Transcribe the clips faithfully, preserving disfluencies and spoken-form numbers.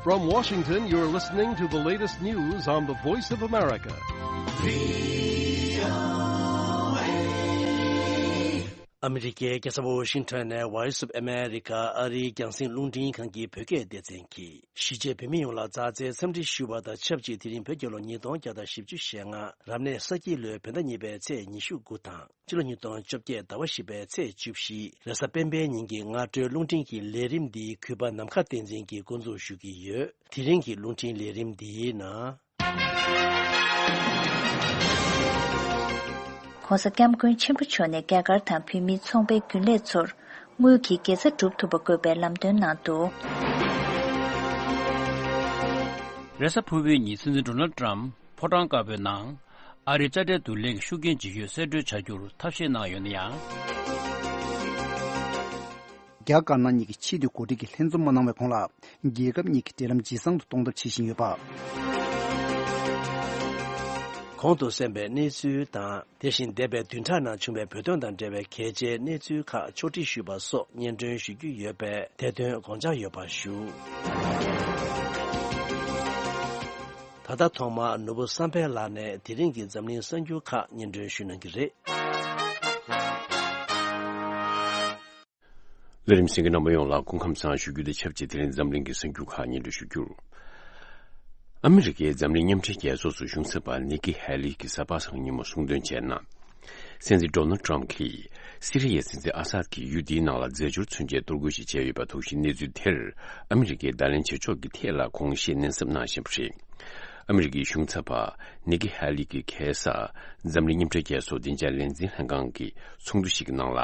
From Washington, you're listening to the latest news on the Voice of America. ཨ་མི་རི་ཀའི་རྒྱལ་ས་ཝོ་ཤིང་ཊོན་ནས་Voice of America ཨ་རིའི་རྒྱང་སྲིང་རླུང་འཕྲིན་ཁང་གི་བོད་སྐད་སྡེ་ཚན་གྱིས། གཞིས་བྱེས་བོད་མི་ཡོངས་ལ་མཛའ་བརྩེའི་འཚམས་འདྲི་ཞུ་བ་དང་ཆབས་ཅིག་དེ་རིང་བོད་རྒྱལ་ལོ་ཉིས་སྟོང་བརྒྱ་དང་བཞི་བཅུ་ཞེ་ལྔ་རབ་གནས་ས་ཁྱི་ལོའི་བོད་ཟླ་གཉིས་པའི་ཚེས་ཉི་ཤུ་དགུ་དང་། ཕྱི་ལོ་ཉིས་སྟོང་བཅོ་བརྒྱད་ཟླ་བ་བཞི་པའི་ཚེས་བཅུ་བཞི་རེས་གཟའ་སྤེན་པའི་ཉིན་གྱི་སྔ་དྲོའི་རླུང་འཕྲིན་གྱི་ལས་རིམ་འདིའི་གུས་པ་ནམ་མཁའ་བསྟན་འཛིན་གྱིས་འགོ་འཛུགས་ཞུ་གི་ཡོད། དེ་རིང་གི་རླུང་འཕྲིན་ལས་རིམ་འདིའི་ནང་། ྋགོང་ས་ྋསྐྱབས་མགོན་ཆེན་པོ་མཆོག་ནས་རྒྱ་གར་དང་བོད་མིའི་ཚོང་པའི་རྒྱུན་ལས་ཚོར་དངུལ་གྱི་དགེ་རྩ་སྒྲུབ་ཐུབ་པ་དགོས་པའི་ལམ་སྟོན་གནང་འདུག། རེས་གཟའ་ཕུར་བུའི་ཉིན་སྲིད་འཛིན་ཌོ་ནལ་ཊམ་ཕོ་བྲང་དཀར་པོའི་ནང་ཨ་རིའི་རྩ་ཁྲལ་བསྡུ་ལེན་གྱི་ཤུགས་རྐྱེན་ཇི་ཡོད་གསལ་བཀྲོལ་བྱ་རྒྱུར་ཐབས་ཤེས་གནང་ཡོད་ན་ཡང་། རྒྱ་དཀར་ནག་གཉིས་ཀྱིས་ཆེས་མཐོའི་འགོ་ཁྲིད་ཀྱི་ལྷན་འཛོམས་མ་གནང་བའི་གོང་ལ། རྒྱལ་ཁབ་གཉིས་ཀྱི་འབྲེལ་ལམ་ཇེ་བཟང་དུ་གཏོང་ཐབས་བྱེད་བཞིན་ཡོད་པ། གོང་དུ་གསན་པའི་གནས་ཚུལ་དང་། དེ་བཞིན་འདས་པའི་བདུན་ཕྲག་ནང་བྱུང་བའི་བོད་དོན་དང་འབྲེལ་བའི་གལ་ཆེའི་གནས་ཚུལ་ཁག་ཕྱོགས་སྒྲིག་ཞུས་པ་སོགས་སྙན་སྒྲོན་ཞུ་རྒྱུ་ཡོད་པས། དེ་དོན་དགོངས་འཇགས་ཡོད་པ་ཞུ། ད་ལྟ་ཐོག་མར་ནོར་བུ་བསམ་འཕེལ་ལགས་ནས་དེ་རིང་གི་འཛམ་གླིང་གསར་འགྱུར་ཁག་སྙན་སྒྲོན་ཞུ་གནང་གི་རེད། ལས་རིམ་གསན་མཁན་རྣམ་པ་ཡོངས་ལ་སྐུ་ཁམས་བཟང་ཞུ་རྒྱུ་དང་ཆབས་ཅིག་དེ་རིང་འཛམ་གླིང་གི་གསར་འགྱུར་ཁག་སྙན་སྒྲོན་ཞུ་རྒྱུར། ཨ་མི་རི་ཀའི་འཛམ་གླིང་མཉམ་འབྲེལ་རྒྱལ་ཚོགས་སུ་གཞུང་ཚབ་པ་ནི་ཀི་ཧེ་ལི་གིས་གཟའ་པ་སངས་ཉིན་མོ་གསུངས་དོན་བྱས་ན། སྲིད་འཛིན་ཌོ་ནལ་ཊམ་གྱིས་སི་རི་ཡའི་སྲིད་འཛིན་ཨ་སཱད་ཀྱི་ཡུལ་འདིའི་ནང་ལ་རྫས་སྦྱོར་མཚོན་ཆའི་གཏོར་རྒོལ་ཞིག་བྱས་ཡོད་པ་འདུག་ཅིང་། གནས་ཚུལ་དེར་ཨ་མི་རི་ཀས་བརྡ་ལན་བྱེད་ཕྱོགས་ཀྱི་ཐད་ལ་དགོངས་བཞེས་ནན་གསབ་གནང་བཞིན་པ་རེད། ཨ་མི་རི་ཀའི་གཞུང་ཚབ་པ་ནི་ཀི་ཧེ་ལི་གིས་ཁ་སང་འཛམ་གླིང་མཉམ་འབྲེལ་རྒྱལ་ཚོགས་བདེ་འཇགས་ལས་འཛིན་ལྷན་ཁང་གི་ཚོགས་འདུ་ཞིག་གི་ནང་ལ།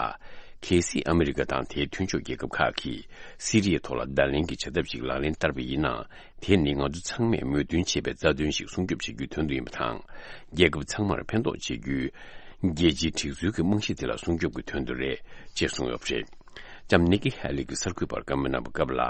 གལ་སྲིད་ཨ་མི་རི་ཀ་དང་དེའི་མཐུན་ཕྱོགས་རྒྱལ་ཁབ་ཁག་གིས་སི་རི་ཡའི་ཐོག་ལ་བརྡ་ལན་གྱི་བྱ་ཐབས་ཤིག་ལག་ལེན་བསྟར་བ་ཡིན་ན། དེ་ནི་ང་ཚོ་ཚང་མས་མོས་མཐུན་བྱེད་པའི་རྩ་དོན་ཞིག་སྲུང་སྐྱོབ་བྱེད་རྒྱུའི་དོན་དུ་ཡིན་པ་དང་། རྒྱལ་ཁབ་ཚང་མར་ཕན་ཐོགས་བྱེད་རྒྱུའི་རྒྱལ་སྤྱིའི་སྒྲིག་འཛུགས་ཀྱི་རྨང་གཞི་དེ་ལ་སྲུང་སྐྱོབ་ཀྱི་དོན་དུ་རེད་ཅེས་གསུངས་ཡོད་པ་རེད། ལྕམ་ནི་ཀི་ཧེ་ལི་གིས་གསར་འགོད་པར་བཀའ་མོལ་གནང་བའི་སྐབས་ལ།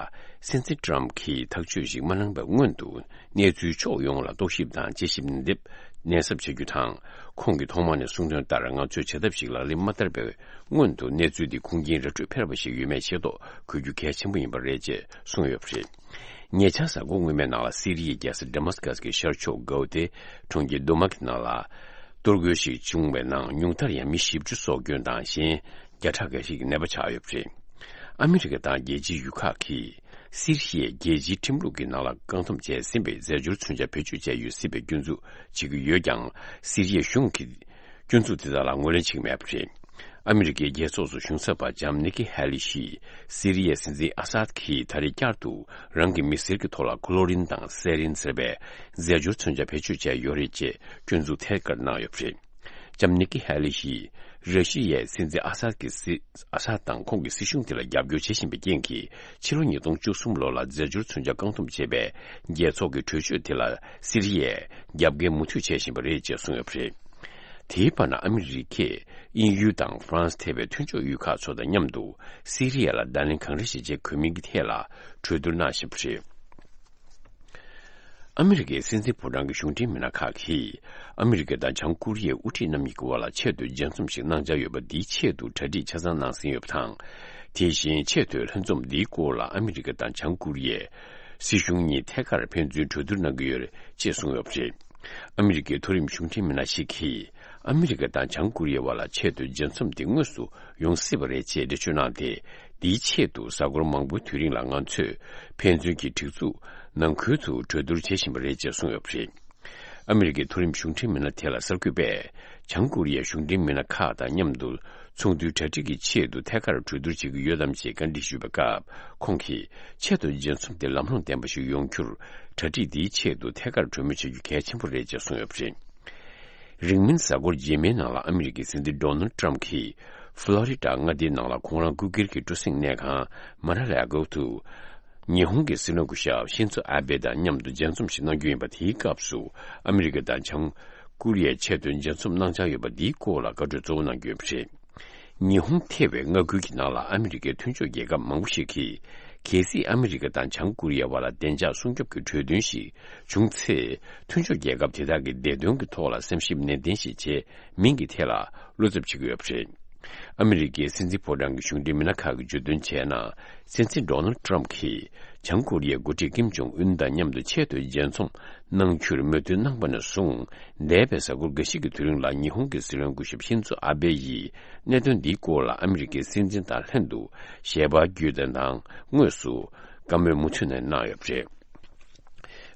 སྲིད་འཛིན་ཊམ་གྱིས་ཐག་གཅོད་ཞིག་མ་གནང་བའི་སྔོན་དུ། གནས་ཚུལ་ཕྱོགས་ཡོངས་ལ་རྟོག་ཞིབ་དང་དཔྱད་ཞིབ་ནན་ཏན་ནན་གསབ་བྱ་རྒྱུ་དང་། ཁོང་གིས་ཐོག་མར་ནས་གསུངས་དོན་ལྟར། ང་ཚོས་བྱ་ཐབས་ཤིག་ལག་ལེན་མ་བསྟར་བའི་སྔོན་དུ། གནས་ཚུལ་འདི་ཁུངས་སྐྱེལ་ར་སྤྲོད་ཕེར་བ་ཞིག་ཡོད་མེད་ཤེས་རྟོགས་དགོས་རྒྱུ་གལ་ཆེན་པོ་ཡིན་པ་རེད་ཅེས་གསུངས་ཡོད་པ་རེད། ཉེ་ཆར། གཟའ་འཁོར་སྔོན་མའི་ནང་ལ། སི་རི་ཡའི་རྒྱལ་ས་ཌེ་མཱ་སི་ཀཱས་ཀྱི་ཤར་ཕྱོགས་གའོ་ཏེ་གྲོང་ཁྱེར་དུ་མ་གི་ནང་ལ། གཏོར་རྒོལ་ཞིག་བྱུང་བའི་ནང་། ཉུང་མཐར་ཡང་མི་བཞི་བཅུ་སྲོག་སྐྱོན་དང་། གཞན་བརྒྱ་ཕྲག་འགའ་ཞིག་གིས་ནད་པ་ཆགས་ཡོད་པ་རེད། ཨ་མི་རི་ཀ་དང་རྒྱལ་སྤྱིའི་ཡུལ་ཁག་གིས། སི་རི་ཡས་རྒྱལ་སྤྱིའི་ཁྲིམས་ལུགས་ཀྱི་ནང་ལ་བཀག་སྡོམ་བྱས་ཟིན་པའི་རྫས་སྦྱོར་མཚོན་ཆ་བེད་སྤྱོད་བྱས་ཡོད་སྲིད་པའི་སྐྱོན་འཛུགས་བྱེད་ཀྱི་ཡོད་ཀྱང་། སི་རི་ཡའི་གཞུང་གིས་སྐྱོན་འཛུགས་དེ་དག་ལ་ངོས་ལེན་བྱེད་ཀྱི་མེད་པ་རེད། ཨ་མི་རི་ཀའི་རྒྱལ་ཚོགས་སུ་གཞུང་ཚབ་པ་ལྕམ་ནི་ཀི་ཧེ་ལི་ཡིས། སི་རི་ཡའི་སྲིད་འཛིན་ཨ་སཱད་ཀྱིས་ད་རེས་བསྐྱར་དུ་རང་གི་མི་སེར་གྱི་ཐོག་ལ་ཀློ་རིན་དང་སེ་རིན་ཟེར་བའི་རྫས་སྦྱོར་མཚོན་ཆ་བེད་སྤྱོད་བྱས་ཡོད་རེད་ཅེས་སྐྱོན་འཛུགས་ཐད་ཀར་གནང་ཡོད་པ་རེད། ལྕམ་ནི་ཀི་ཧེ་ལི་ཡིས། ར་ཤི་ཡའི་སྲིད་འཛིན་ཨ་སཱད་ཀྱི་སྲིད། ཨ་སཱད་དང་ཁོང་གི་སྲིད་གཞུང་དེ་ལ་རྒྱབ་སྐྱོར་བྱེད་བཞིན་པའི་རྐྱེན་གྱིས། ཕྱི་ལོ་ཉིས་སྟོང་བཅུ་གསུམ་ལོ་ལ་རྫས་སྦྱོར་མཚོན་ཆ་བཀག་སྡོམ་བྱས་པའི་རྒྱལ་ཚོགས་ཀྱི་གྲོས་ཆོད་དེ་ལ་སི་རི་ཡས་རྒྱབ་འགལ་མུ་མཐུད་བྱེད་བཞིན་པ་རེད་ཅེས་གསུངས་ཡོད་པ་རེད། དེའི་བར་ན། ཨ་མི་རི་ཀས་དབྱིན་ཡུལ་དང་ཧྥ་རན་སི་ཐེ་བའི་མཐུན་ཕྱོགས་ཡུལ་ཁག་ཚོ་དང་མཉམ་དུ། སི་རི་ཡ་ལ་བརྡ་ལན་གང་འདྲ་ཞིག་བྱེད་དགོས་མིན་གྱི་ཐད་ལ་གྲོས་བསྡུར་གནང་བཞིན་པ་རེད། ཨ་མི་རི་ཀའི་སྲིད་འཛིན་ཕོ་བྲང་གི་གཞུང་འབྲེལ་མི་སྣ་ཁག་གིས། ཨ་མི་རི་ཀ་དང་བྱང་ཀོ་རི་ཡའི་དབུ་ཁྲིད་རྣམ་གཉིས་ཀྱི་དབར་ལ་ཆེད་དུ་མཇལ་འཛོམས་ཤིག་གནང་འཆར་ཡོད་པ་འདིའི་ཆེད་དུ་གྲ་སྒྲིག་ཆ་ཚང་གནང་ཟིན་ཡོད་པ་དང་། དེ་བཞིན་ཆེས་མཐོའི་ལྷན་འཛོམས་འདིའི་སྐོར་ལ་ཨ་མི་རི་ཀ་དང་བྱང་ཀོ་རི་ཡའི་སྲིད་གཞུང་གཉིས་ཐད་ཀར་ཕན་ཚུན་གྲོས་བསྡུར་གནང་གི་ཡོད་རེད་ཅེས་གསུངས་ཡོད་པ་རེད། ཨ་མི་རི་ཀའི་མཐོ་རིམ་གཞུང་འབྲེལ་མི་སྣ་ཞིག་གིས། ཨ་མི་རི་ཀ་དང་བྱང་ཀོ་རི་ཡའི་དབར་ལ་ཆེད་དུ་མཇལ་འཛོམས་དེ་དངོས་སུ་ཡོང་སྲིད་པ་རེད་ཅེས་འགྲེལ་བརྗོད་གནང་སྟེ། འདིའི་ཆེད་དུ་གཟའ་འཁོར་མང་པོའི་དུས་རིང་ལ་ང་ཚོས་ཕན་ཚུན་གྱི་སྒྲིག་འཛུགས་ནང་ཁུལ་དུ་གྲོས་བསྡུར་བྱེད་བཞིན་པ་རེད་ཅེས་གསུངས་ཡོད་པ་རེད། ཨ་མི་རི་ཀའི་མཐོ་རིམ་གཞུང་འབྲེལ་མི་སྣ་དེ་ལ་གསར་འགོད་པས། བྱང་ཀོ་རི་ཡའི་གཞུང་འབྲེལ་མི་སྣ་ཁག་དང་མཉམ་དུ་ཚོགས་འདུའི་གྲ་སྒྲིག་གི་ཆེད་དུ་ཐད་ཀར་གྲོས་བསྡུར་བྱེད་ཀྱི་ཡོད་དམ་ཅེས་བཀའ་འདྲི་ཞུས་པའི་སྐབས། ཁོང་གིས། ཆེད་དུ་མཇལ་འཛོམས་དེ་ལམ་ལྷོང་ལྡན་པ་ཞིག་ཡོང་རྒྱུར། གྲ་སྒྲིག་འདིའི་ཆེད་དུ་ཐད་ཀར་གྲོས་མོལ་བྱ་རྒྱུ་གལ་ཆེན་པོ་རེད་ཅེས་གསུངས་ཡོད་པ་རེད། རིང་མིན་གཟའ་འཁོར་རྗེས་མའི་ནང་ལ་ཨ་མི་རི་ཀའི་སྲིད་འཛིན་ཌོ་ནལ་ཊམ་གྱིས། ཧྥ་ལོ་རི་ཌ་མངའ་སྡེའི་ནང་ལ་ཁོང་རང་སྐུ་སྒེར་གྱི་སྤྲོ་གསེང་གནས་ཁང་མ་ར་ལ་གོ་དུ། ཉི་ཧོང་གི་སྲིད་བློན་སྐུ་ཞབས་ཤིན་ཛོ་ཨ་བྷེ་དང་མཉམ་དུ་མཇལ་འཛོམས་ཤིག་གནང་རྒྱུ་ཡིན་པ། དེའི་སྐབས་སུ་ཨ་མི་རི་ཀ་དང་བྱང་ཀོ་རི་ཡའི་ཆེད་དོན་མཇལ་འཛོམས་གནང་འཆར་ཡོད་པ་འདིའི་སྐོར་ལ་བཀའ་འཁྲོལ་གཙོ་བོ་གནང་རྒྱུ་ཡིན་པ་རེད། ཉི་ཧོང་ཐེ་བའི་མངའ་ཁུལ་གྱི་ནང་ལ་ཨ་མི་རི་ཀའི་མཐུན་ཕྱོགས་རྒྱལ་ཁབ་མང་པོ་ཞིག་གིས། གལ་སྲིད་ཨ་མི་རི་ཀ་དང་བྱང་ཀོ་རི་ཡའི་དབར་ལ་བདེ་འཇགས་སྲུང་སྐྱོབ་ཀྱི་གྲོས་མཐུན་ཞིག་བྱུང་ཚེ། མཐུན་ཕྱོགས་རྒྱལ་ཁབ་དེ་དག་གི་བདེ་དོན་གྱི་ཐོག་ལ་བསམ་ཞིབ་ནན་ཏན་ཞིག་བྱས་མིན་གྱི་ཐད་ལ་བློ་འཚབ་བྱེད་ཀྱི་ཡོད་པ་རེད། ཨ་མི་རི་ཀའི་སྲིད་འཛིན་ཕོ་བྲང་གི་གཞུང་འབྲེལ་མི་སྣ་ཁག་གིས་བརྗོད་དོན་བྱས་ན། སྲིད་འཛིན་ཌོ་ནལ་ཊམ་གྱིས་བྱང་ཀོ་རི་ཡའི་འགོ་ཁྲིད་ཀིམ་ཇོང་ཨུན་དང་མཉམ་དུ་ཆེད་དུ་མཇལ་འཛོམས་གནང་རྒྱུར་མོས་མཐུན་གནང་བ་ནས་བཟུང་། འདས་པའི་གཟའ་འཁོར་འགའ་ཞིག་གི་དུས་རིང་ལ་ཉི་ཧོང་གི་སྲིད་བློན་སྐུ་ཞབས་ཤིན་ཛོ་ཨ་བྷེ་ཡིས་གནད་དོན་འདིའི་སྐོར་ལ་ཨ་མི་རི་ཀའི་སྲིད་འཛིན་དང་ལྷན་དུ་ཞལ་པར་བརྒྱུད་དེ་དང་དངོས་སུ་བཀའ་མོལ་མུ་མཐུད་ནས་གནང་ཡོད་པ་རེད།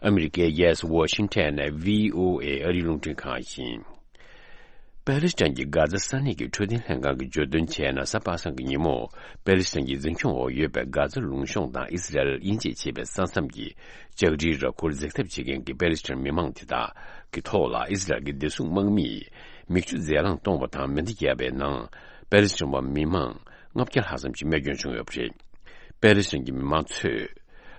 ཨ་མི་རི་ཀའི་རྒྱལ་ས་ཝ་ཤིང་ཊོན་ནས་བྷི་ཨོ་ཨེ་ཨ་རིའི་རླུང་འཕྲིན་ཁང་ཡིན། པེ་ལི་སི་ཐན་གྱི་གྷ་ཛ་ས་གནས་ཀྱི་འཕྲོད་བསྟེན་ལྷན་ཁང་གིས་བརྗོད་དོན་བྱས་ན། གཟའ་པ་སངས་ཀྱི་ཉིན་མོ་པེ་ལི་སི་ཐན་གྱི་འཛིན་སྐྱོང་འོག་ཡོད་པའི་གྷ་ཛ་ལུང་གཤོང་དང་ཨི་སི་རལ་དབྱེ་འབྱེད་བྱེད་པའི་ས་མཚམས་ཀྱི་ལྕགས་རིའི་ར་ཁུར་འཛེག་ཐབས་བྱེད་མཁན་གྱི་པེ་ལི་སི་ཐན་མི་མང་དེ་དག་གི་ཐོག་ལ་ཨི་སི་རལ་གྱི་བདེ་སྲུང་དམག་མིས་མིག་ཆུ་རྫས་རླངས་གཏོང་བ་དང་མེ་མདའ་བརྒྱབ་པའི་ནང་པེ་ལི་སི་ཐན་བ་མི་མང་ལྔ་བརྒྱ་ལྷག་ཙམ་ཞིག་རྨས་སྐྱོན་བྱུང་ཡོད་པ་རེད། པེ་ལི་སི་ཐན་གྱི་མི་མང་ཚོས་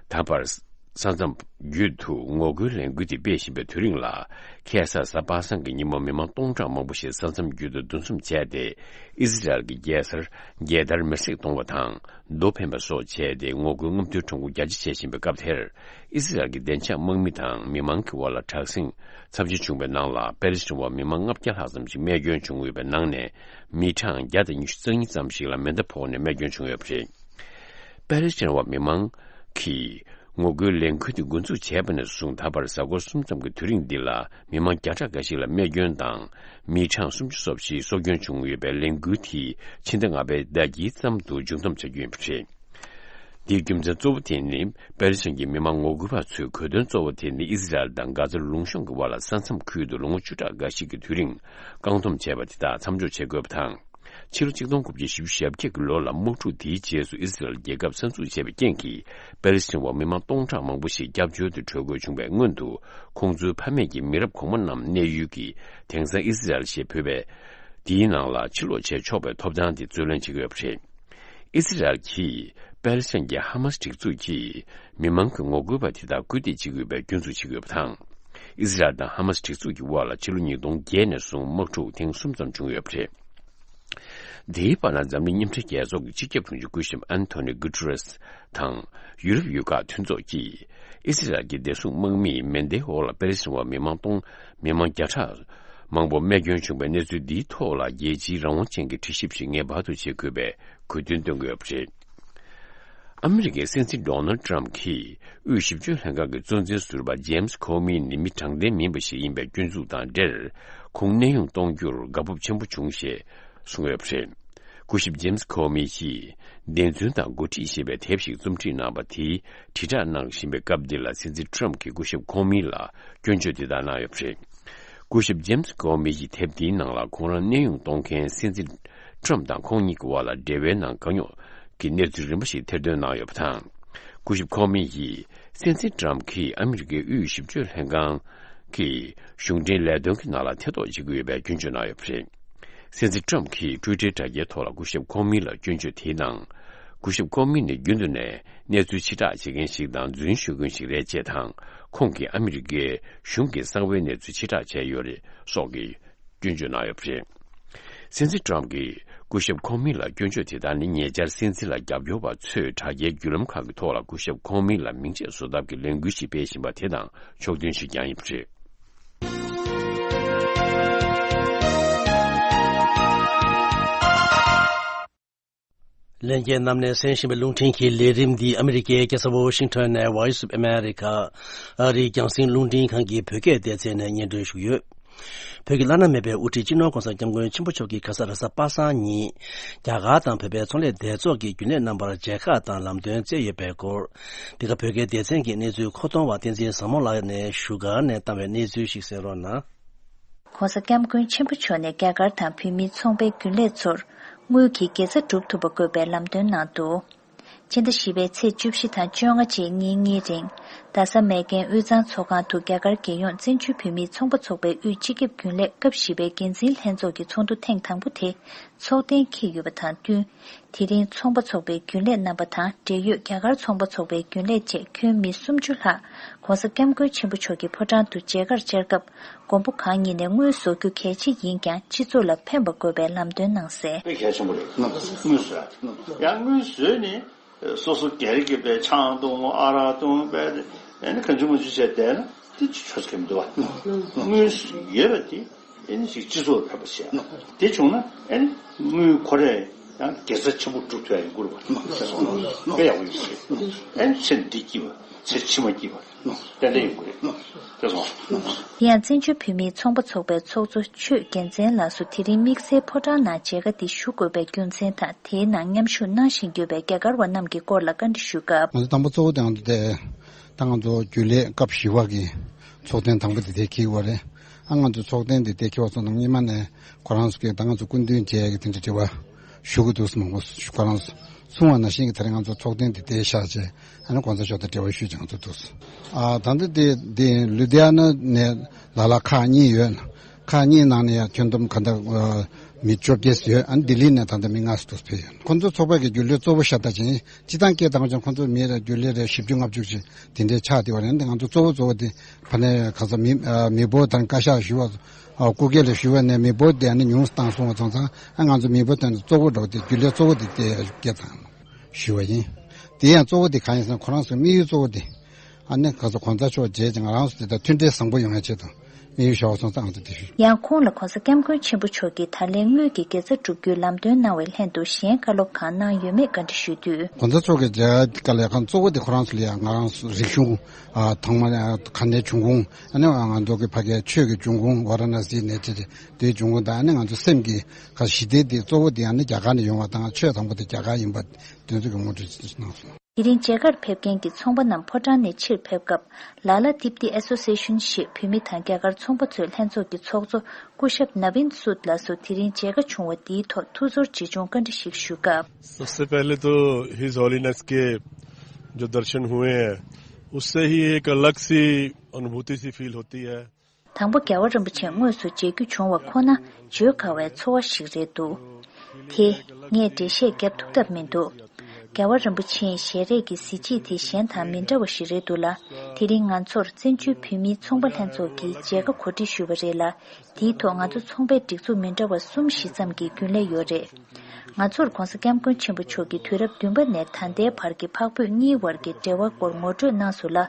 ད་བར་ས་མཚམས་བརྒྱུད་དུ་ངོ་རྒོལ་ལས་འགུལ་དེ་སྤེལ་བཞིན་པའི་དུས་རིང་ལ། ཁ་སང་གཟའ་པ་སངས་ཀྱི་ཉིན་མོ་མི་མང་སྟོང་ཕྲག་མང་པོ་ཞིག་ས་མཚམས་བརྒྱུད་དུ་འདུ་འཛོམས་བྱས་ཏེ། ཨི་སི་རལ་གྱི་རྒྱལ་སར་རྒྱལ་དར་མེར་སྲེག་གཏོང་བ་དང་རྡོ་འཕེན་པ་སོགས་བྱས་ཏེ་ངོ་རྒོལ་རྔམ་སྟོན་ཁྲོམ་སྐོར་རྒྱ་ཆེ་བྱེད་བཞིན་པའི་སྐབས་དེར། ཨི་སི་རལ་གྱི་བདེ་འཇགས་དམག་མི་དང་མི་མང་གི་དབར་ལ་དྲག་ཟིང་འཚབ་ཆེ་བྱུང་བའི་ནང་ལ་པེ་ལི་སི་ཐན་བ་མི་མང་ལྔ་བརྒྱ་ལྷག་ཙམ་ཞིག་རྨས་སྐྱོན་བྱུང་ཡོད་པའི་ནང་ནས་མི་གྲངས་བརྒྱ་དང་ཉི་ཤུ་རྩ་གཉིས་ཙམ་ཞིག་ལ་མེ་མདའ་ཕོག་ནས་རྨས་སྐྱོན་བྱུང་ཡོད་པ་རེད། པེ་ལི་སི་ཐན་བ་མི་མང་གིས་ངོ་རྒོལ་ལས་འགུལ་དེ་འགོ་འཛུགས་བྱས་པ་ནས་བཟུང་ད་བར་གཟའ་འཁོར་གསུམ་ཙམ་གྱི་དུས་རིང་འདི་ལ་མི་མང་བརྒྱ་ཕྲག་འགའ་ཞིག་ལ་རྨས་སྐྱོན་དང་མི་གྲངས་སུམ་ཅུ་སོགས་ཤིག་སྲོག་སྐྱོན་བྱུང་ཡོད་པའི་ལས་འགུལ་དེ་ཕྱི་ཟླ་ལྔ་པའི་ཟླ་དཀྱིལ་ཙམ་དུ་མཇུག་བསྡོམས་བྱ་རྒྱུ་ཡིན་པ་རེད། འདིའི་རྒྱུ་མཚན་གཙོ་བོ་དེ་ནི་པེ་ལི་སི་ཐན་གྱི་མི་མང་ངོ་རྒོལ་བ་ཚོས་དགོས་དོན་གཙོ་བོ་དེ་ནི་ཨི་སི་རལ་དང་གྷ་ཛ་ལུང་གཤོང་གི་དབར་ལ་ས་མཚམས་ཁུལ་དུ་ལོ་ངོ་བཅུ་ཕྲག་འགའ་ཞིག་གི་དུས་རིང་བཀག་སྡོམ་བྱས་པ་དེ་དག་མཚམས་འཇོག་བྱེད་དགོས་པ་དང་། ཕྱི་ལོ་ཆིག་སྟོང་དགུ་བརྒྱ་བཞི་བཅུ་ཞེ་བརྒྱད་ཀྱི་ལོ་ལ་དམག་འཁྲུག་དེའི་རྗེས་སུ་ཨི་སི་རལ་རྒྱལ་ཁབ་གསར་འཛུགས་བྱས་པའི་རྐྱེན་གྱིས་པེ་ལི་སི་ཐན་བ་མི་མང་སྟོང་ཕྲག་མང་པོ་ཞིག་སྐྱབས་བཅོལ་དུ་བྲོས་དགོས་བྱུང་བའི་སྔོན་དུ་ཁོང་ཚོའི་ཕ་མེས་ཀྱི་མི་རབས་གོང་མ་རྣམས་གནས་ཡུལ་གྱི་དེང་སང་ཨི་སི་རལ་ཞེས་འབོད་པའི་དེའི་ནང་ལ་ཕྱིར་ལོག་བྱས་ཆོག་པའི་ཐོབ་ཐང་དེ་རྩོད་ལེན་བྱེད་ཀྱི་ཡོད་པ་རེད། ཨི་སི་རལ་གྱིས་པེ་ལི་སི་ཐན་གྱི་ཧ་མ་སི་སྒྲིག་འཛུགས་ཀྱིས་མི་མང་གི་ངོ་རྒོལ་བ་དེ་དག་སྐུལ་འདེད་བྱེད་ཀྱི་ཡོད་པའི་སྐྱོན་འཛུགས་བྱེད་ཀྱི་ཡོད་པ་དང་། ཨི་སི་རལ་དང་ཧ་མ་སི་སྒྲིག་འཛུགས་ཀྱི་དབར་ལ་ཕྱི་ལོ་ཉིས་སྟོང་བརྒྱད་ནས་བཟུང་དམག་འཁྲུག་ཐེངས་གསུམ་ཙམ་བྱུང་ཡོད་པ་རེད། དེའི་བར་ན་འཛམ་གླིང་མཉམ་འབྲེལ་རྒྱལ་ཚོགས་ཀྱི་སྤྱི་ཁྱབ་དྲུང་ཆེ་སྐུ་ཞབས་ཨན་ཐོ་ནི་གུ་ཏུ་རེས་དང་ཡུ་རོབ་ཡུལ་ཁག་མཐུན་ཚོགས་ཀྱིས་ཨི་སི་རལ་གྱི་བདེ་སྲུང་དམག་མིས་མེ་མདའི་འོག་ལ་པེ་ལི་སི་ཐན་བ་མི་མང་སྟོང་མི་མང་བརྒྱ་ཕྲག་མང་པོ་རྨས་སྐྱོན་བྱུང་བའི་གནས་ཚུལ་འདིའི་ཐོག་ལ་རྒྱལ་སྤྱིའི་རང་དབང་ཅན་གྱི་དྲི་ཞིབ་ཞིག་ངེས་པར་དུ་བྱེད་དགོས་པའི་དགོས་འདུན་བཏོན་གྱི་ཡོད་པ་རེད། ཨ་མི་རི་ཀའི་སྲིད་འཛིན་ཌོ་ནལ་ཊམ་གྱིས་དབུས་ཞིབ་དཔྱོད་ལྷན་ཁང་གི་གཙོ་འཛིན་ཟུར་པ་ཇེམ་སི་ཁོ་མི་ནི་མི་དྲང་བདེན་མིན་པ་ཞིག་ཡིན་པའི་སྐྱོན་འཛུགས་དང་འབྲེལ། ཁོང་གནས་དབྱུང་གཏོང་རྒྱུར་དགའ་སྤོབས་ཆེན་པོ་བྱུང་ཞེས་གསུངས་ཡོད་པ་རེད། སྐུ་ཞབས་ཇེམ་སི་ཁོ་མི་ཡིས་བདེན་རྫུན་དང་འགོ་ཁྲིད་ཞེས་པའི་དེབ་ཞིག་རྩོམ་སྒྲིག་གནང་བ་དེའི་དྲིལ་བསྒྲགས་གནང་བཞིན་པའི་སྐབས་འདི་ལ་སྲིད་འཛིན་ཊམ་གྱིས་སྐུ་ཞབས་ཁོ་མི་ལ་སྐྱོན་བརྗོད་དེ་ལྟར་གནང་ཡོད་པ་རེད། སྐུ་ཞབས་ཇེམ་སི་ཁོ་མི་ཡིས་དེབ་འདིའི་ནང་ལ་ཁོང་རང་གནས་དབྱུང་གཏོང་མཁན་སྲིད་འཛིན་ཊམ་དང་ཁོང་གཉིས་ཀྱི་དབར་ལ་འབྲེལ་བའི་ནང་གང་མྱོང་གི་གནས་ཚུལ་རིམ་པ་ཞིག་ཐེར་འདོན་གནང་ཡོད་པ་དང་། སྐུ་ཞབས་ཁོ་མི་ཡིས་སྲིད་འཛིན་ཊམ་གྱིས་ཨ་མི་རི་ཀའི་དབུས་ཞིབ་དཔྱོད་ལྷན་ཁང་གི་གཞུང་འབྲེལ་ལས་དོན་གྱི་ནང་ལ་ཐེ་གཏོགས་བྱེད་ཀྱི་ཡོད་པའི་སྐྱོན་བརྗོད་གནང་ཡོད་པ་རེད། སྲིད་འཛིན་ཊམ་གྱིས་ཊུའི་ཊར་དྲ་རྒྱའི་ཐོག་ལ་སྐུ་ཞབས་ཁོ་མི་ལ་སྐྱོན་བརྗོད་དེའི་ནང་། སྐུ་ཞབས་ཁོ་མི་ནི་རྒྱུན་དུ་ནས་གནས་ཚུལ་ཕྱིར་བསྒྲགས་བྱེད་མཁན་ཞིག་དང་རྫུན་ཤོད་མཁན་ཞིག་རེད་ཅེས་དང་། ཁོང་གིས་ཨ་མི་རི་ཀའི་གཞུང་གི་གསང་བའི་གནས་ཚུལ་ཕྱིར་བསྒྲགས་བྱས་ཡོད་རེད་སོགས་ཀྱི་སྐྱོན་བརྗོད་གནང་ཡོད་པ་རེད། སྲིད་འཛིན་ཊམ་གྱིས་སྐུ་ཞབས་ཁོ་མི་ལ་སྐྱོན་བརྗོད་དེ་དག་ནི་ཉེ་ཆར་སྲིད་འཛིན་ལ་རྒྱབ་སྐྱོར་བ་ཚོས་དྲ་རྒྱའི་བརྒྱུད་ལམ་ཁག་གི་ཐོག་ལ་སྐུ་ཞབས་ཁོ་མི་ལ་མིང་ཆད་བཟོ་ཐབས་ཀྱི་ལས་འགུལ་ཞིག་སྤེལ་བཞིན་པ་དེ་དང་ཕྱོགས་མཐུན་ཞིག་ཀྱང་ཡིན་པ་རེད། ལྷན་རྒྱས་རྣམས་ནས་གསན་བཞིན་པའི་རླུང་འཕྲིན་གྱི་ལས་རིམ་འདི་ཨ་མི་རི་ཀའི་རྒྱལ་ས་ཝོ་ཤིང་ཊོན་ནས་Voice of America ཨ་རིའི་རྒྱང་སྲིང་རླུང་འཕྲིན་ཁང་གི་བོད་སྐད་སྡེ་ཚན་ནས་སྙན་སྒྲོན་ཞུས་ཡོད། བོད་ཀྱི་བླ་ན་མེད་པའི་དབུ་ཁྲིད་སྤྱི་ནོར་༧གོང་ས་༧སྐྱབས་མགོན་ཆེན་པོ་མཆོག་གིས་ཁ་ས་རེས་གཟའ་པ་སངས་ཉིན། རྒྱ་གར་དང་བོད་པའི་ཚོང་ལས་སྡེ་ཚོགས་ཀྱི་རྒྱུན་ལས་རྣམ་པར་མཇལ་ཁ་དང་ལམ་སྟོན་བསྩལ་ཡོད་པའི་སྐོར། འདི་ག་བོད་སྐད་སྡེ་ཚན་གྱི་གནས་ཚུལ་མཁོ་གཏོང་བ་བསྟན་འཛིན་བཟང་མོ་ལགས་ནས་བཞུགས་སྒར་ནས་བཏང་བའི་གནས་ཚུལ་ཞིག་གསན་རོགས་གནང་། ྋགོང་ས་ྋསྐྱབས་མགོན་ཆེན་པོ་མཆོག་ནས་རྒྱ་གར་དང་བོད་མིའི་ཚོང་པའི་རྒྱུན་ལས་ཚོར་དངུལ་གྱི་དགེ་རྩ་སྒྲུབ་ཐུབ་པ་དགོས་པའི་ལམ་སྟོན་གནང་འདུག་ཕྱི་ཟླ་བཞི་པའི་ཚེས་བཅུ་བཞི་དང་བཅོ་ལྔ་བཅས་ཉིན་གཉིས་རིང་རྡ་ས་མེག་གྷན་དབུས་གཙང་ཚོགས་ཁང་དུ་རྒྱ་གར་རྒྱལ་ཡོངས་བཙན་བྱོལ་བོད་མིའི་ཚོང་པ་ཚོགས་པའི་དབུས་སྤྱི་ཁྱབ་རྒྱུན་ལས་སྐབས་བཞི་པའི་འགན་འཛིན་ལྷན་ཚོགས་ཀྱི་ཚོགས་འདུ་ཐེངས་དང་པོ་དེ་ཚོགས་གཏན་འཁེལ་ཡོད་པ་དང་བསྟུན། དེ་རིང་ཚོང་པ་ཚོགས་པའི་རྒྱུན་ལས་རྣམ་པ་དང་འབྲེལ་ཡོད་རྒྱ་གར་ཚོང་པ་ཚོགས་པའི་རྒྱུན་ལས་བཅས་ཁྱོན་མི་སུམ་ཅུ་ལྷག་ྋགོང་ས་ྋསྐྱབས་མགོན་ཆེན་པོ་མཆོག་གི་ཕོ་བྲང་དུ་མཇལ་ཁར་བཅར་སྐབས། མགོན་པོ་གང་ཉིད་ནས་དངུལ་བཟོ་རྒྱུ་གལ་ཆེ་ཡིན་ཀྱང་སྤྱི་ཚོགས་ལ་ཕན་པ་དགོས་པའི་ལམ་སྟོན་གནང་གསལ། དཔེ་གལ་ཆེན་པོ་རེད། དངུལ་བཟོ་ཡ་དེ། ཡང་དངུལ་བཟོས་ནས་སོ་སོ་སྒེར་གྱི་པའི་ཆང་འཐུང་ཨ་རག་འཐུང་པའི་ཨ་ནི་གང་བྱུང་མང་བྱུང་བྱས་བསྡད་ན་དེ་ཆོ་ཆོ་གི་མི་འདུག་བ། དངུལ་ཡོད་པ་དེ་ ཨེ་ནི་ཅིག་སྤྱི་ཚོགས་ཕན་པ་བྱས། དེ་བྱུང་ན་ཨེ་ནི་དངུལ་ཁོ་རས་ཡང་དགེ་རྩ་ཆེན་པོ་སྒྲུབ་ཐུབ་ཡ་ཡོང་གི་རེད་བ། དེ་སོང་ན་དཔེ་ཡག་པོ་ཡོང་གི་རེད། ཨེ་ནི་ཚེ་འདི་སྐྱིད་པ། ཚེ་ཕྱི་མ་སྐྱིད་པ་ཏན་ཏན་ཡོང་གི་རེད། དེ་སོང་། དེ་ཡང་བཙན་བྱོལ་བོད་མིའི་ཚོང་པ་ཚོགས་པའི་ཚོགས་གཙོ་ཆོས་རྒྱལ་མཚན་ལགས་སུ་དེ་རིང་དམིགས་བསལ་ཕོ་བྲང་ནང་མཇལ་ཁ་འདི་ཞུ་དགོས་པའི་རྒྱུ་མཚན་དང་དེའི་ནང་མཉམ་ཞུགས་གནང་བཞིན་ཡོད་པའི་རྒྱ་གར་བ་རྣམས་ཀྱི་སྐོར་ལ་བཀའ་འདྲི་ཞུ་སྐབས། ང་ཚོ་དང་པོ་གཙོ་བོ་དེ་ང་ཚོ་དེ་ད་ང་ཚོ་རྒྱུན་ལས་སྐབས་བཞི་པ་གི་ཚོགས་ཐེངས་དང་པོ་དེ་དེ་འཁེལ་བ་རེད། ཨ་ང་ཚོ་ཚོགས་ཐེངས་དེ་དེ་འཁེལ་བ་སོང་ཙང་སྔོན་མ་ནས་ཁོ་རང་ཚོ་གིས་ད་ང་ཚོ་སྐུ་མདུན་མཇལ་ཡ་གི་དེ་འདྲ་དྲི་བ་ཞུ་གི་འདུག་ཟེར་མང་པོ་ཁོ་རང་ཚོ་གསུང་བ་ནང་བཞིན་གྱི་ད་རེས་ང་ཚོ་ཚོགས་ཐེངས་དེ་དེ་བཞག་བྱས་ཨ་ནི་གོང་ས་མཆོག་དང་འབྲེལ་བ་ཞུས་ཀྱང་ཚོ་འདུག་ཨ་ད་ལྟ་དེ་དེ་ལུ་དྷི་ཡ་ན་ནས་ལ་ལ་ཁག་གཉིས་ཡོད། ཁག་གཉིས་ནང་ནས་ཡང་ཁྱོན་བསྡོམས་ག་འདྲ་མི་བཅོ་བརྒྱད་ཡོད། ཨ་ནི་ལྡི་ལི་ནས་ད་ལྟ་མི་ལྔ་ཙམ་ཕེབས་ཡོད། ཁོང་ཚོ་ཚོགས་པ་གི་རྒྱུན་ལས་གཙོ་བོ་ཤ་སྟག་ཅིག་ཡིན། སྤྱིར་བཏང་སྐད་བཏང་བ་ཅིན་ཁོང་ཚོ་མི་རེ་རྒྱུན་ལས་རེ་བཞི་བཅུ་ལྔ་བཅུ་ཅིག་དེ་འདྲའི་ཆགས་བསྡད་པ་རེད། འདི་ང་ཚོ་གཙོ་བོ་གཙོ་བོ་དེ་ཕ་ནས་ག་ཚོད་མི་མི་འབོར་དང་བཀའ་ཤག་ཞུ་བ། ཨ་སྐུ་སྒེར་ལ་ཞུ་བ་ནས་མི་འབོར་དེ་ཨ་ནི་ཉུང་བཏང་སོང་བ་སོང་ཙང་ཨ་ང་ཚོ་མི་འབོར་དེ་ཚོ་གཙོ་བོ་འགྲོ་དེ་རྒྱུན་ལས་གཙོ་བོ་དེ་སྐད་སྐད་བཏང་ཞུ་བ་ཡིན། དེ་ཡང་གཙོ་བོ་དེ་གང་ཡིན་ཟེར་ན་ཁོ་རང་ཚོའི་དམིགས་ཡུལ་གཙོ་བོ་དེ་ཨ་ནི་ག་ཚོད་གོང་ས་མཆོག་མཇལ་ཅིང་ང་རང་ཚོ་དེ་དང་མཐུན་འབྲེལ་བཟང་པོ་ཡོང་ཡ་ཆེད་དུ་དམིགས་ཡུལ་བཞག་པ་སོང་ཙང་ཨང་ཚོ་དེ་ཞུ། ཡང་ཁོང་ལ་གོང་ས་སྐྱབས་མགོན་ཆེན་པོ་མཆོག་གིས་ད་ལན་དངུལ་གྱི་དགེ་རྩ་སྒྲུབ་རྒྱུའི་ལམ་སྟོན་གནང་བའི་ལྷན་དུ་གཞན་བཀའ་སློབ་གང་གནང་ཡོད་མེད་བཀའ་འདྲི་ཞུས་དུས། གོང་ས་མཆོག་གིས་མཇལ་བའི་སྐབས་ལ་ཡང་གཙོ་བོ་དེ་ཁོ་རང་ཚོ་ལ་ཡང་ང་རང་ཚོ་རིག་གཞུང་ཨ་ཐོག་མ་ག་ནས་བྱུང་ཁུངས་ཨ་ནི་ང་ཚོ་གི་ཕ་གིའི་ཆོས་ཀྱི་འབྱུང་ཁུངས་ཝཱ་ར་ཎ་སི་ནས་བྱས་ཏེ་དེའི་འབྱུང་ཁུངས་དང་ཨ་ནི་ང་ཚོ་སེམས་ཀྱི་ག་ཞི་བདེ་དེ་གཙོ་བོ་དེ་ཨ་ནི་རྒྱ་གར་ནས་ཡོང་བ་དང་ཆོས་དང་པོ་དེ་རྒྱ་གར་ཡིན་པ་དེ་ཚོ་གི་ངོ་སྤྲོད་གནང་སོང་། དེ་རིང་མཇལ་ཁར་ཕེབས་མཁན་གྱི་ཚོང་པ་རྣམས་ཕོ་བྲང་ནས་ཕྱིར་ཕེབས་སྐབས། ལ་ལ་དིབ་ཏི་ཨེ་སོ་སི་ཨེ་ཤན་ཞེས་བོད་མི་དང་རྒྱ་གར་ཚོང་པ་ཚོའི་ལྷན་ཚོགས་ཀྱི་ཚོགས་གཙོ་སྐུ་ཞབས་ནཱ་བིན་སུད་ལགས་སུ་དེ་རིང་མཇལ་ཁ་བྱུང་བ་འདིའི་ཐོག་ཐུགས་ཚོར་ཇི་བྱུང་བཀའ་འདྲི་ཞིག་ཞུ་སྐབས། सबसे पहले तो हिज हॉलीनेस के जो दर्शन हुए हैं, उससे ही एक अलग सी अनुभूति सी फील होती है। དང་པོ་རྒྱལ་བ་རིན་པོ་ཆེ་དངོས་སུ་མཇལ་རྒྱུ་བྱུང་བ་ཁོ་ན་བརྗོད་དཀའ་བའི་ཚོར་བ་ཞིག་རེད་འདུག་དེ་ངས་འགྲེལ་བཤད་བརྒྱབ་ཐུབ་ཐབས་མི་འདུག་རྒྱལ་བ་རིན་པོ་ཆེའི་ཞལ་རས་ཀྱི་གཟི་བརྗིད་དེ་གཞན་དང་མི་འདྲ་བ་ཞིག་རེད་འདུག་ལ། དེ་རིང་ང་ཚོར་བཙན་བྱོལ་བོད་མིའི་ཚོང་པ་ལྷན་ཚོགས་ཀྱིས་མཇལ་ཁ་གོ་སྒྲིག་ཞུས་པ་རེད་ལ། དེའི་ཐོག་ང་ཚོ་ཚོང་པའི་སྒྲིག་འཛུགས་མི་འདྲ་བ་གསུམ་བཞི་ཙམ་གྱི་རྒྱུན་ལས་ཡོད་རེད། ང་ཚོར་༧གོང་ས་༧སྐྱབས་མགོན་ཆེན་པོ་མཆོག་གིས་དུས་རབས་བདུན་པ་ནས་ད་ལྟའི་བར་གྱི་འཕགས་བོད་གཉིས་བར་གྱི་འབྲེལ་བ་སྐོར་ངོ་སྤྲོད་གནང་སོང་ལ།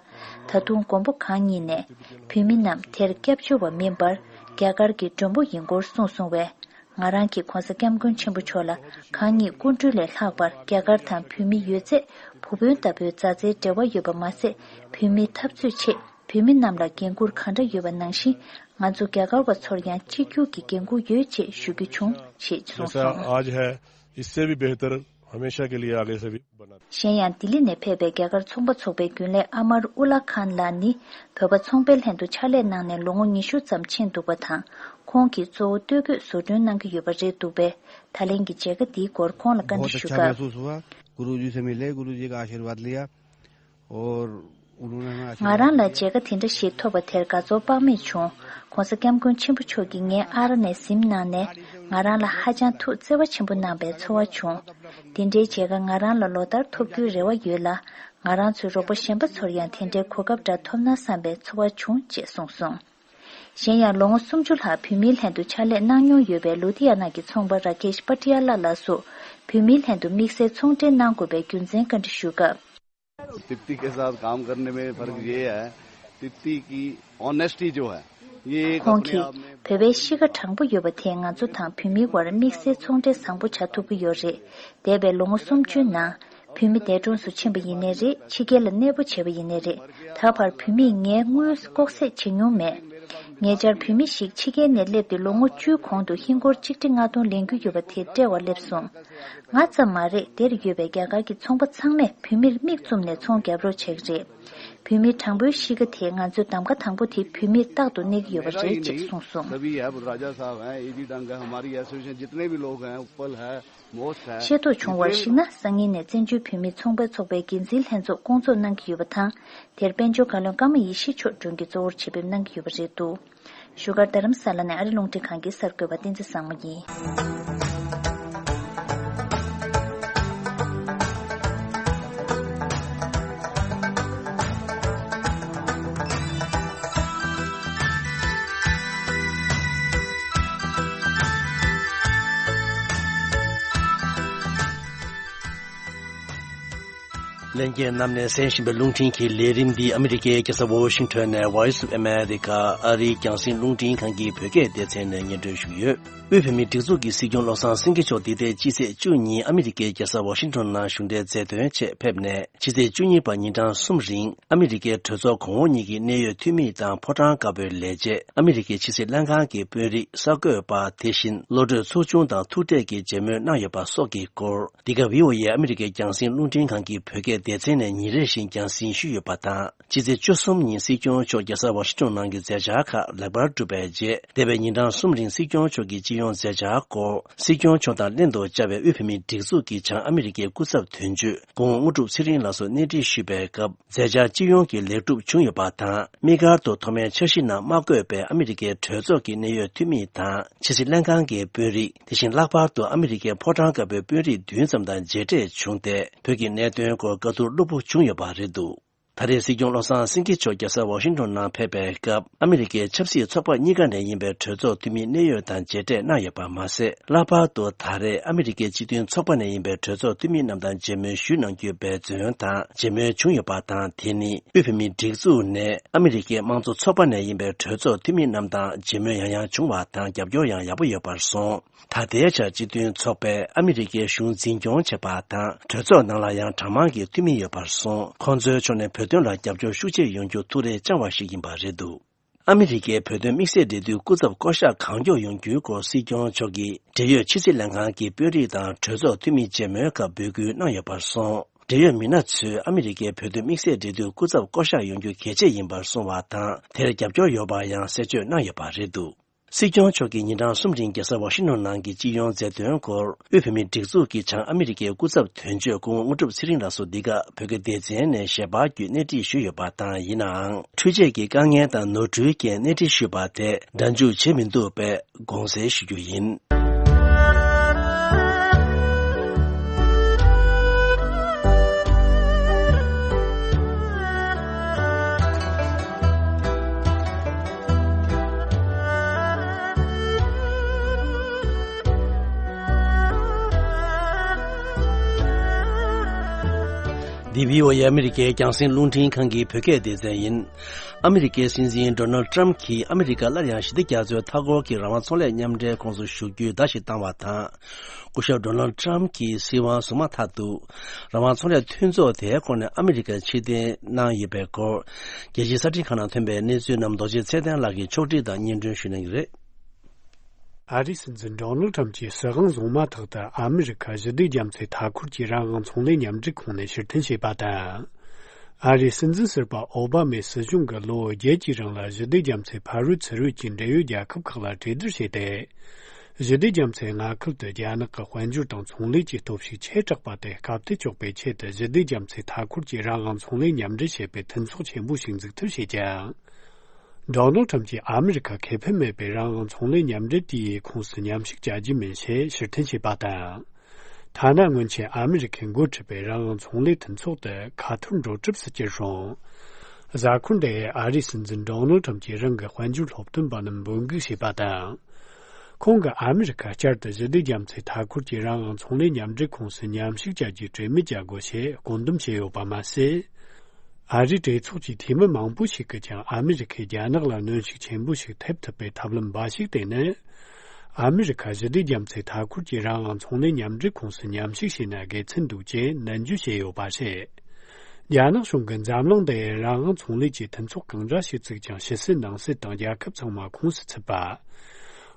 ད་དུང་མགོན་པོ་གང་ཉིད་ནས་བོད་མི་རྣམས་དེར་སྐྱབས་བཅོལ་བ་མིན་པར་རྒྱ་གར་གྱི་མགྲོན་པོ་ཡིན་སྐོར་གསུངས་སོང་བས། ང་རང་གིས་༧གོང་ས་༧སྐྱབས་མགོན་ཆེན་པོ་མཆོག་ལ་གང་ཉིད་སྐུ་མགྲོན་ལས་ལྷག་པར་རྒྱ་གར་དང་བོད་མི་ཡོད་ཚད་བུ་དཔོན་ལྟ་བུའི་མཛའ་བརྩེའི་འབྲེལ་བ་ཡོད་པ་མ་ཟད། བོད་མིའི་འཐབ་རྩོད་ཆེད་བོད་མི་རྣམས་ལ་འགན་འཁུར་གང་འདྲ་ཡོད་པ་ནང་བཞིན། ང་ཚོ་རྒྱ་གར་བ་ཚོར་ཡང་གཅིག་གྱུར་གྱི་འགན་འཁུར་ཡོད་ཅེས་ཞུ་རྒྱུ་བྱུང་ཞེས་གསུངས་སོང་། आज है, इससे भी बेहतर हमेशा के लिए आगे से भी बना। གཞན་ཡང་ལྡི་ལི་ནས་ཕེབས་པའི་རྒྱ་གར་ཚོང་པ་ཚོགས་པའི་རྒྱུན་ལས་ཨ་མར་ཨུ་ལ་ཁཱན་ལགས་ནི་བོད་པ་ཚོང་པའི་ལྷན་དུ་ཕྱག་ལས་གནང་ནས་ལོ་ངོ་ཉི་ཤུ་ཙམ་ཕྱིན་འདུག་པ་དང་། ཁོང་གིས་གཙོ་བོ་ལྟོ་གོས་བཟོ་སྐྲུན་གནང་གི་ཡོད་པ་རེད་འདུག་པས། ད་ལན་གྱི་མཇལ་ཁ་འདིའི་སྐོར་ཁོང་ལ་བཀའ་འདྲི་ཞུ་སྐབས། बहुत अच्छा महसूस हुआ। गुरु जी से मिले, गुरु जी का आशीर्वाद लिया। और उन्होंने हमें ང་རང་ལ་མཇལ་ཁ་དེ་འདྲ་ཞིག་ཐོབ་པ་དེར་དགའ་ཚོར་དཔག་མེད་བྱུང་། ༧གོང་ས་༧སྐྱབས་མགོན་ཆེན་པོ་མཆོག་གིས་ངའི་ཨ་ར་ནས་གཟིམ་གནང་ནས་ང་རང་ལ་ཧ་ཅང་ཐུགས་བརྩེ་བ་ཆེན་པོ་གནང་བའི་ཚོར་བ་བྱུང་། དེ་འདྲའི་མཇལ་ཁ་ང་རང་ལ་ལོ་ལྟར་ཐོབ་རྒྱུའི་རེ་བ་ཡོད་ལ། ང་རང་ཚོའི་རོགས་པ་གཞན་པ་ཚོར་ཡང་དེ་འདྲའི་གོ་སྐབས་འདྲ་ཐོབ་ན་བསམ་པའི་ཚོར་བ་བྱུང་ཅེས་གསུངས་སོང་། གཞན་ཡང་ལོ་ངོ་སུམ་ཅུ་ལྷག་བོད་མིའི་ལྷན་དུ་ཕྱག་ལས་གནང་མྱོང་ཡོད་པའི་ལུ་དྷི་ཡ་ན་གྱི་ཚོང་པ་ར་ཀེཤ་པ་ཏི་ཡ་ལ་ལགས་སུ་བོད་མིའི་ལྷན་དུ་དམིགས་བསལ་ཚོང་འབྲེལ་གནང་དགོས་པའི་རྒྱུ་མཚན་བཀའ་འདྲི་ཞུ་སྐབས། तिप्ती के साथ काम करने में फ़र्क ये है, तिप्ती की ऑनेस्टी जो है, ये एक ཁོང་གིས་བོད་པའི་གཤིས་ཀ་དྲང་པོ་ཡོད་པ་དེས་ང་ཚོ་དང་བོད་མིའི་དབར་དམིགས་བསལ་ཚོང་འབྲེལ་བཟང་པོ་བྱ་ཐུབ་ཀྱི་ཡོད་རེད། འདས་པའི་ལོ་ངོ་སུམ་ཅུའི་ནང་། བོད་མི་འདས་གྲོངས་སུ་ཕྱིན་པ་ཡིན་ནའི་རེད། ཕྱི་རྒྱལ་ལ་གནས་སྤོ་བྱས་པ་ཡིན་ནའི་རེད། ད་བར་བོད་མིས་ངའི་དངུལ་ལྐོག་བསད་བྱེད་མྱོང་མེད། ཉེ་ཆར་བོད་མི་ཞིག་ཕྱི་རྒྱལ་ནས་སླེབས་ཏེ་ལོ་ངོ་བཅུའི་གོང་དུ་ཧིན་སྒོར་གཅིག་ཁྲི་ལྔ་སྟོང་ལེན་རྒྱུ་ཡོད་པ་དེ་སྤྲད་པར་སླེབས་སོང་། ང་ཙམ་མ་རེད། འདིར་ཡོད་པའི་རྒྱ་གར་གྱི་ཚོང་པ་ཚང་མས་བོད་མིར་མིག་བཙུམ་ནས་ཚོང་རྒྱབ་རོགས་བྱེད་ཀྱི་རེད། བོད་མིའི་དྲང་པོའི་གཤིས་ཀ་དེ་ང་ཚོའི་གདམ་ཁ་དང་པོ་དེ་བོད་མིར་རྟག་ཏུ་གནས་ཀྱི་ཡོད་པ་རེད་ཅེས་གསུངས་སོང་། सभी है, बुधराजा साहब हैं, एजी डंग है, हमारी एसोसिएशन जितने भी लोग हैं, उत्पल है, मोस्ट है। ཤེས་རྟོགས་བྱུང་བར་གཞིགས་ན། སང་ཉིན་ནས་བཙན་བྱོལ་བོད་མིའི་ཚོང་པའི་ཚོགས་པའི་འགན་འཛིན་ལྷན་ཚོགས་བསྐོང་ཚོགས་གནང་གི་ཡོད་པ་དང་། དེར་དཔལ་འབྱོར་བཀའ་བློན་ཀརྨ་ཡེ་ཤེས་མཆོག་མགྲོན་གྱིས་གཙོ་བོར་ཆེད་ཕེབས་གནང་གི་ཡོད་པ་རེད་འདུག་བཞུགས་སྒར་རྡ་རམ་ས་ལ་ནས་ཨ་རི་རླུང་འཕྲིན་ཁང་གི་གསར་འགོད་པ་བསྟན་འཛིན་བཟང་མོ་ཡིན། ལྷན་རྒྱས་རྣམས་ནས་གསན་བཞིན་པའི་རླུང་འཕྲིན་གྱི་ལས་རིམ་འདི་ཨ་མི་རི་ཀའི་རྒྱལ་ས་ཝོ་ཤིང་ཊོན་ནས་Voice of America ཨ་རིའི་རྒྱང་སྲིང་རླུང་འཕྲིན་ཁང་གི་བོད་སྐད་སྡེ་ཚན་ནས་སྙན་སྒྲོན་ཞུས་ཡོད། དབུས་བོད་མིའི་སྒྲིག་འཛུགས་ཀྱི་སྲིད་སྐྱོང་བློ་བཟང་སེང་གེ་མཆོག་འདི་ཟླའི་སྤྱི་ཚེས་བཅུ་གཉིས་ཨ་མི་རི་ཀའི་རྒྱལ་ས་ཝོ་ཤིང་ཊོན་ནང་གཞུང་འབྲེལ་མཛད་དོན་ཆེད་ཕེབས་ནས། ཕྱི་ཚེས་བཅུ་གཉིས་བར་ཉིན་གྲངས་གསུམ་རིང་ཨ་མི་རི་ཀའི་གྲོས་ཚོགས་གོང་འོག་གཉིས་ཀྱི་གནད་ཡོད་འཐུས་མི་དང་ཕོ་བྲང་དཀར་པོའི་ལས་བྱེད། ཨ་མི་རི་ཀའི་ཕྱི་སྲིད་ལྷན་ཁང་གི་དཔོན་རིགས། གསར་འགོད་པ། དེ་བཞིན་བློ་གྲོས་ཚོགས་ཆུང་དང་ཐུག་འཕྲད་ཀྱིས་མཇལ་མོལ་གནང་ཡོད་པ་སོགས་ཀྱི་སྐོར། འདི་ག་བྷི་ཨོ་ཨེ་ཨ་མི་རི་ཀའི་རྒྱང་སྲིང་རླུང་འཕྲིན་ཁང་གི་བོད་སྐད་སྡེ་ཚན་ནས་ཉིན་རེ་བཞིན་རྒྱང་སྲིང་ཞུས་ཡོད་པ་དང་། ཕྱི་ཚེས་བཅུ་གསུམ་ཉིན་སྲིད་སྐྱོང་མཆོག་རྒྱལ་ས་ཝ་ཤིང་ཊོན་ནང་གི་མཛད་འཆར་ཁག་ལེགས་པར་གྲུབ་པའི་རྗེས། འདས་པའི་ཉིན་གྲངས་གསུམ་རིང་སྲིད་སྐྱོང་མཆོག་གི་སྤྱི་ཡོངས་མཛད་འཆར་སྐོར། སྲིད་སྐྱོང་མཆོག་དང་ལྷན་དུ་བཅར་བའི་དབུས་བོད་མིའི་སྒྲིག་འཛུགས་ཀྱི་བྱང་ཨ་མི་རི་ཀའི་སྐུ་ཚབ་དོན་གཅོད་སྐུ་ངོ་དངོས་གྲུབ་ཚེ་རིང་ལགས་སུ་གནས་འདྲི་ཞུས་པའི་སྐབས། མཛད་འཆར་སྤྱི་ཡོངས་ཀྱི་ལེགས་གྲུབ་བྱུང་ཡོད་པ་དང་། དམིགས་བཀར་དུ་ཐོག་མའི་འཆར་གཞི་ནང་མ་བཀོད་པའི་ཨ་མི་རི་ཀའི་གྲོས་ཚོགས་ཀྱི་གནད་ཡོད་འཐུས་མི་དང་ཕྱི་སྲིད་ལྷན་ཁང་གི་དཔོན་རིགས། དེ་བཞིན་ལྷག་པར་དུ་ཨ་མི་རི་ཀའི་ཕོ་བྲང་དཀར་པོའི་དཔོན་རིགས་བདུན་ཙམ་དང་མཇལ་འཕྲད་བྱུང་སྟེ། བོད་ཀྱི་གནད་དོན་སྐོར་བཀའ་བསྡུར་གློ་བུར་བྱུང་ཡོད་པ་རེད་འདུག་ད་རེས་སྲིད་སྐྱོང་བློ་བཟང་སེང་གེ་མཆོག་རྒྱལ་ས་ཝ་ཤིང་ཊོན་ནང་ཕེབས་པའི་སྐབས། ཨ་མི་རི་ཀའི་ཆབ་སྲིད་ཚོགས་པ་གཉིས་ཀ་ནས་ཡིན་པའི་གྲོས་ཚོགས་འཐུས་མི་གནད་ཡོད་དང་མཇལ་འཕྲད་གནང་ཡོད་པ་མ་ཟད། ལྷག་པར་དུ་ད་རེས་ཨ་མི་རི་ཀའི་སྤྱི་མཐུན་ཚོགས་པ་ནས་ཡིན་པའི་གྲོས་ཚོགས་འཐུས་མི་རྣམས་དང་མཇལ་མོལ་ཞུས་གནང་རྒྱུའི་འབད་བརྩོན་དང་མཇལ་མོལ་བྱུང་ཡོད་པ་དང་། དེ་ནི་དབུས་བོད་མིའི་སྒྲིག་འཛུགས་ནས་ཨ་མི་རི་ཀའི་དམངས་གཙོ་ཚོགས་པ་ནས་ཡིན་པའི་གྲོས་ཚོགས་འཐུས་མི་རྣམས་དང་མཇལ་མོལ་ཡང་ཡང་བྱུང་བ་དང་རྒྱབ་སྐྱོར་ཡང་ཡག་པོ་ཡོད་པར་སོང་། ད་ལྟའི་ཆར་སྤྱི་མཐུན་ཚོགས་པས་ཨ་མི་རི་ཀའི་གཞུང་འཛིན་སྐྱོང་བྱེད་པ་དང་། གྲོས་ཚོགས་ནང་ལ་ཡང་གྲངས་མང་གི་འཐུས་མི་ཡོད་པར་སོང་། ཁོང་ཚོའི་ཕྱོགས་ནས་བོད་དོན་ལ་རྒྱབ་སྐྱོར་ཤུགས་ཆེ་ཡོང་རྒྱུ་ཐུགས་རེ་བཅངས་པ་ཞིག་ཡིན་པ་རེད་འདུག་ཨ་མི་རི་ཀའི་བོད་དོན་དམིགས་བསལ་འབྲེལ་མཐུད་སྐུ་ཚབ་བསྐོ་གཞག་གང་མགྱོགས་ཡོང་རྒྱུའི་སྐོར་སྲིད་སྐྱོང་མཆོག་གིས་འབྲེལ་ཡོད་ཕྱི་སྲིད་ལྷན་ཁང་གི་དཔོན་རིགས་དང་གྲོས་ཚོགས་འཐུས་མི་མཇལ་མོལ་སྐབས་འབོད་སྐུལ་གནང་ཡོད་པར་སོང་། འབྲེལ་ཡོད་མི་སྣ་ཚོས་ཨ་མི་རི་ཀའི་བོད་དོན་དམིགས་བསལ་འབྲེལ་མཐུད་སྐུ་ཚབ་བསྐོ་གཞག་ཡོང་རྒྱུ་གལ་ཆེ་ཡིན་པར་གསུངས་བ་དང་། དེར་རྒྱབ་སྐྱོར་ཡོད་པ་ཡང་གསལ་བརྗོད་གནང་ཡོད་པ་རེད་འདུག་སྲིད་སྐྱོང་མཆོག་གིས་ཉིན་གྲངས་གསུམ་རིང་རྒྱལ་ས་ཝ་ཤིང་ཊོན་ནང་གི་སྤྱི་ཡོངས་མཛད་དོན་སྐོར། དབུས་བོད་མིའི་སྒྲིག་འཛུགས་ཀྱི་བྱང་ཨ་མི་རི་ཀའི་སྐུ་ཚབ་དོན་གཅོད་སྐུ་ངོ་དངོས་གྲུབ་ཚེ་རིང་ལགས་སུ་འདི་ག་བོད་སྐད་སྡེ་ཚན་ནས་ཞལ་པར་བརྒྱུད་གནས་འདྲི་ཞུས་ཡོད་པ་དང་། ཡིན་ནའང་། འཕྲུལ་ཆས་ཀྱི་དཀའ་ངལ་དང་ནོར་འཁྲུལ་རྐྱེན་གནས་འདྲི་ཞུས་པ་དེ་སྒྲ་འཇུག་བྱེད་མི་འདུག་པས། དགོངས་སེལ་ཞུ་རྒྱུ་ཡིན། འདི་བྷི་ཨོ་ཨེ་ཨ་མི་རི་ཀའི་རྒྱང་སྲིང་རླུང་འཕྲིན་ཁང་གི་བོད་སྐད་སྡེ་ཚན་ཡིན། ཨ་མི་རི་ཀའི་སྲིད་འཛིན་ཌོ་ནལ་ཊམ་གྱིས་ཨ་མི་རི་ཀ་སླར་ཡང་ཞི་བདེ་རྒྱ་མཚོའི་མཐའ་འཁོར་གྱི་རང་དབང་ཚོང་ལས་མཉམ་འབྲེལ་ཁོངས་སུ་ཞུགས་རྒྱུའི་བརྡ་ཞིག་བཏང་བ་དང་། སྐུ་ཞབས་ཌོ་ནལ་ཊམ་གྱིས་སྲིད་དབང་བཟུང་མ་ཐག་ཏུ། རང་དབང་ཚོང་ལས་མཐུན་ཚོགས་དེའི་སྐོར་ནས་ཨ་མི་རི་ཀར་ཕྱིར་འཐེན་གནང་ཡོད་པའི་སྐོར། རྒྱལ་སྤྱིའི་གསར་འཕྲིན་ཁང་ནང་ཐོན་པའི་གནས་ཚུལ་རྣམས་རྡོ་རྗེ་ཚེ་བརྟན་ལགས་ཀྱིས་ཕྱོགས་སྒྲིག་དང་སྙན་སྒྲོན་ཞུ་གནང་གི་རེད། ཨ་རིའི་སྲིད་འཛིན་ཌོ་ནལ་ཊམ་གྱིས་སྲིད་དབང་བཟུང་མ་ཐག་ཏུ་ཨ་མི་རི་ཁ་ཞི་བདེ་རྒྱ་མཚོའི་མཐའ་འཁོར་གྱི་རང་དབང་ཚོང་ལས་མཉམ་འབྲེལ་ཁོངས་ནས་ཕྱིར་འཐེན་བྱས་པ་དང་། ཨ་རིའི་སྲིད་འཛིན་ཟུར་པ་ཨོ་བྷ་མས་སྲིད་གཞུང་གི་ལོ་བརྒྱད་ཀྱི་རིང་ལ་ཞི་བདེ་རྒྱ་མཚོའི་ཕ་རོལ་ཚུར་རོལ་གྱི་འབྲེལ་ཡོད་རྒྱལ་ཁབ་ཁག་ལ་གྲོས་བསྡུར་བྱས་ཏེ། ཞི་བདེ་རྒྱ་མཚོའི་མངའ་ཁུལ་དུ་རྒྱ་ནག་གི་དཔལ་འབྱོར་དང་ཚོང་ལས་ཀྱི་སྟོབས་ཤུགས་ཆེ་དྲགས་པ་དེ་སྐབས་དེ་གཅོག་པའི་ཆེད་དུ་ཞི་བདེ་རྒྱ་མཚོའི་མཐའ་འཁོར་གྱི་རང་དབང་ཚོང་ལས་མཉམ་འབྲེལ་ཞེས་པའི་མཐུན་ཚོགས་ཆེན་པོ་ཞིག་འཛུགས་ཐབས་བྱེད་ཀྱང་། ཌོ་ནལ་ཁྲམ་གྱིས་ཨ་མི་རི་ཁ་ཁེ་ཕན་མེད་པའི་རང་དབང་ཚོང་ལས་མཉམ་འབྲེལ་དེའི་ཁོངས་སུ་མཉམ་ཞུགས་བྱ་རྒྱུ་མིན་ཞེས་ཕྱིར་འཐེན་བྱས་པ་དང་། ཐ་ན་སྔོན་ཆད་ཨ་མི་རི་ཁས་འགོ་ཁྲིད་པའི་རང་དབང་ཚོང་ལས་མཐུན་ཚོགས་དེ་ཁ་ཐོར་འགྲོ་གྲབས་སུ་གྱུར་རུང་། གཟའ་འཁོར་འདིའི་ཨ་རིའི་སྲིད་འཛིན་ཌོ་ནལ་ཁྲམ་གྱིས་རང་གི་དཔལ་འབྱོར་སློབ་སྟོན་པ་རྣམས་འབོད་འགུག་བྱས་པ་དང་། ཁོང་གིས་ཨ་མི་རི་ཁ་བསྐྱར་དུ་ཞི་བདེ་རྒྱ་མཚོའི་མཐའ་འཁོར་གྱི་རང་དབང་ཚོང་ལས་མཉམ་འབྲེལ་ཁོངས་སུ་མཉམ་ཞུགས་བྱ་རྒྱུའི་གྲོས་མོལ་བྱ་དགོས་ཞེས་བཀོད་འདོམས་བྱས་ཡོད་པ་མ་ཟད། ཨ་རིའི་གྲོས་ཚོགས་ཀྱི་འཐུས་མི་མང་པོ་ཞིག་གིས་ཀྱང་ཨ་མི་རི་ཁས་རྒྱ་ནག་ལ་གནོན་ཤུགས་ཆེན་པོ་ཞིག་ཐེབས་ཐུབ་པའི་ཐབས་ལམ་འབའ་ཞིག་བཏོན་ནས། ཨ་མི་རི་ཁ་ཞི་བདེ་རྒྱ་མཚོའི་མཐའ་འཁོར་གྱི་རང་དབང་ཚོང་ལས་མཉམ་འབྲེལ་ཁོངས་སུ་མཉམ་ཞུགས་བྱས་ན་དགེ་མཚན་འདུག་ཅེས་ནན་བརྗོད་བྱས་ཡོད་པ་རེད། རྒྱ་ནག་གཞུང་གིས་འཛམ་གླིང་འདིའི་རང་དབང་ཚོང་ལས་ཀྱི་མཐུན་ཚོགས་གང་འདྲ་ཞིག་བཙུགས་ཀྱང་ཕྱི་སྲིད་ནང་སྲིད་དང་རྒྱལ་ཁབ་ཚང་མ་ཁོངས་སུ་ཚུད་པ།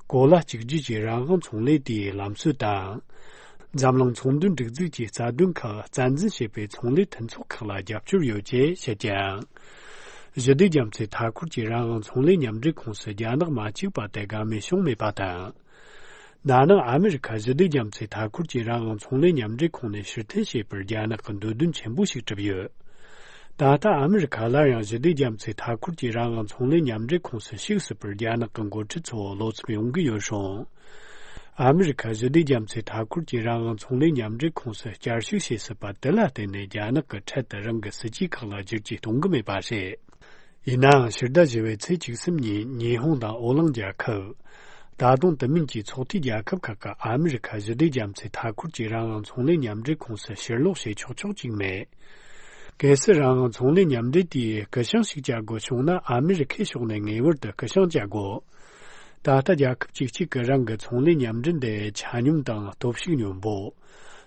གོ་ལ་གཅིག་སྒྲིལ་གྱི་རང་དབང་ཚོང་ལས་དེའི་ལམ་སྲོལ་དང་། འཛམ་གླིང་ཚོང་དོན་སྒྲིག་འཛུགས་ཀྱི་རྩ་དོན་ཁག་རྩ་འཛིན་བྱེད་པའི་ཚོང་ལས་མཐུན་ཚོགས་ཁག་ལ་རྒྱབ་སྐྱོར་ཡོད་ཅེས་བཤད་ཀྱང་། ཞི་བདེ་རྒྱ་མཚོའི་མཐའ་འཁོར་གྱི་རང་དབང་ཚོང་ལས་མཉམ་འབྲེལ་ཁོངས་སུ་རྒྱ་ནག་མ་བཅུག་པ་དེ་དགའ་མོས་བྱུང་མེད་པ་དང་། ན་ནིང་ཨ་མི་རི་ཁ་ཞི་བདེ་རྒྱ་མཚོའི་མཐའ་འཁོར་གྱི་རང་དབང་ཚོང་ལས་མཉམ་འབྲེལ་ཁོངས་ནས་ཕྱིར་འཐེན་བྱས་པར་རྒྱ་ནག་གིས་འདོད་འདུན་ཆེན་པོ་ཞིག་བསྒྲུབས་ཡོད། ད་ལྟ་ཨ་མི་རི་ཁ་སླར་ཡང་ཞི་བདེ་རྒྱ་མཚོའི་མཐའ་འཁོར་གྱི་རང་དབང་ཚོང་ལས་མཉམ་འབྲེལ་ཁོངས་སུ་ཞུགས་སྲིད་པར་རྒྱ་ནག་གི་འགོ་ཁྲིད་ཚོ་བློ་འཚབ་ཡོང་གི་ཡོད་རུང་། ཨ་མི་རི་ཁ་ཞི་བདེ་རྒྱ་མཚོའི་མཐའ་འཁོར་གྱི་རང་དབང་ཚོང་ལས་མཉམ་འབྲེལ་ཁོངས་སུ་བསྐྱར་ཞུགས་བྱས་སྲིད་པ་དེ་ལ་བརྟེན་ནས་རྒྱ་ནག་གིས་འཕྲལ་དུ་རང་གི་སྲིད་ཇུས་ཁག་ལ་བསྒྱུར་བཅོས་གཏོང་གི་མེད་པ་རེད། ཡིན་ནའང་ཕྱི་ཟླ་བཞི་པའི་ཚེས་བཅུ་གསུམ་ཉིན་ཉི་ཧོང་དང་ཨོ་གླིང་རྒྱལ་ཁབ། ད་དུང་དེ་མིན་གྱི་ཚོགས་འཐུས་རྒྱལ་ཁབ་ཁག་གིས་ཨ་མི་རི་ཁ་ཞི་བདེ་རྒྱ་མཚོའི་མཐའ་འཁོར་གྱི་རང་དབང་ཚོང་ལས་མཉམ་འབྲེལ་ཁོངས་སུ་ཕྱིར་ལོག་བྱེད་ཆོག་ཆོག་ཅིག་མེད། གལ་སྲིད་རང་དབང་ཚོང་ལས་མཉམ་འབྲེལ་དེས་སྐུ་སྲུང་ཞིག་བྱ་དགོས་བྱུང་ན། ཨ་མི་རི་ཁའི་ཕྱོགས་ནས་ངེས་པར་དུ་སྐུ་སྲུང་བྱ་དགོས། ད་ལྟ་རྒྱལ་ཁབ་བཅུ་གཅིག་གིས་རང་གི་ཚོང་ལས་མཉམ་འབྲེལ་འདི་ཆ་སྙོམས་དང་སྟོབས་ཤུགས་སྙོམས་པོ།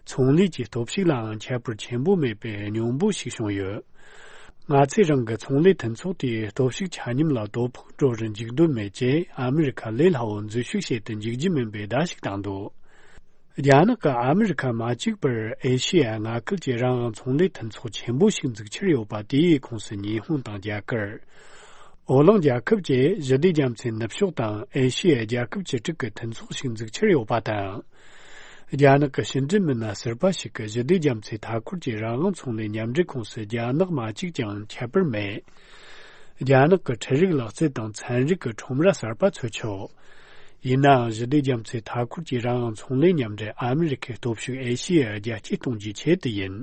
ཚོང་ལས་ཀྱི་སྟོབས་ཤུགས་ལའང་ཁྱད་པར་ཆེན་པོ་མེད་པའི་སྙོམས་པོ་ཞིག་བྱུང་ཡོད། ང་ཚོས་རང་གི་ཚོང་ལས་མཐུན་ཚོགས་དེའི་སྟོབས་ཤུགས་ཆ་སྙོམས་ལ་དོ་ཕོག་འགྲོ་རུ་འཇུག་འདོད་མེད་ཅེས་ཨ་མི་རི་ཁ་ལས་སླ་བོ་འཛུལ་ཞུགས་བྱེད་དུ་འཇུག་རྒྱུ་མིན་པའི་བརྡ་ཞིག་བཏང་འདུག་རྒྱ་ནག་གིས་ཨ་མི་རི་ཁ་མ་གཅིག་པར་ཨེ་ཤེ་ཡ་མངའ་ཁུལ་གྱི་རང་དབང་ཚོང་ལས་མཐུན་ཚོགས་ཆེན་པོ་ཞིག་འཛུགས་འཆར་ཡོད་པ། དེའི་ཁོངས་སུ་ཉི་ཧོང་དང་རྒྱ་གར། ཨོ་གླིང་རྒྱལ་ཁབ་བཅས་ཞི་བདེ་རྒྱ་མཚོའི་ནུབ་ཕྱོགས་དང་ཨེ་ཤེ་ཡའི་རྒྱལ་ཁབ་བཅུ་དྲུག་གི་མཐུན་ཚོགས་ཤིག་འཛུགས་འཆར་ཡོད་པ་དང་། རྒྱ་ནག་གི་ཕྱི་འབྲེལ་མི་སྣ་ཟུར་པ་ཞིག་གིས་ཞི་བདེ་རྒྱ་མཚོའི་མཐའ་འཁོར་གྱི་རང་དབང་ཚོང་ལས་མཉམ་འབྲེལ་ཁོངས་སུ་རྒྱ་ནག་མ་གཅིག་ཀྱང་ཁྱད་པར་མེད། རྒྱ་ནག་གི་འཕྲུལ་རིག་ལག་རྩལ་དང་ཚན་རིག་གི་ཁྲོམ་ར་གསར་པ་འཚོལ་ཆོག་ཡིན་ནའང་ཞི་བདེ་རྒྱ་མཚོའི་མཐའ་འཁོར་གྱི་རང་དབང་ཚོང་ལས་མཉམ་འབྲེལ་ཨ་མི་རི་ཁའི་སྟོབས་ཤུགས་ཨེ་ཤེ་ཡར་རྒྱ་སྐྱེད་གཏོང་རྒྱུའི་ཆེད་དུ་ཡིན།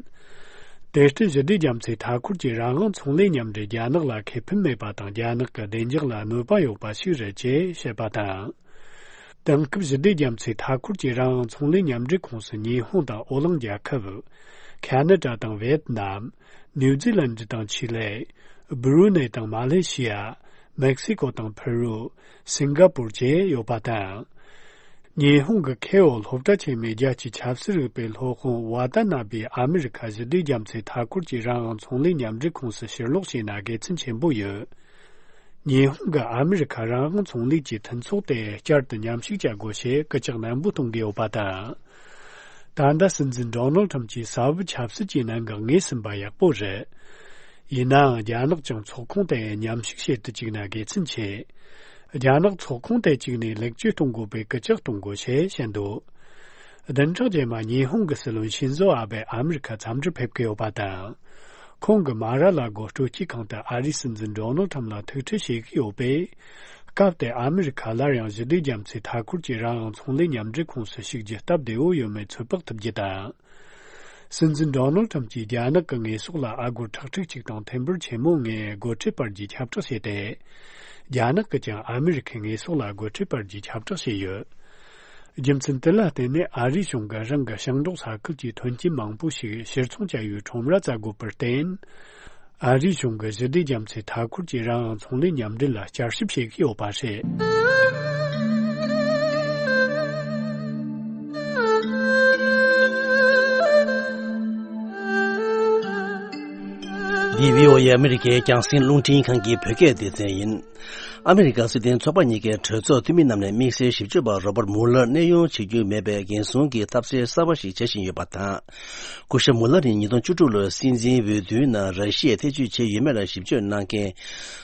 དེ་ལྟར་ཞི་བདེ་རྒྱ་མཚོའི་མཐའ་འཁོར་གྱི་རང་དབང་ཚོང་ལས་མཉམ་འབྲེལ་རྒྱ་ནག་ལ་ཁེ་ཕན་མེད་པ་དང་། རྒྱ་ནག་གི་བདེ་འཇགས་ལ་གནོད་པ་ཡོད་པ་ཞིག་རེད་ཅེས་བཤད་པ་དང་། དེང་སྐབས་ཞི་བདེ་རྒྱ་མཚོའི་མཐའ་འཁོར་གྱི་རང་དབང་ཚོང་ལས་མཉམ་འབྲེལ་ཁོངས་སུ་ཉི་ཧོང་དང་ཨོ་གླིང་རྒྱལ་ཁབ། ཁ་ན་ཌ་དང་ཝེད་ནམ། ནིའུ་ཛི་ལན་ཌི་དང་ཆི་ལེ། སྦུ་རུ་ནེ་དང་མ་ལེ་ཤི་ཡ། མེག་སི་ཀོ་དང་ཕེ་རུ། སིང་ག་པུར་བཅས་ཡོད་པ་དང་། ཉི་ཧོང་གི་ཁེ་ཨོ་སློབ་གྲྭ་ཆེན་མོའི་རྒྱལ་སྤྱིའི་ཆབ་སྲིད་རིག་པའི་སློབ་དཔོན་ཝ་ཏ་ན་བི་ཨ་མི་རི་ཁ་ཞི་བདེ་རྒྱ་མཚོའི་མཐའ་འཁོར་གྱི་རང་དབང་ཚོང་ལས་མཉམ་འབྲེལ་ཁོངས་སུ་ཕྱིར་ལོག་བྱས་ན་དགེ་མཚན་ཆེན་པོ་ཡོད། ཉི་ཧོང་གིས་ཨ་མི་རི་ཁ་རང་དབང་ཚོང་ལས་ཀྱི་མཐུན་ཚོགས་དེ་བསྐྱར་དུ་མཉམ་ཞུགས་བྱ་དགོས་ཞེས་སྐུལ་ལྕག་ནན་པོ་གཏོང་གི་ཡོད་པ་དང་། ད་ལྟ་སྲིད་འཛིན་ཌོ་ནལ་ཁྲམ་གྱིས་གསར་བུ་ཆབ་སྲིད་ཀྱི་གནད་འགག་ངོས་ཟིན་པ་ཡག་པོ་རེད། ཡིན་ནའང་རྒྱ་ནག་ཀྱང་ཚོགས་ཁོངས་དེ་མཉམ་ཞུགས་བྱེད་དུ་བཅུག་ན་དགེ་མཚན་ཆེ། རྒྱ་ནག་ཚོགས་ཁོངས་དེ་བཅུག་ནས་ལེགས་བཅོས་གཏོང་དགོས་པའི་སྐུལ་ལྕག་གཏོང་དགོས་ཞེས་བཤད་འདུག་བདུན་ཕྲག་རྗེས་མ་ཉི་ཧོང་གི་སྲིད་བློན་ཤིན་ཛོ་ཨ་བྷེ་ཨ་མི་རི་ཁ་འཚམས་འདྲིར་ཕེབས་ཀྱི་ཡོད་པ་དང་། ཁོང་གིས་མ་ར་ལ་གོ་སྤྲོ་སྐྱིད་ཁང་དུ་ཨ་རིའི་སྲིད་འཛིན་ཌོ་ནལ་ཁྲམ་ལ་ཐུག་འཕྲད་བྱེད་ཀྱི་ཡོད་པས། སྐབས་དེར་ཨ་མི་རི་ཁ་སླར་ཡང་ཞི་བདེ་རྒྱ་མཚོའི་མཐའ་འཁོར་གྱི་རང་དབང་ཚོང་ལས་མཉམ་འབྲེལ་ཁོངས་སུ་ཞུགས་རྒྱུ་སྟབས་བདེ་བོ་ཡོད་མེད་ཚོད་དཔག་ཐུབ་རྒྱུ་དང་། སྲིད་འཛིན་ཌོ་ནལ་ཁྲམ་གྱིས་རྒྱ་ནག་གི་ངོས་ཕྱོགས་ལ་ཨ་སྒོར་ཁྲག་ཁྲིག་གཅིག་དང་ཐེམ་འབུར་ཆེན་མོ་ལྔའི་སྒོ་ཁྲལ་སྤར་རྒྱུའི་ཁྱབ་བསྒྲགས་བྱས་ཏེ། རྒྱ་ནག་གིས་ཀྱང་ཨ་མི་རི་ཁའི་ངོས་ཕྱོགས་ལ་སྒོ་ཁྲལ་སྤར་རྒྱུའི་ཁྱབ་བསྒྲགས་བྱས་ཡོད། རྒྱུ་མཚན་དེ་ལ་བརྟེན་ནས་ཨ་རིའི་གཞུང་གིས་རང་གི་ཞིང་འབྲོག་ས་ཁུལ་གྱི་ཐོན་སྐྱེད་མང་པོ་ཞིག་ཕྱིར་ཚོང་བྱ་ཡུལ་ཁྲོམ་ར་བཙལ་དགོས་པར་བརྟེན། ཨ་རིའི་གཞུང་གིས་ཞི་བདེ་རྒྱ་མཚོའི་མཐའ་འཁོར་གྱི་རང་དབང་ཚོང་ལས་མཉམ་འབྲེལ་ལ་བསྐྱར་ཞིབ་བྱེད་ཀྱི་ཡོད་པ་རེད། འདི་བྷི་ཨོ་ཨེ་ཨ་མི་རི་ཀའི་རྒྱང་སྲིང་རླུང་འཕྲིན་ཁང་གི་བོད་སྐད་སྡེ་ཚན་ཡིན། ཨ་མི་རི་ཀ་སྲིད་དོན་ཚོགས་པ་གཉིས་ཀའི་གྲོས་ཚོགས་འཐུས་མི་རྣམས་ནས་དམིགས་བསལ་ཞིབ་དཔྱོད་པ་རོ་པར་མུ་ལར་གནས་དབྱུང་བྱེད་རྒྱུ་མེད་པའི་འགན་སྲུང་གི་ཐབས་ཤེས་གསར་པ་ཞིག་བྱེད་བཞིན་ཡོད་པ་དང་། སྐུ་ཞབས་མུ་ལར་ནི་ཉིས་སྟོང་བཅུ་དྲུག་ལོའི་སྲིད་འཛིན་འོས་བསྡུའི་ནང་ར་ཤི་ཡས་ཐེ་བྱུས་བྱས་ཡོད་མེད་ལ་ཞིབ་དཔྱོད་གནང་མཁན་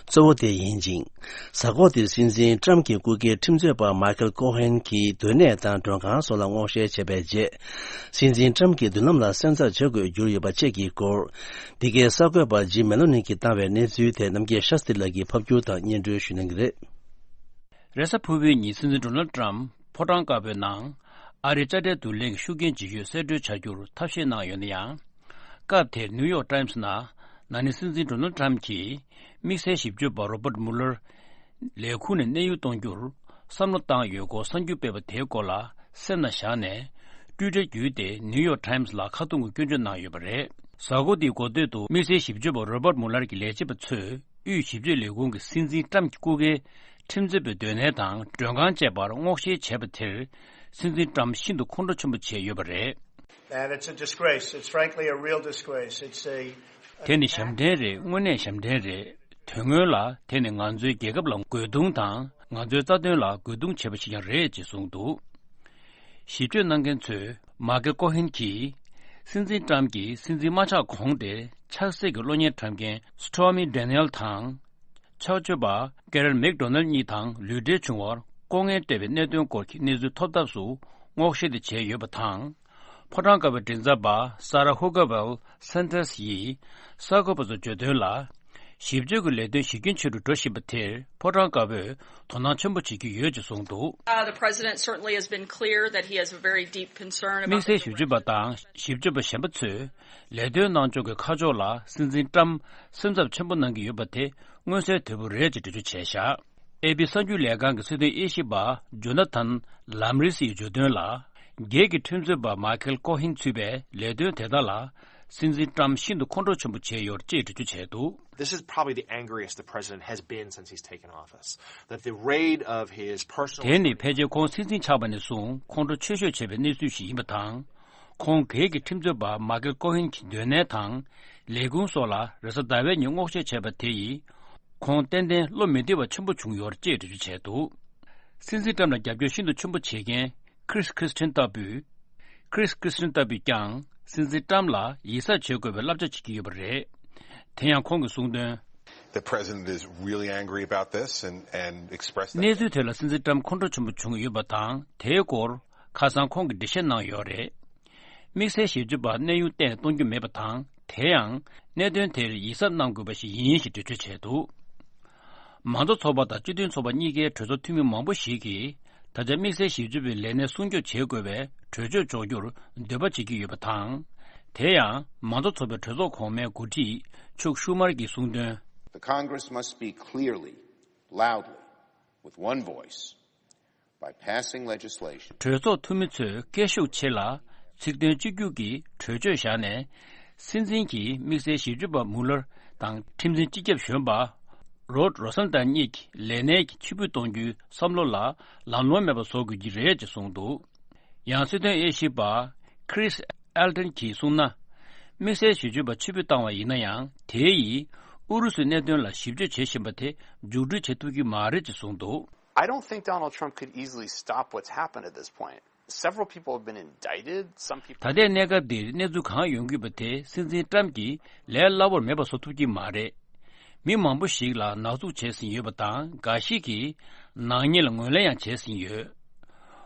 གཙོ་བོ་དེ་ཡིན་ཅིང་། གཟའ་འཁོར་འདིར་སྲིད་འཛིན་ཊམ་གྱི་སྐུ་སྒེར་ཁྲིམས་རྩོད་པ་མཱ་ཁལ་ཀོ་ཧན་གྱི་སྡོད་གནས་དང་མགྲོན་ཁང་སོགས་ལ་སྔོག་བཤེར་བྱས་པའི་རྗེས། སྲིད་འཛིན་ཊམ་གྱི་མདུན་ལམ་ལ་སོན་རྩ་བྱེད་དགོས་གྱུར་ཡོད་པ་བཅས་ཀྱི་སྐོར། འདི་གའི་གསར་འགོད་པ་ཇིམ་མེ་ལོ་ནི་གིས་བཏང་བའི་གནས་ཚུལ་དེ་རྣམ་རྒྱལ་ཤཱ་སྟི་ལགས་ཀྱིས་ཕབ་སྒྱུར་དང་སྙན་སྒྲོན་ཞུ་གནང་གི་རེད། རེས་གཟའ་ཕུར་བུའི་ཉིན་སྲིད་འཛིན་ཌོ་ནལ་ཊམ་ཕོ་བྲང་དཀར་པོའི་ནང་ཨ་རིའི་དཔྱ་ཁྲལ་བསྡུ་ལེན་གྱི་ཤུགས་རྐྱེན་ཇི་ཡོད་གསལ་སྒྲོན་བྱ་རྒྱུར་ཐབས་ཤེས་གནང་ཡོད་ན་ཡང་། སྐབས་དེར་ནིའུ་ཡོག་ཊའིམ་སི་ནང་ན་ནིང་སྲིད་འཛིན་ཌོ་ནལ་ཊམ་གྱིས་དམིགས་བསལ་ཞིབ་དཔྱོད་པ་རོ་པར་མུ་ལར་ལས་ཁུངས་ནས་གནས་དབྱུང་གཏོང་རྒྱུར་བསམ་བློ་བཏང་ཡོད་སྐོར་གསར་འགྱུར་སྤེལ་བ་དེའི་སྐོར་ལ་སེམས་ནང་བཞག་ནས་ཊུའི་ཊར་བརྒྱུད་དེ་ནིའུ་ཡོག་ཊའིམ་སི་ལ་ཁ་རྡུང་གི་སྐྱོན་བརྗོད་གནང་ཡོད་པ་རེད། གཟའ་འཁོར་འདིའི་འགོ་སྟོད་དུ་དམིགས་བསལ་ཞིབ་དཔྱོད་པ་རོ་པར་མུ་ལར་གྱི་ལས་བྱེད་པ་ཚོས་དབུས་ཞིབ་དཔྱོད་ལས་ཁུངས་ཀྱི་སྲིད་འཛིན་ཊམ་གྱི་སྐུ་སྒེར་ཁྲིམས་རྩོད་པའི་སྡོད་གནས་དང་མགྲོན་ཁང་བཅས་པར་སྔོག་བཤེར་བྱས་པ་དེར་སྲིད་འཛིན་ཊམ་ཤིན་ཏུ་ཁོང་ཁྲོ་ཆེན་པོ་བྱས་ཡོད་པ་རེད། And it's a disgrace. It's frankly a real disgrace. It's a དེ་ནི་ཞབས་འདྲེན་རེད། དངོས་གནས་ཞབས་འདྲེན་རེད། དོན་དངོས་ལ་དེ་ནི་ང་ཚོའི་རྒྱལ་ཁབ་ལ་རྒོལ་རྡུང་དང་ང་ཚོའི་རྩ་དོན་ལ་རྒོལ་རྡུང་བྱས་པ་ཞིག་ཀྱང་རེད་ཅེས་གསུངས་འདུག་ཞིབ་དཔྱོད་གནང་མཁན་ཚོས་མཱ་ཀལ་ཀོ་ཧན་གྱིས་སྲིད་འཛིན་ཊམ་གྱིས་སྲིད་འཛིན་མ་ཆགས་གོང་དེ་ཆགས་སྲེད་ཀྱི་གློག་བརྙན་བཀྲམ་མཁན་སི་ཊོར་མི་ཌེ་ནེལ་དང་། ཆོས་སྤྱོད་པ་ཀེ་རན་མེག་ཌོ་ནལ་གཉིས་དང་ལུས་འབྲེལ་བྱུང་བར་ལྐོག་རྔན་སྤྲད་པའི་གནད་དོན་སྐོར་གྱི་གནས་ཚུལ་ཐོབ་ཐབས་སུ་སྔོག་བཤེར་དེ་བྱས་ཡོད་པ་དང་། ཕོ་བྲང་དཀར་པོའི་མགྲིན་ཚབ་པ་ས་ར་ཧུ་ཀར་ཝེལ་སན་ཏོས་ཡིས་གསར་འགོད་པ་ཚོར་བརྗོད་དོན་ལ། ཞིབ་དཔྱོད་ཀྱི་ལས་དོན་ཞིབ་རྒྱུན་ཆེ་རུ་འགྲོ་བཞིན་པ་དེར་ཕོ་བྲང་དཀར་པོས་དོ་སྣང་ཆེན་པོ་བྱེད་ཀྱི་ཡོད་ཅེས་གསུངས་འདུག Uh, the president certainly has been clear that he has a very deep concern about དམིགས་བསལ་ཞིབ་དཔྱོད་པ་དང་ཞིབ་དཔྱོད་པ་གཞན་པ་ཚོས་ལས་དོན་གནང་ཕྱོགས་ཀྱི་ཁ་ཕྱོགས་ལ་སྲིད་འཛིན་ཊམ་སེམས་འཚབ་ཆེན་པོ་གནང་གི་ཡོད་པ་དེ་མངོན་གསལ་དོད་པོ་རེད་ཅེས་འགྲེལ་བརྗོད་བྱས་བཞག་ཨེ་པི་གསར་འགྱུར་ལས་ཁང་གི་སྲིད་དོན་དབྱེ་ཞིབ་པ་ཇོ་ན་ཐན་ལམ་རི་སིའི་བརྗོད་དོན་ལ། སྒེར་གྱི་ཁྲིམས་རྩོད་པ་མཱ་ཁེལ་ཀོ་ཧིན་ཚུད་པའི་ལས་དོན་དེ་དག་ལ་ སྲིད་འཛིན་ཊམ་ཤིན་ཏུ་ཁོང་ཁྲོ་ཆེན་པོ་བྱས་ཡོད་ཅེས་འགྲེལ་བརྗོད་བྱས་འདུག། This is probably the angriest the president has been since he's taken office. That the raid of his personal དེ་ནི་ཕལ་ཆེར་ཁོང་སྲིད་འཛིན་ཆགས་པ་ནས་བཟུང་ཁོང་ཁྲོ་ཆེ་ཤོས་བྱས་པའི་གནས་ཚུལ་ཞིག་ཡིན་པ་དང་། ཁོང་སྒེར་གྱི་ཁྲིམས་རྩོད་པ་མ་ཀལ་ཀོ་ཧན་གྱི་སྡོད་གནས་དང་། ལས་ཁུངས་སོགས་ལ་རེས་གཟའ་ཟླ་བའི་ཉིན་སྔོག་བཤེར་བྱས་པ་དེ་ཡིས། ཁོང་ཏན་ཏན་བློ་མི་བདེ་བ་ཆེན་པོ་བྱུང་ཡོད་ཅེས་འགྲེལ་བརྗོད་བྱས་འདུག། སྲིད་འཛིན་ཊམ་ལ་རྒྱབ་སྐྱོར་ཤིན་ཏུ་ཆེན་པོ་བྱེད་མཁན་ཁྲིས་ཁྲིས་ཊིན་ལྟ་བུས། ཁྲིས་ཁྲིས་ཊིན་ལྟ་བུས་ཀྱང་སྲིད་འཛིན་ཊམ་ལ་ཡིད་གཟབ་བྱེད་དགོས་པའི་བསླབ་བྱ་བྱེད་ཀྱི་ཡོད་པ་རེད། དེ་ཡང་ཁོང་གིས་གསུངས་དོན། The president is really angry about this and, and expressed that གནས་ཚུལ་དེ་ལ་སྲིད་འཛིན་ཊམ་ཁོང་ཁྲོ་ཆེན་པོ་བྱུང་ཡོད་པ་དང་། དེའི་སྐོར་ཁ་སང་ཁོང་གིས་འགྲེལ་བཤད་གནང་ཡོད་རེད། དམིགས་བསལ་ཞིབ་དཔྱོད་པ་གནས་དབྱུང་ཏན་གཏོང་རྒྱུ་མེད་པ་དང་། དེ་ཡང་གནད་དོན་དེར་ཡིད་གཟབ་གནང་དགོས་པ་ཞིག་ཡིན་ཞེས་འགྲེལ་བརྗོད་བྱས་འདུག། མང་གཙོ་ཚོགས་པ་དང་སྤྱི་མཐུན་ཚོགས་པ་གཉིས་ཀའི་གྲོས་ཚོགས་འཐུས་མི་མང་པོ་ཞིག་གིས། ད་ཆ་དམིགས་བསལ་ཞིབ་དཔྱོད་པའི་ལས་གནས་སྲུང་སྐྱོབ་བྱེད་དགོས་པའི་གྲོས་ཆོད་འཇོག་རྒྱུར་འདོད་པ་བྱེད་ཀྱི་ཡོད་པ་དང་། དེ་ཡང་མང་གཙོ་ཚོགས་པའི་གྲོས་ཚོགས་གོང་མའི་འགོ་ཁྲིད་ཆུག་ཤུ་མར་གྱིས་གསུངས་དོན། The Congress must speak clearly, loudly, with one voice, by passing legislation. གྲོས་ཚོགས་འཐུས་མི་ཚོས་སྐད་ཤུགས་ཆེ་ལ་ཚིག་དོན་གཅིག་གྱུར་གྱིས་གྲོས་ཆོད་བཞག་ནས། སྲིད་འཛིན་གྱིས་དམིགས་བསལ་ཞིབ་དཔྱོད་པ་མུ་ལར་དང་ཁྲིམས་འཛིན་སྤྱི་ཁྱབ་གཞོན་པ་རོད་རོ་སན་ཏན་གཉིས་ཀྱི་ལས་གནས་ཀྱི་ཕྱིར་འབུད་གཏོང་རྒྱུའི་བསམ་བློ་ལ་ལམ་ལྷོང་མེད་པ་བཟོ་དགོས་ཀྱི་རེད་ཅེས་གསུངས་འདུག། ཡང་སྲིད་དོན་དབྱེ་ཞིབ་པ་ཁྲིས་ཨེལ་ཏན་གྱིས་གསུངས་ན། དམིགས་བསལ་ཞིབ་དཔྱོད་པ་ཕྱིར་འབུད་བཏང་བ་ཡིན་ན་ཡང་། དེ་ཡིས་ཨུ་རུ་སུའི་གནད་དོན་ལ་ཞིབ་དཔྱོད་བྱེད་བཞིན་པ་དེ་མཇུག་སྒྲིལ་བྱེད་ཐུབ་ཀྱི་མ་རེད་ཅེས་གསུངས་འདུག། I don't think Donald Trump could easily stop what's happened at this point. Several people have been indicted. Some people ད་ལྟའི་གནས་སྐབས་འདིར་གནས་ཚུལ་གང་ཡོང་གི་ཡོད་པ་དེ་སྲིད་འཛིན་ཊམ་གྱིས་ལས་སླ་བོར་མེད་པ་བཟོ་ཐུབ་ཀྱི་མ་རེད། མི་མང་པོ་ཞིག་ལ་ནག་འཛུགས་བྱས་ཟིན་ཡོད་པ་དང་། འགའ་ཞིག་གིས་ནག་ཉེས་ལ་ངོས་ལེན་ཡང་བྱས་ཟིན་ཡོད།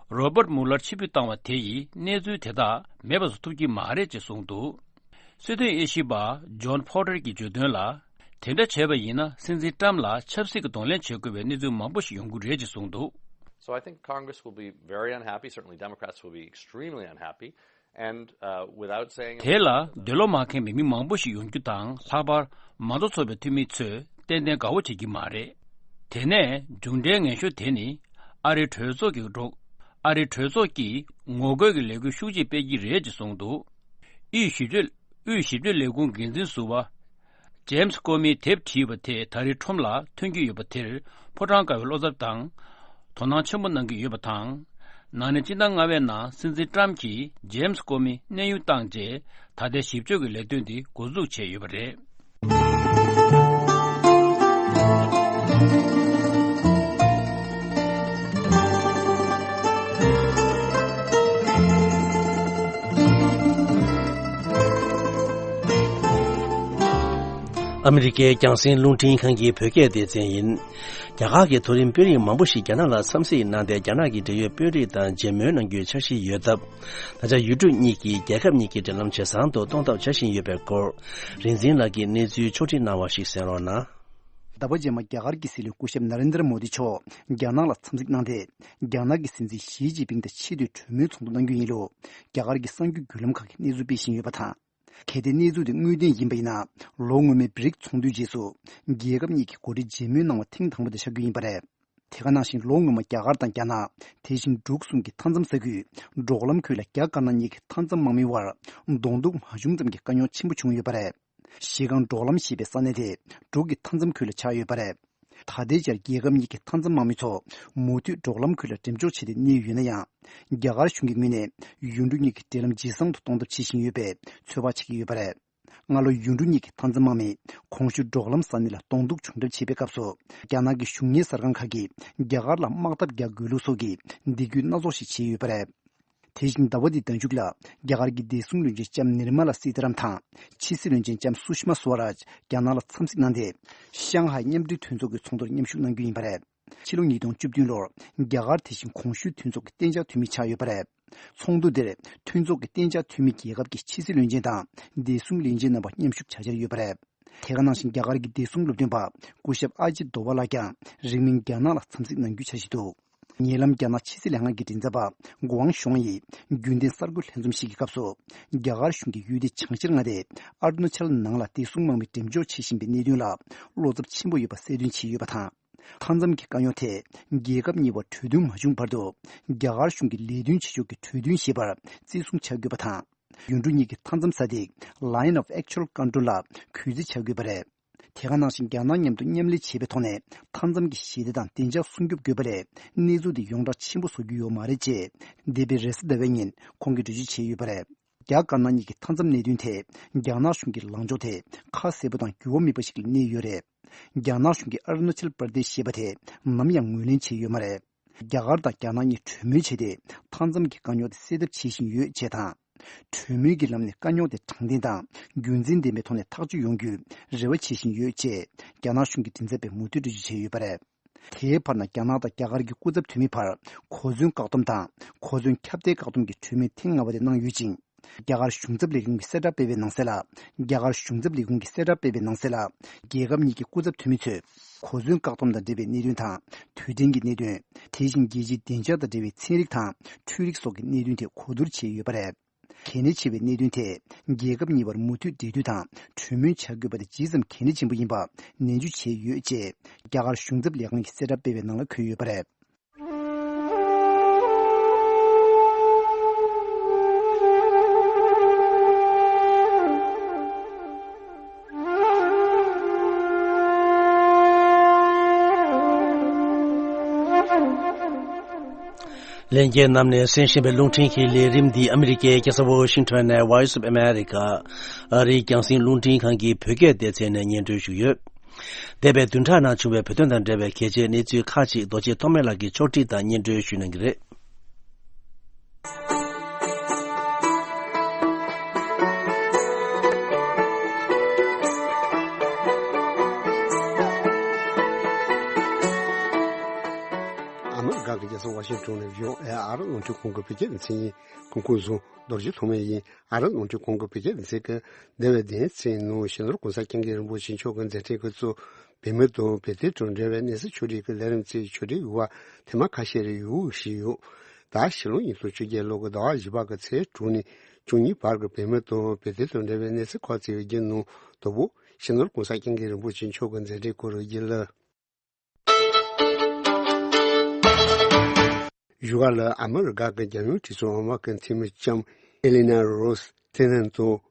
རོ་པར་མུ་ལར་ཕྱིར་འབུད་བཏང་བ་དེ་ཡིས་གནས་ཚུལ་དེ་དག་མེད་པ་བཟོ་ཐུབ་ཀྱི་མ་རེད་ཅེས་གསུངས་འདུག། སྲིད་དོན་དབྱེ་ཞིབ་པ་ཇོན་ཕོ་ཏར་གྱིས་བརྗོད་དོན་ལ། དེ་འདྲ་བྱས་པ་ཡིན་ན་སྲིད་འཛིན་ཊམ་ལ་ཆབ་སྲིད་ཀྱི་གདོང་ལེན་བྱེད་དགོས་པའི་གནས་ཚུལ་མང་པོ་ཞིག་ཡོང་གི་རེད་ཅེས་གསུངས་འདུག། So I think Congress will be very unhappy. Certainly Democrats will be extremely unhappy. And, uh, without saying དེ་ལ་འདོད་བློ་མ་ཁེངས་པའི་མི་མང་པོ་ཞིག་ཡོང་རྒྱུ་དང་། ལྷག་པར་མང་གཙོ་ཚོགས་པའི་འཐུས་མི་ཚོས་ཏན་ཏན་དགའ་བོ་བྱེད་ཀྱི་མ་རེད། དེ་ནས་མཇུག་འབྲས་ངན་ཤོས་དེ་ནི་ཨ་རིའི་གྲོས་ཚོགས་ཀྱི་འགྲོ། ཨ་རིའི་གྲོས་ཚོགས་ཀྱིས་ངོ་རྒོལ་གྱི་ལས་འགུལ་ཤུགས་ཆེ་སྤེལ་གྱི་རེད་ཅེས་གསུངས་འདུག། དབུས་ཞིབ་དཔྱོད། དབུས་ཞིབ་དཔྱོད་ལས་ཁུངས་འགན་འཛིན་ཟུར་པ་ཇེམ་སི་ཀོ་མིས་དེབ་བྲིས་པ་དེ་ད་རེས་ཁྲོམ་ལ་ཐོན་གྱི་ཡོད་པ་དེར་ཕོ་བྲང་དཀར་པོའི་བློ་འཚབ་དང་དོ་སྣང་ཆེན་པོ་གནང་གི་ཡོད་པ་དང་། ན་ནིང་སྤྱི་ཟླ་ལྔ་པའི་ནང་སྲིད་འཛིན་ཊམ་གྱིས་ཇེམ་སི་ཀོ་མི་གནས་དབྱུང་བཏང་རྗེས། ད་ལྟའི་ཞིབ་དཔྱོད་ཀྱི་ལས་དོན་འདི་འགོ་འཛུགས་བྱས་ཡོད་པ་རེད། ཨ་མི་རི་ཀའི་རྒྱང་སྲིང་རླུང་འཕྲིན་ཁང་གི་བོད་སྐད་སྡེ་ཚན་ཡིན། རྒྱ་གར་གྱི་མཐོ་རིམ་དཔོན་རིགས་མང་པོ་ཞིག་རྒྱ་ནག་ལ་འཚམས་གཟིགས་གནང་སྟེ། རྒྱ་ནག་གི་འབྲེལ་ཡོད་དཔོན་རིགས་དང་མཇལ་མོལ་གནང་རྒྱུའི་འཆར་གཞི་ཡོད་སྟབས། ད་ཆ་ཡུལ་གྲུ་གཉིས་ཀྱིས་རྒྱལ་ཁབ་གཉིས་ཀྱི་འབྲེལ་ལམ་ཇེ་བཟང་དུ་གཏོང་ཐབས་བྱ་བཞིན་ཡོད་པའི་སྐོར། རིག་འཛིན་ལགས་ཀྱིས་གནས་ཚུལ་ཕྱོགས་སྒྲིག་གནང་བ་ཞིག་གསན་རོགས་གནང་། ཟླ་བ་རྗེས་མ་རྒྱ་གར་གྱི་སྲིད་བློན་སྐུ་ཞབས་ན་རེན་དྲ་མོ་དི་མཆོག་རྒྱ་ནག་ལ་འཚམས་གཟིགས་གནང་སྟེ། རྒྱ་ནག་གི་སྲིད་འཛིན་ཞི་ཅིན་ཕིང་དང་ཆེས་མཐོའི་གྲོས་མོལ་ཚོགས་འདུ་གནང་རྒྱུ་ཡིན་ལུགས། རྒྱ་གར་གྱི་གསར་འགྱུར་བརྒྱུད་ལམ་ཁག་གིས་གནས་ཚུལ་སྤེལ་བཞིན་ཡོད་པ་དང་། གལ་ཏེ་གནས་ཚུལ་དེ་དངོས་བདེན་ཡིན་པ་ཡིན་ན། ལོ་སྔོན་མའི་བྷི་རིག་ཚོགས་འདུའི་རྗེས་སུ། རྒྱལ་ཁབ་གཉིས་ཀྱི་འགོ་ཁྲིད་མཇལ་མོལ་གནང་བ་ཐེངས་དང་པོ་དེ་ཆགས་རྒྱུ་ཡིན་པ་རེད། དེ་ག་ནང་བཞིན་ལོ་སྔོན་མ་རྒྱ་གར་དང་རྒྱ་ནག་དེ་བཞིན་འབྲུག་གསུམ་གྱི་མཐའ་མཚམས་ས་ཁུལ་འབྲོག་ལམ་ཁུལ་ལ་རྒྱ་དཀར་ནག་གཉིས་ཀྱི་མཐའ་མཚམས་དམག་མིའི་དབར་གདོང་ཐུག་མ་བྱུང་ཙམ་གྱི་དཀའ་རྙོག་ཆེན་པོ་བྱུང་ཡོད་པ་རེད། གཞི་སྒང་འབྲོག་ལམ་ཞེས་པའི་ས་གནས་དེ་འབྲུག་གི་མཐའ་མཚམས་ཁུལ་ལ་ཆགས་ཡོད་པ་རེད། ད་ལྟའི་ཆར་རྒྱལ་ཁབ་གཉིས་ཀྱི་མཐའ་མཚམས་དམག་མི་ཚོ་མུ་མཐུད་འབྲོག་ལམ་ཁུལ་ལ་འགྲེམས་འཇོག་བྱས་ཏེ་གནས་ཡོད་ན་ཡང་། རྒྱ་གར་གཞུང་གི་ངོས་ནས་ཡུལ་གྲུ་གཉིས་ཀྱི་འབྲེལ་ལམ་ཇེ་བཟང་དུ་གཏོང་ཐབས་བྱེད་བཞིན་ཡོད་པའི་ཚོད་དཔག་བྱེད་ཀྱི་ཡོད་པ་རེད། སྔ་ལོ་ཡུལ་གྲུ་གཉིས་ཀྱི་མཐའ་མཚམས་དམག་མིས་གོང་ཞུས་འབྲོག་ལམ་ས་གནས་ལ་གདོང་ཐུག་བྱུང་གྲབས་བྱེད་པའི་སྐབས་སུ། རྒྱ་ནག་གི་གཞུང་གཉེར་གསར་ཁང་ཁག་གིས་རྒྱ་གར་ལ་དམག་འཐབ་རྒྱག་དགོས་ལུགས་སོགས་ཀྱི་སྡིགས་སྐུལ་སྣ་ཚོགས་ཤིག་བྱས་ཡོད་པ་རེད། དེ་བཞིན་ཟླ་བ་འདིའི་ཟླ་མཇུག་ལ་རྒྱ་གར་གྱི་བདེ་སྲུང་བློན་ཆེན་ལྕམ་ནིར་མ་ལ་སི་ཏཱ་རམ་དང་། ཕྱི་སྲིད་བློན་ཆེན་ལྕམ་སུ་ཤི་མ་སུ་ཝ་རཱཇ་རྒྱ་ནག་ལ་འཚམས་གཟིགས་གནང་སྟེ། ཤང་ཧའེ་མཉམ་འབྲེལ་མཐུན་ཚོགས་ཀྱི་ཚོགས་འདུར་མཉམ་ཞུགས་གནང་རྒྱུ་ཡིན་པ་རེད། ཕྱི་ལོ་ཉིས་སྟོང་བཅུ་བདུན་ལོར་རྒྱ་གར་དེ་བཞིན་གོང་ཞུས་མཐུན་ཚོགས་ཀྱི་གཏན་འཇགས་འཐུས་མི་ཆགས་ཡོད་པ་རེད། ཚོགས་འདུ་འདིར་མཐུན་ཚོགས་ཀྱི་གཏན་འཇགས་འཐུས་མི་རྒྱལ་ཁབ་ཀྱི་ཕྱི་སྲིད་བློན་ཆེན་དང་བདེ་སྲུང་བློན་ཆེན་རྣམ་པ་མཉམ་ཞུགས་བྱ་འཆར་ཡོད་པ་རེད། དེ་ག་ནང་བཞིན་རྒྱ་གར་གྱི་བདེ་སྲུང་སློབ་སྟོན་པ་སྐུ་ཞབས་ཨ་ཇིད་དོ་བྷ་ལགས་ཀྱང་རིང་མིན་རྒྱ་ནག་ལ་འཚམས་གཟིགས་གནང་རྒྱུའི་འཆར་གཞི་འདུག། ཉེ་ལམ་རྒྱ་ནག་ཕྱི་སྲིད་ལྷན་ཁང་གི་མགྲིན་ཚབ་པ་གུའང་ཞོང་ཡིས་རྒྱུན་ལྡན་གསར་འགོད་ལྷན་འཛོམས་ཤིག་གི་སྐབས་སུ། རྒྱ་གར་གཞུང་གིས་ཡུལ་དེ་བྱང་ཤར་མངའ་སྡེ་ཨ་རུ་ན་ཅལ་ནང་ལ་བདེ་སྲུང་དམག་མི་འགྲེམས་འཇོག་བྱེད་བཞིན་པའི་གནད་དོན་ལ་བློ་འཚབ་ཆེན་པོ་ཡོད་པ་གསལ་སྟོན་བྱས་ཡོད་པ་དང་། མཐའ་མཚམས་ཀྱི་དཀའ་རྙོག་ཐད་རྒྱལ་ཁབ་གཉིས་བར་གྲོས་མཐུན་མ་བྱུང་བར་དུ། རྒྱ་གར་གཞུང་གིས་ལས་དོན་བྱེད་ཕྱོགས་ཀྱི་གྲོས་མཐུན་ཞེས་པར་བརྩི་སྲུང་བྱ་དགོས་པ་དང་། ཡུལ་གྲུ་གཉིས་ཀྱི་མཐའ་མཚམས་ས་ཐིག་Line of Actual Control ལ་གུས་བརྩི་བྱ་དགོས་པ་རེད། དེ་ག་ནང་བཞིན་རྒྱ་ནག་མཉམ་དུ་མཉམ་ལས་བྱེད་པའི་ཐོག་ནས་མཐའ་མཚམས་ཀྱི་ཞི་བདེ་དང་བདེ་འཇགས་སྲུང་སྐྱོབ་དགོས་པ་ལས་གནས་ཚུལ་དེ་ཡོངས་གྲགས་ཆེན་པོ་བཟོ་རྒྱུ་ཡོད་མ་རེད་ཅེས་འདས་པའི་རེས་གཟའ་ཟླ་བའི་ཉིན་ཁོང་གིས་འགྲེལ་བརྗོད་བྱས་ཡོད་པ་རེད། རྒྱ་དཀར་ནག་གཉིས་ཀྱི་མཐའ་མཚམས་གནད་དོན་ཐད་རྒྱ་ནག་གཞུང་གི་ལངས་ཕྱོགས་དེ་ཁ་གསལ་པོ་དང་འགྱུར་བ་མེད་པ་ཞིག་ལ་གནས་ཡོད་རེད། རྒྱ་ནག་གཞུང་གིས་ཨ་རུ་ན་ཅལ་པར་དེ་ཞེས་པ་དེ་ནམ་ཡང་ངོས་ལེན་བྱས་ཡོད་མ་རེད། རྒྱ་གར་དང་རྒྱ་ནག་གཉིས་གྲོས་མོལ་བྱས་ཏེ་མཐའ་མཚམས་ཀྱི་དཀའ་རྙོག་དེ་སེལ་ཐབས་བྱེད་བཞིན་ཡོད་ཅེས་དང་། གྲོས་མོལ་གྱི་ལམ་ནས་དཀའ་རྙོག་དེ་དྲང་བདེན་དང་རྒྱུ་མཚན་ལྡན་པའི་ཐོག་ནས་ཐག་གཅོད་ཡོང་རྒྱུའི་རེ་བ་བྱེད་བཞིན་ཡོད་ཅེས་རྒྱ་ནག་གཞུང་གི་མགྲིན་ཚབ་པས་མུ་མཐུད་འགྲེལ་བརྗོད་བྱས་ཡོད་པ་རེད། དེའི་བར་ན་རྒྱ་ནག་དང་རྒྱ་གར་གྱི་སྐུ་ཚབ་འཐུས་མི་བར་གོ་མཚོན་བཀག་སྡོམ་དང་གོ་མཚོན་ཁྱབ་གདལ་བཀག་སྡོམ་གྱི་གྲོས་མོལ་ཐེངས་ལྔ་པ་དེ་གནང་ཡོད་ཅིང་། རྒྱ་གར་གཞུང་ཚབ་ལས་ཁུངས་ཀྱིས་གསལ་བསྒྲགས་སྤེལ་བའི་ནང་གསལ་ལ། རྒྱ་གར་གཞུང་ཚབ་ལས་ཁུངས་ཀྱིས་གསལ་བསྒྲགས་སྤེལ་བའི་ནང་གསལ་ལ། རྒྱལ་ཁབ་གཉིས་ཀྱི་སྐུ་ཚབ་འཐུས་མི་ཚོས་གོ་མཚོན་བཀག་སྡོམ་དང་འབྲེལ་བའི་གནད་དོན་དང་། དུས་དྲན་གྱི་གནད་དོན། དེ་བཞིན་རྒྱལ་སྤྱིའི་བདེ་འཇགས་དང་འབྲེལ་བའི་ཚན་རིག་དང་འཕྲུལ་རིག་སོགས་ཀྱི་གནད་དོན་ཐད་གོ་བསྡུར་བྱས་ཡོད་པ་རེད། གལ་གནད་ཆེ་བའི་གནད་དོན་ཐད་རྒྱལ་ཁབ་གཉིས་བར་མུ་མཐུད་འབྲེལ་མཐུད་དང་གྲོས་མོལ་བྱ་དགོས་པ་དེ་ཇི་ཙམ་གལ་གནད་ཆེན་པོ་ཡིན་པ་ནན་བརྗོད་བྱས་ཡོད་ཅེས་རྒྱ་གར་གཞུང་ཚབ་ལས་ཁང་གིས་གསལ་བསྒྲགས་སྤེལ་བའི་ནང་ལ་འཁོད་ཡོད་པ་རེད། ལྷན་རྒྱས་རྣམས་ནས་གསན་བཞིན་པའི་རླུང་འཕྲིན་གྱི་ལས་རིམ་འདི་ཨ་མི་རི་ཀའི་རྒྱལ་ས་ཝ་ཤིང་ཊོན་ནས་Voice of America ཨ་རིའི་རྒྱང་སྲིང་རླུང་འཕྲིན་ཁང་གི་བོད་སྐད་སྡེ་ཚན་ནས་སྙན་སྒྲོན་ཞུས་ཡོད། འདས་པའི་བདུན་ཕྲག་ནང་བྱུང་བའི་བོད་དོན་དང་འབྲེལ་བའི་གལ་ཆེའི་གནས་ཚུལ་ཁག་ཅིག་རྡོ་རྗེ་ཐོགས་མེད་ལགས་ཀྱིས་ཕྱོགས་སྒྲིག་དང་སྙན་སྒྲོན་ཞུ་གནང་གི་རེད། ཨ་མི་རི་ཀ་གི་རྒྱལ་ས་ཝ་ཤིང་ཊོན་ནས་བྷི་ཨོ་ཨེ་ཨ་རི་རླུང་འཕྲིན་ཁང་གི་བོད་སྐད་མཚན་ཉིད་སྐུ་ཁམས་བཟང་། རྡོ་རྗེ་ཐོགས་མེད་ཡིན། ཨ་རི་རླུང་འཕྲིན་ཁང་གི་བོད་སྐད་སྡེ་ཚན་གྱིས་འདས་པའི་བདུན་ཕྲག་ནང་སྤྱི་ནོར་གོང་ས་སྐྱབས་མགོན་རིན་པོ་ཆེ་མཆོག་གི་མཛད་འཕྲིན་གྱི་གཙོ་བོད་མི་དང་བོད་དོན་དང་འབྲེལ་བའི་གནས་ཚུལ་ཕྱོགས་སྒྲིག་གི་ལས་རིམ་གྱི་ཕྱོགས་སྒྲིག་ཡོད་པ་ཐེངས་མ་ཁ་ཤས་རེ་ཡོད་ཞུས་ཡོད། ད་ཕྱི་ལོ་ཉིས་སྟོང་བཅོ་བརྒྱད་ལོ་གི་ཟླ་བ་བཞི་པ་གི་ཚེས་དྲུག་ནས་བཅུ་གཉིས་བར་གྱི་བོད་མི་དང་བོད་དོན་དང་འབྲེལ་བའི་གནས་ཚུལ་ཁག་བརྩིས་པའི་རྒྱུན་ནང་དང་པོ་སྤྱི་ནོར་གོང་ས་སྐྱབས་མགོན་རིན་པོ་ཆེ་མཆོག་གི་མཛད་འཕྲིན་སྐོར་རྒྱུན་ལ། བཞུགས་སྒར་ལ་ཨ་མི་རི་ཀ་གི་རྒྱལ་ཡོངས་གྲོས་ཚོགས་འོག་མ་གི་འཐུས་མི་ལྕམ་ཨེ་ལི་ན་རོས་ཐེ་ནན་དང་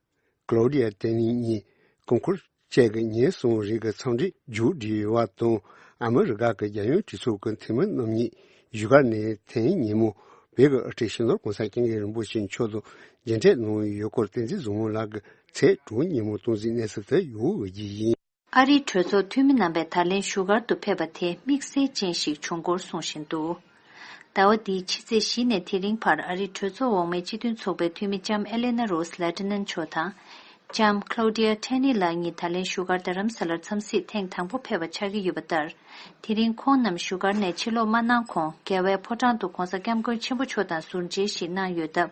ཀློ་ཌི་ཡ་ཏེ་ནི་གཉིས་སྐུ་འཁོར་བཅས་ཀྱི་ཉིན་གསུམ་རིང་གི་འཚམས་འདྲིར་མཇུག་བསྒྲིལ་ཡོད་པ་དང་། ཨ་མི་རི་ཀ་གི་རྒྱལ་ཡོངས་གྲོས་ཚོགས་ཀྱི་འཐུས་མི་རྣམ་གཉིས་བཞུགས་སྒར་ནས་དེ་རིང་ཉིན་མོ་བོད་ཀྱི་དབུ་ཁྲིད་སྤྱི་ནོར་གོང་ས་སྐྱབས་མགོན་རིན་པོ་ཆེ་མཆོག་ཏུ་མཇལ་འཕྲད་གནང་ཡོད་སྐོར་བསྟན་འཛིན་བཟང་མོ་ལགས་ཀྱིས་ཚེས་དྲུག་ཉིན་མོ་གཏོང་གཟིགས་གནས་ཚུལ་དེ་ཡོང་ཡོད་ཀྱི་ཡིན། ཨ་རིའི་གྲོས་ཚོགས་འཐུས་མི་རྣམ་པས་ད་ལན་བཞུགས་སྒར་དུ་ཕེབས་པ་དེ་དམིགས་བསལ་ཅན་ཞིག་བྱུང་སྐོར་གསུངས་བཞིན་འདུག་ཟླ་བ་འདིའི་ཕྱི་ཚེས་བཞི་ནས་དེ་རིང་བར་ཨ་རིའི་གྲོས་ཚོགས་འོག་མའི་སྤྱི་མཐུན་ཚོགས་པའི་འཐུས་མི་ལྕམ་ཨེ་ལེ་ན་རོས་ལེ་ཏི་ནན་མཆོག་དང་། ལྕམ་ཀློ་ཌི་ཡ་ཐེ་ནི་ལགས་གཉིས་ད་ལན་བཞུགས་སྒར་རྡ་རམ་ས་ལར་འཚམས་གཟིགས་ཐེངས་དང་པོ་ཕེབས་པ་ཆགས་ཀྱི་ཡོད་པ་ལྟར། དེ་རིང་ཁོང་རྣམས་བཞུགས་སྒར་ནས་ཕྱིར་ལོག་མ་གནང་གོང་། རྒྱལ་བའི་ཕོ་བྲང་དུ་གོང་ས་སྐྱབས་མགོན་ཆེན་པོ་མཆོག་དང་ཟུར་མཇལ་ཞིག་གནང་ཡོད་སྟབས།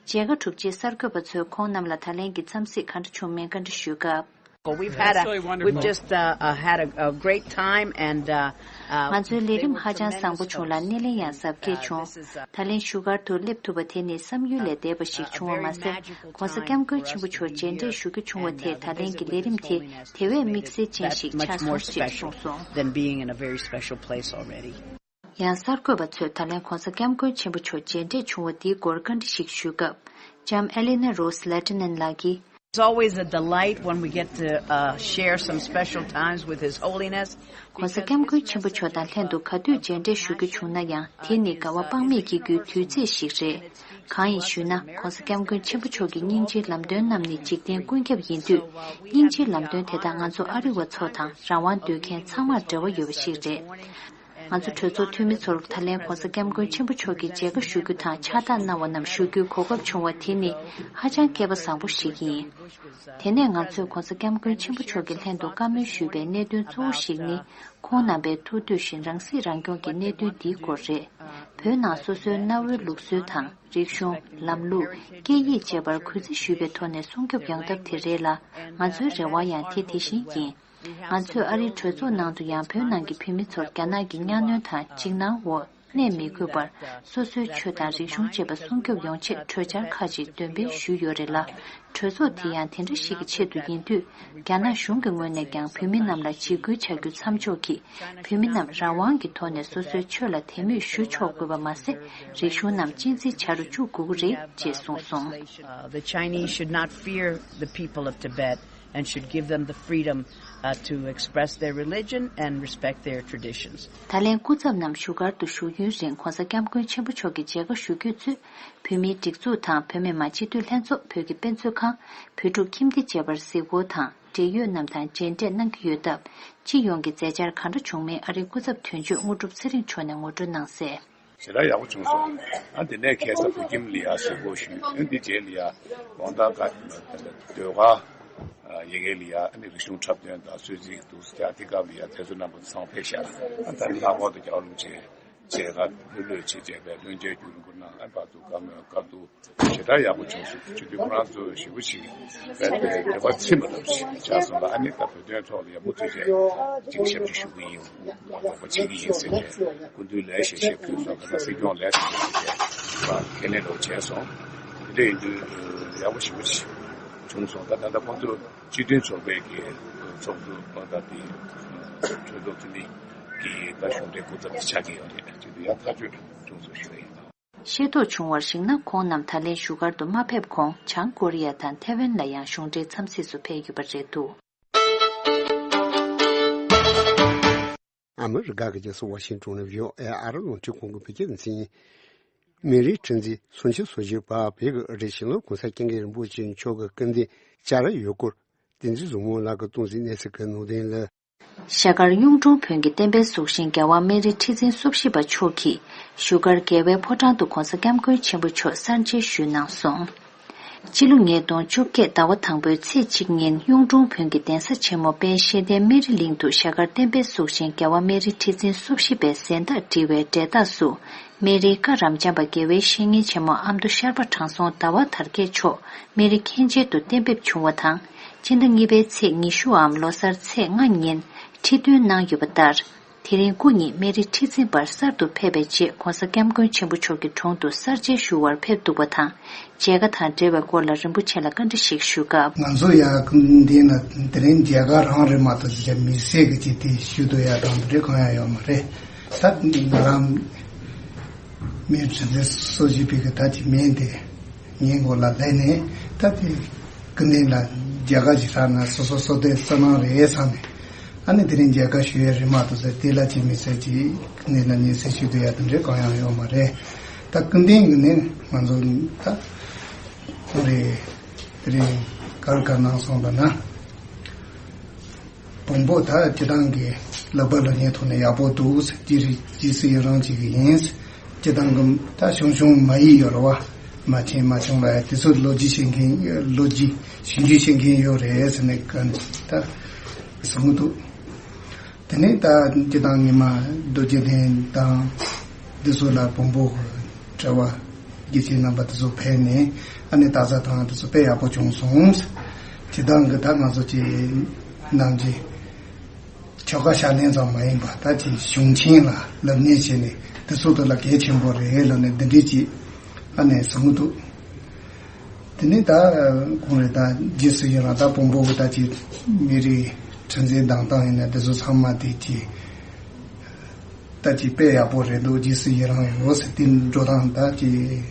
མཇལ་ཁ་གྲུབ་རྗེས་གསར་འགོད་པ་ཚོས་ཁོང་རྣམས་ལ་ད་ལན་གྱི་འཚམས་གཟིགས་ག་འདྲ་བྱུང་མིན་བཀའ་འདྲི་ཞུས་སྐབས། Well, we've had a, we've just uh, uh, had a, a great time and uh, uh, ང་ཚོའི་ལས་རིམ་ཧ་ཅང་བཟང་པོ་བྱུང་ལ་སྣེ་ལེན་ཡང་གཟབ་རྒྱས་བྱུང་། ད་ལན་བཞུགས་སྒར་དུ་སླེབས་ཐུབ་པ་དེ་ནི་བསམ་ཡུལ་ལས་འདས་པ་ཞིག་བྱུང་བ་མ་ཟད། གོང་ས་སྐྱབས་མགོན་ཆེན་པོ་མཆོག་མཇལ་འཕྲད་ཞུ་རྒྱུ་བྱུང་བ་དེས་ད་ལན་གྱི་ལས་རིམ་དེ་དེ་བས་དམིགས་བསལ་ཅན་ཞིག་ཆགས་སོང་ཞེས་གསུངས་སོང་། Than being in a very special place already. ཡང་གསར་འགོད་པ་ཚོས་ད་ལན་གོང་ས་སྐྱབས་མགོན་ཆེན་པོ་མཆོག་མཇལ་འཕྲད་བྱུང་བ་འདིའི་སྐོར་བཀའ་འདྲི་ཞིག་ཞུས་སྐབས། ལྕམ་ཨེ་ལེ་ན་རོས་ལེ་ཏི་ནན་ལགས་ཀྱིས། It's always a delight when we get to uh, share some special times with His Holiness. གོང་ས་སྐྱབས་མགོན་ཆེན་པོ་མཆོག་དང་ལྷན་དུ་ག་དུས་མཇལ་འཕྲད་ཞུ་རྒྱུ་བྱུང་ན་ཡང་དེ་ནི་དགའ་བ་དཔག་མེད་སྐྱེ་རྒྱུའི་དུས་ཚོད་ཞིག་རེད། གང་ཡིན་ཞུས་ན་གོང་ས་སྐྱབས་མགོན་ཆེན་པོ་མཆོག་གི་སྙིང་རྗེའི་ལམ་སྟོན་རྣམས་ནི་འཇིག་རྟེན་ཀུན་ཁྱབ་ཡིན་དུས། སྙིང་རྗེའི་ལམ་སྟོན་དེ་དག་ང་ཚོ་ཨ་རི་བ་ཚོ་དང་རང་དབང་འདོད་མཁན་ཚང་མར་འབྲེལ་བ་ཡོད་པ་ཞིག་རེད། ང་ཚོ་གྲོས་ཚོགས་འཐུས་མི་ཚོར་ད་ལན་གོང་ས་སྐྱབས་མགོན་ཆེན་པོ་མཆོག་གི་མཇལ་ཁ་ཞུ་རྒྱུ་དང་ཕྱག་རྟགས་གནང་བ་རྣམས་ཞུ་རྒྱུའི་གོ་སྐབས་བྱུང་བ་དེ་ནི་ཧ་ཅང་སྐལ་པ་བཟང་པོ་ཞིག་ཡིན། དེ་ནས་ང་ཚོས་གོང་ས་སྐྱབས་མགོན་ཆེན་པོ་མཆོག་གི་ལྷན་དུ་བཀའ་མོལ་ཞུས་པའི་གནད་དོན་གཙོ་བོ་ཞིག་ནི། ཁོང་རྣམ་པས་ཐུགས་འདོད་བཞིན་རང་སྲིད་རང་སྐྱོང་གི་གནད་དོན་འདིའི་སྐོར་རེད། བོད་ནང་སོ་སོའི་གནའ་བོའི་ལུགས་སྲོལ་དང་། རིག་གཞུང་། ལམ་ལུགས། སྐད་ཡིག་བཅས་པར་གུས་བརྩི་ཞུས་པའི་ཐོག་ནས་སྲུང་སྐྱོབ་ཡོང་ཐབས་དེ་རེད་ལ། ང་ཚོའི་རེ་བ་ཡང་དེ་དེ་བཞིན་ཡིན། ང་ཚོས་ཨ་རིའི་གྲོས་ཚོགས་ནང་དུ་ཡང་བོད་ནང་གི་བོད་མི་ཚོར་རྒྱ་ནག་གི་གཉའ་གནོན་དང་འཇིགས་སྣང་འོག་ གནས་མི་དགོས་པར་སོ་སོའི་ཆོས་དང་རིག་གཞུང་བཅས་པ་སྲུང་སྐྱོབ་ཡོང་ཆེད་གྲོས་འཆར་ཁག་ཅིག་འདོན་སྤེལ་ཞུས་ཡོད་རེད་ལ། གྲོས་ཚོགས་དེ་ཡང་དེ་འདྲ་ཞིག་གི་ཆེད་དུ་ཡིན་དུས། རྒྱ་ནག་གཞུང་གི་ངོས་ནས་ཀྱང་བོད་མི་རྣམས་ལ་འཇིགས་སྐུལ་བྱ་རྒྱུ་མཚམས་འཇོག་གིས། བོད་མི་རྣམས་རང་དབང་གི་ཐོག་ནས་སོ་སོའི་ཆོས་ལ་དད་མོས་ཞུ་ཆོག་དགོས་པ་མ་ཟད། རིག་གཞུང་རྣམས་གཅེས་འཛིན་བྱ་རུ་བཅུག་དགོས་ཀྱི་རེད་ཅེས་གསུངས་སོང་། Uh, the Chinese should not fear the people of Tibet and should give them the freedom, uh, to express their religion and respect their traditions. ད་ལན་སྐུ་ཚབ་རྣམས་བཞུགས་སྒར་དུ་བཞུགས་ཡུན་རིང་༧གོང་ས་༧སྐྱབས་མགོན་ཆེན་པོ་མཆོག་གི་མཇལ་ཁ་ཞུ་རྒྱུ་གཙོས། བོད་མིའི་སྒྲིག་འཛུགས་དང་བོད་མི་མང་སྤྱི་འཐུས་ལྷན་ཚོགས། བོད་ཀྱི་དཔེ་མཛོད་ཁང་། བོད་ཕྲུག་ཁྱིམ་སྡེ་བཅས་པར་གཟིགས་སྐོར་དང་འབྲེལ་ཡོད་རྣམས་དང་མཇལ་འཕྲད་གནང་གི་ཡོད་སྟབས། སྤྱི་ཡོངས་ཀྱི་མཛད་འཆར་གང་འདྲ་བྱུང་མིན་ཨ་རིའི་སྐུ་ཚབ་དོན་གཅོད་དངོས་གྲུབ་ཚེ་རིང་མཆོག་ནས་ངོ་སྤྲོད་གནང་གསལ། ཞེ་དྲག་ཡག་པོ་བྱུང་སོང་། ཨ་འདི་ནས་ཁ་སང་བོད་ཁྱིམ་ལ་ཡ་གཟིགས་སྐོར་ཞུས། ཨ་འདི་རྗེས་ལ་ཡ་དགོང་དག་ག་ཟློས་གར་ཡ་གི་ལ་ཡ་ཨ་ནི་རིག་གཞུང་འཁྲབ་སྟོན་དང་གསོལ་ཚིགས་འདུག་ཟེར་དེ་སྐབས་ལ་ཡ་དེ་ཚོ་རྣམ་པ་ཚང་ཕེབས་ཤག་ཨ་ད་ནི་ལྷག་པར་དུ་རྒྱལ་བ་རིན་པོ་ཆེ་མཇལ་ཁ་ལྷོད་ལྷོད་བྱེད་བྱས་པའི་ལྷན་རྒྱས་བརྒྱུད་རིང་པོ་གནང་། ཨ་བར་དུ་བཀའ་མོལ་བཀའ་བསྡུར་ཞེ་དྲག་ཡག་པོ་བྱུང་སོང་། སྤྱི་འཐུས་ཁོ་རང་ཚོ་ཞེ་པོ་ཅིག་དཔེ་དེ་དད་པ་ཚིམ་པ་ལྟ་བུ་ཞིག་ཆགས་སོང་ལ། ཨ་ནི་ད་བོད་དོན་ཐོག་ལ་ཡག་པོ་ཐུགས་རྗེ་ཅིག་ཞབས་ཕྱི་ཞུ་གི་ཡིན། རོགས་པ་བྱེད་ཀྱི་ཡིན་ཟེར་ནས་སྐུ་མདུན་ལས་ཞེ་ཞེ་ཕུལ་སོང་། ཁ་སང་སྲིད་སྐྱོང་ལས་ཞེ་ཞེ་ཕུལ་ཏེ་ཁས་ལེན་རོགས་བྱས་སོང་། དེ་འདྲ་ཡིན་དུས་ཡག་པོ་ཞེ་པོ་ཅིག་བྱུང་སོང་། ད་ད་ལྟ་ཁོང་ཚོ་སྤྱི་མཐུན་ཚོགས་པའི་གི་ཚོགས་གཙོ་ད་དེ་གྲོས་ཚོགས་འཐུས་མི་གི་ད་གཞུང་འབྲེལ་སྐུ་ཚབ་དེ་ཆགས་ཀྱི་ཡོད་རེད། ཅིག་དུ་ཡང་ཐག་གཅོད་བྱུང་སོང་ཞུ་ཡ་ཡིན། ཤེས་རྟོགས་བྱུང་བར་གཞིགས་ན། ཁོང་རྣམས་ད་ལན་བཞུགས་སྒར་དུ་མ་ཕེབས་གོང་། བྱང་ཀོ་རི་ཡ་དང་ཐའེ་ཝན་ལ་ཡང་གཞུང་འབྲེལ་འཚམས་གཟིགས་སུ་ཕེབས་ཡོད་པ་རེད་འདུག་ཨ་མི་རི་ཀ་གི་རྒྱལ་ས་ཝ་ཤིང་ཏོན་ནས་བྷི་ཨོ་ཨེ་ཨ་རི་རླུང་འཕྲིན་ཁང་གི་བོད་སྐད་སྡེ་ཚན་ཡིན། མེ་རིའི་ཁྲི་འཛིན་སུམ་ཅུ་སོ་བཞི་པ་བོད་ཀྱི་ཨ་རིའི་གཞིས་ལུས་༸གོང་ས་༸སྐྱབས་མགོན་རིན་པོ་ཆེ་མཆོག་གི་སྐུ་མདུན་བཅར་ཡོད་སྐོར། བསྟན་འཛིན་བཟང་མོ་ལགས་ཀྱིས་གཏོང་མཛད་གནས་ཚུལ་གྱི་ནང་དོན་ལ། ཤར་དཀར་གཡུང་དྲུང་བོན་གྱི་བསྟན་པའི་གཟུགས་ཅན་རྒྱལ་བ་སྨན་རི་ཁྲི་འཛིན་སོ་བཞི་པ་མཆོག་གིས་བཞུགས་སྒར་རྒྱལ་བའི་ཕོ་བྲང་དུ་༸གོང་ས་༸སྐྱབས་མགོན་ཆེན་པོ་མཆོག་གསར་མཇལ་ཞུས་གནང་སོང་། སྤྱི་ལོ་ཉིས་སྟོང་བཅོ་བརྒྱད་ཟླ་བ་དང་པོའི་ཚེས་གཅིག་ཉིན་གཡུང་དྲུང་བོན་གྱི་གདན་ས་ཆེན་མོ་དཔལ་གཤེན་བསྟན་སྨན་རི་གླིང་དུ་ཤར་དཀར་བསྟན་པའི་གཟུགས་ཅན་རྒྱལ་བ་སྨན་རི་ཁྲི་འཛིན་སོ་བཞི་པའི་གཟེངས་རྟགས་བྲིས་པའི་འབྲས་རྟགས་སུ། སྨན་རིའི་བཀའ་རབ་འབྱམས་པ་དགེ་བའི་བཤེས་གཉེན་ཆེན་མོ་ཨ་མདོ་ཤར་པ་དྲང་སྲོང་ཟླ་བ་དར་རྒྱས་མཆོག་སྨན་རི་མཁན་ཆེན་དུ་གཏན་འབེབས་བྱུང་བ་དང་། སྤྱི་ཟླ་གཉིས་པའི་ཚེས་ཉི་ཤུའམ་ལོ་གསར་ཚེས་ལྔ་ཉིན་ཁྲི་འདོན་གནང་ཡོད་པ་ལྟར། དེ་རིང་སྐུ་ཉིད་སྨན་རི་ཁྲི་འཛིན་པར་གསར་དུ་ཕེབས་པའི་རྗེས་༸གོང་ས་༸སྐྱབས་མགོན་ཆེན་པོ་མཆོག་གི་དྲུང་དུ་གསར་མཇལ་ཞུ་བར་ཕེབས་འདུག་པ་དང་། མཇལ་ཁ་དང་འབྲེལ་བའི་སྐོར་ལ་རིན་པོ་ཆེ་ལ་བཀའ་འདྲི་ཞིག་ཞུ་སྐབས། ང་ཚོ་ཡ་འདི་ན་དེ་རིང་མཇལ་ཁ་རང་རེད་མ་གཏོགས་ཅི་མི་སེར་གྱི་ཅི་དེ་ཞུ་དུ་ཡ་དང་དེ་འདྲ་གང་ཡང་ཡོད་མ་རེད། ད་ང་རང་མི་ཁྲི་འཛིན་སོ་བཞི་པའི་གི་ད་ཅི་མིན་དེ་ངའི་མགོ་ལ་ལྷན་ནས་ད་དེ་སྐུ་མདུན་ལ་མཇལ་ཁ་ཅིག་ཧྲ་ན་སོ་སོ་སོ་དེ་སོ་ནང་རེད་བསམ་ནས། ཨ་ནི་དེ་རིང་མཇལ་ཁ་ཞུ་ཡ་རེད་མ་གཏོགས་ཟེར་དེ་ལ་ཅི་མི་སེར་ཅི་སྐུ་མདུན་ལ་ཉེ་སེར་ཞུ་དུ་ཡ་དེ་འདྲ་གང་ཡང་ཡོད་མ་རེད། ད་སྐུ་མདུན་གི་ནི་ང་ཚོ་ད་ཁོང་རེ་དེ་རིང་གར་གར་གནང་སོང་བ་ན། བོན་པོ་ད་སྤྱི་བཏང་གི་ལག་པ་ལ་ཉན་ཐོག་ནས་ཡག་པོ་འདུག་ཟེར། རྗེས་རྗེས་སུ་ཡི་རང་བྱེད་ཀྱི་ཡིན། སྤྱི་བཏང་གི་ད་ཆུང་ཆུང་མ་ཡིག་ཡོད་རེད་བ། མ་ཆེན་མ་ཆུང་ལ་ཡ་དེ་ཚོ་ལོ་རྒྱུས་ཤེས་མཁན་ལོ་རྒྱུས་ཞིབ་འཇུག་བྱེད་མཁན་ཡོད་རེད་ཟེར་ནས་ག་ད་གསུང་གི་འདུག་དེ་ནས་ད་སྤྱི་བཏང་ཉི་མ་རྡོ་རྗེ་གདན་དང་འདི་ཚོ་ལ་བོན་པོ་གྲྭ་བ་དགེ་ཆེ་རྣམ་པ་དེ་ཚོ་ཕེབས་ནས་ཨ་ནི་ད་ས་དང་དེ་ཚོ་དཔེ་ཡག་པོ་བྱུང་སོང་། སྤྱི་བཏང་གི་ད་ང་ཚོ་ཀྱི་ནམ་རྒྱུན་ཆོ་ག་ཕྱག་ལེན་ཙམ་མ་ཡིན་པ་ད་ཅིག་གཞུང་ཆེན་ལ་ལབ་གནས་བྱས་ནས་དེ་ཚོ་དེ་ལ་གལ་ཆེན་པོ་རེད་ལབ་ནས་འདི་འདྲས་ཅིག་ཨ་ནས་གསུང་གི་འདུག་དེ་ནས་ད་ཁོང་རེ་ད་རྗེས་སུ་ཡི་རང་ད་བོན་པོ་གི་ད་ཅིག་མི་རིགས་ཁྲི་འཛིན་གདན་སྟངས་ཡིན་ན་དེ་ཚོ་ཚང་མ་དེ་ཅིག་ད་ཅིག་དཔེ་ཡག་པོ་རེད་འདུག་རྗེས་སུ་ཡི་རང་ཡོད་ཟེར། དེ་འགྲོ་སྟངས་ད་ཅིག་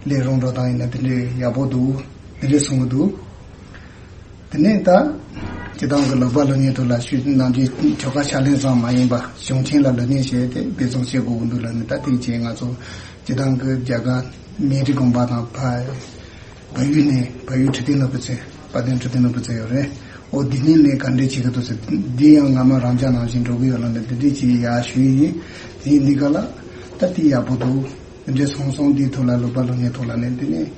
ལས་རུང་འགྲོ་སྟངས་ཡིན་ན་དེ་འདྲས་ཡག་པོ་འདུག་དེ་འདྲས་གསུང་གི་འདུག་དེ་ནས་ད་སྤྱི་བཏང་གི་ལག་པ་ལོ་ཉེ་དུ་ལ་ཞུས་ནམ་རྒྱུན་ཆོ་ག་ཕྱག་ལེན་ཙམ་མ་ཡིན་པ་གཞུང་ཆེན་ལ་ལབ་གནས་བྱས་ཏེ་འབད་བརྩོན་བྱེད་དགོས་ཀྱི་འདུག་ལབ་ནས། ད་ཐེངས་ཅིག་ང་ཚོ་སྤྱི་བཏང་གི་རྒྱ་གར་སྨན་རི་དགོན་པ་དང་ཕ་བལ་ཡུལ་ནས་བལ་ཡུལ་ཁྲི་སྟེང་ནོར་བུ་རྩེ་དཔལ་ལྡན་ཁྲི་སྟེང་ནོར་བུ་རྩེ་ཡོད་རེད། ཨོ་འདི་ནས་ནས་ག་འདྲས་བྱེད་ཀྱི་འདུག་ཟེར། འདི་ཡང་སྔ་མ་རང་ཅག་ནང་བཞིན་འགྲོ་གི་ཡོད་ལབ་ནས་འདི་འདྲས་ཅིག་ཡར་ཞུས་ཡིན། དེ་ཡིན་འདི་ག་ལ་ད་དེ་ཡག་པོ་འདུག་དེ་འདྲས་སོང་སོང་འདིའི་ཐོག་ལ་ལོ་པ་ལོ་ཉེ་ཐོག་ལ་ནས་འདི་ནས་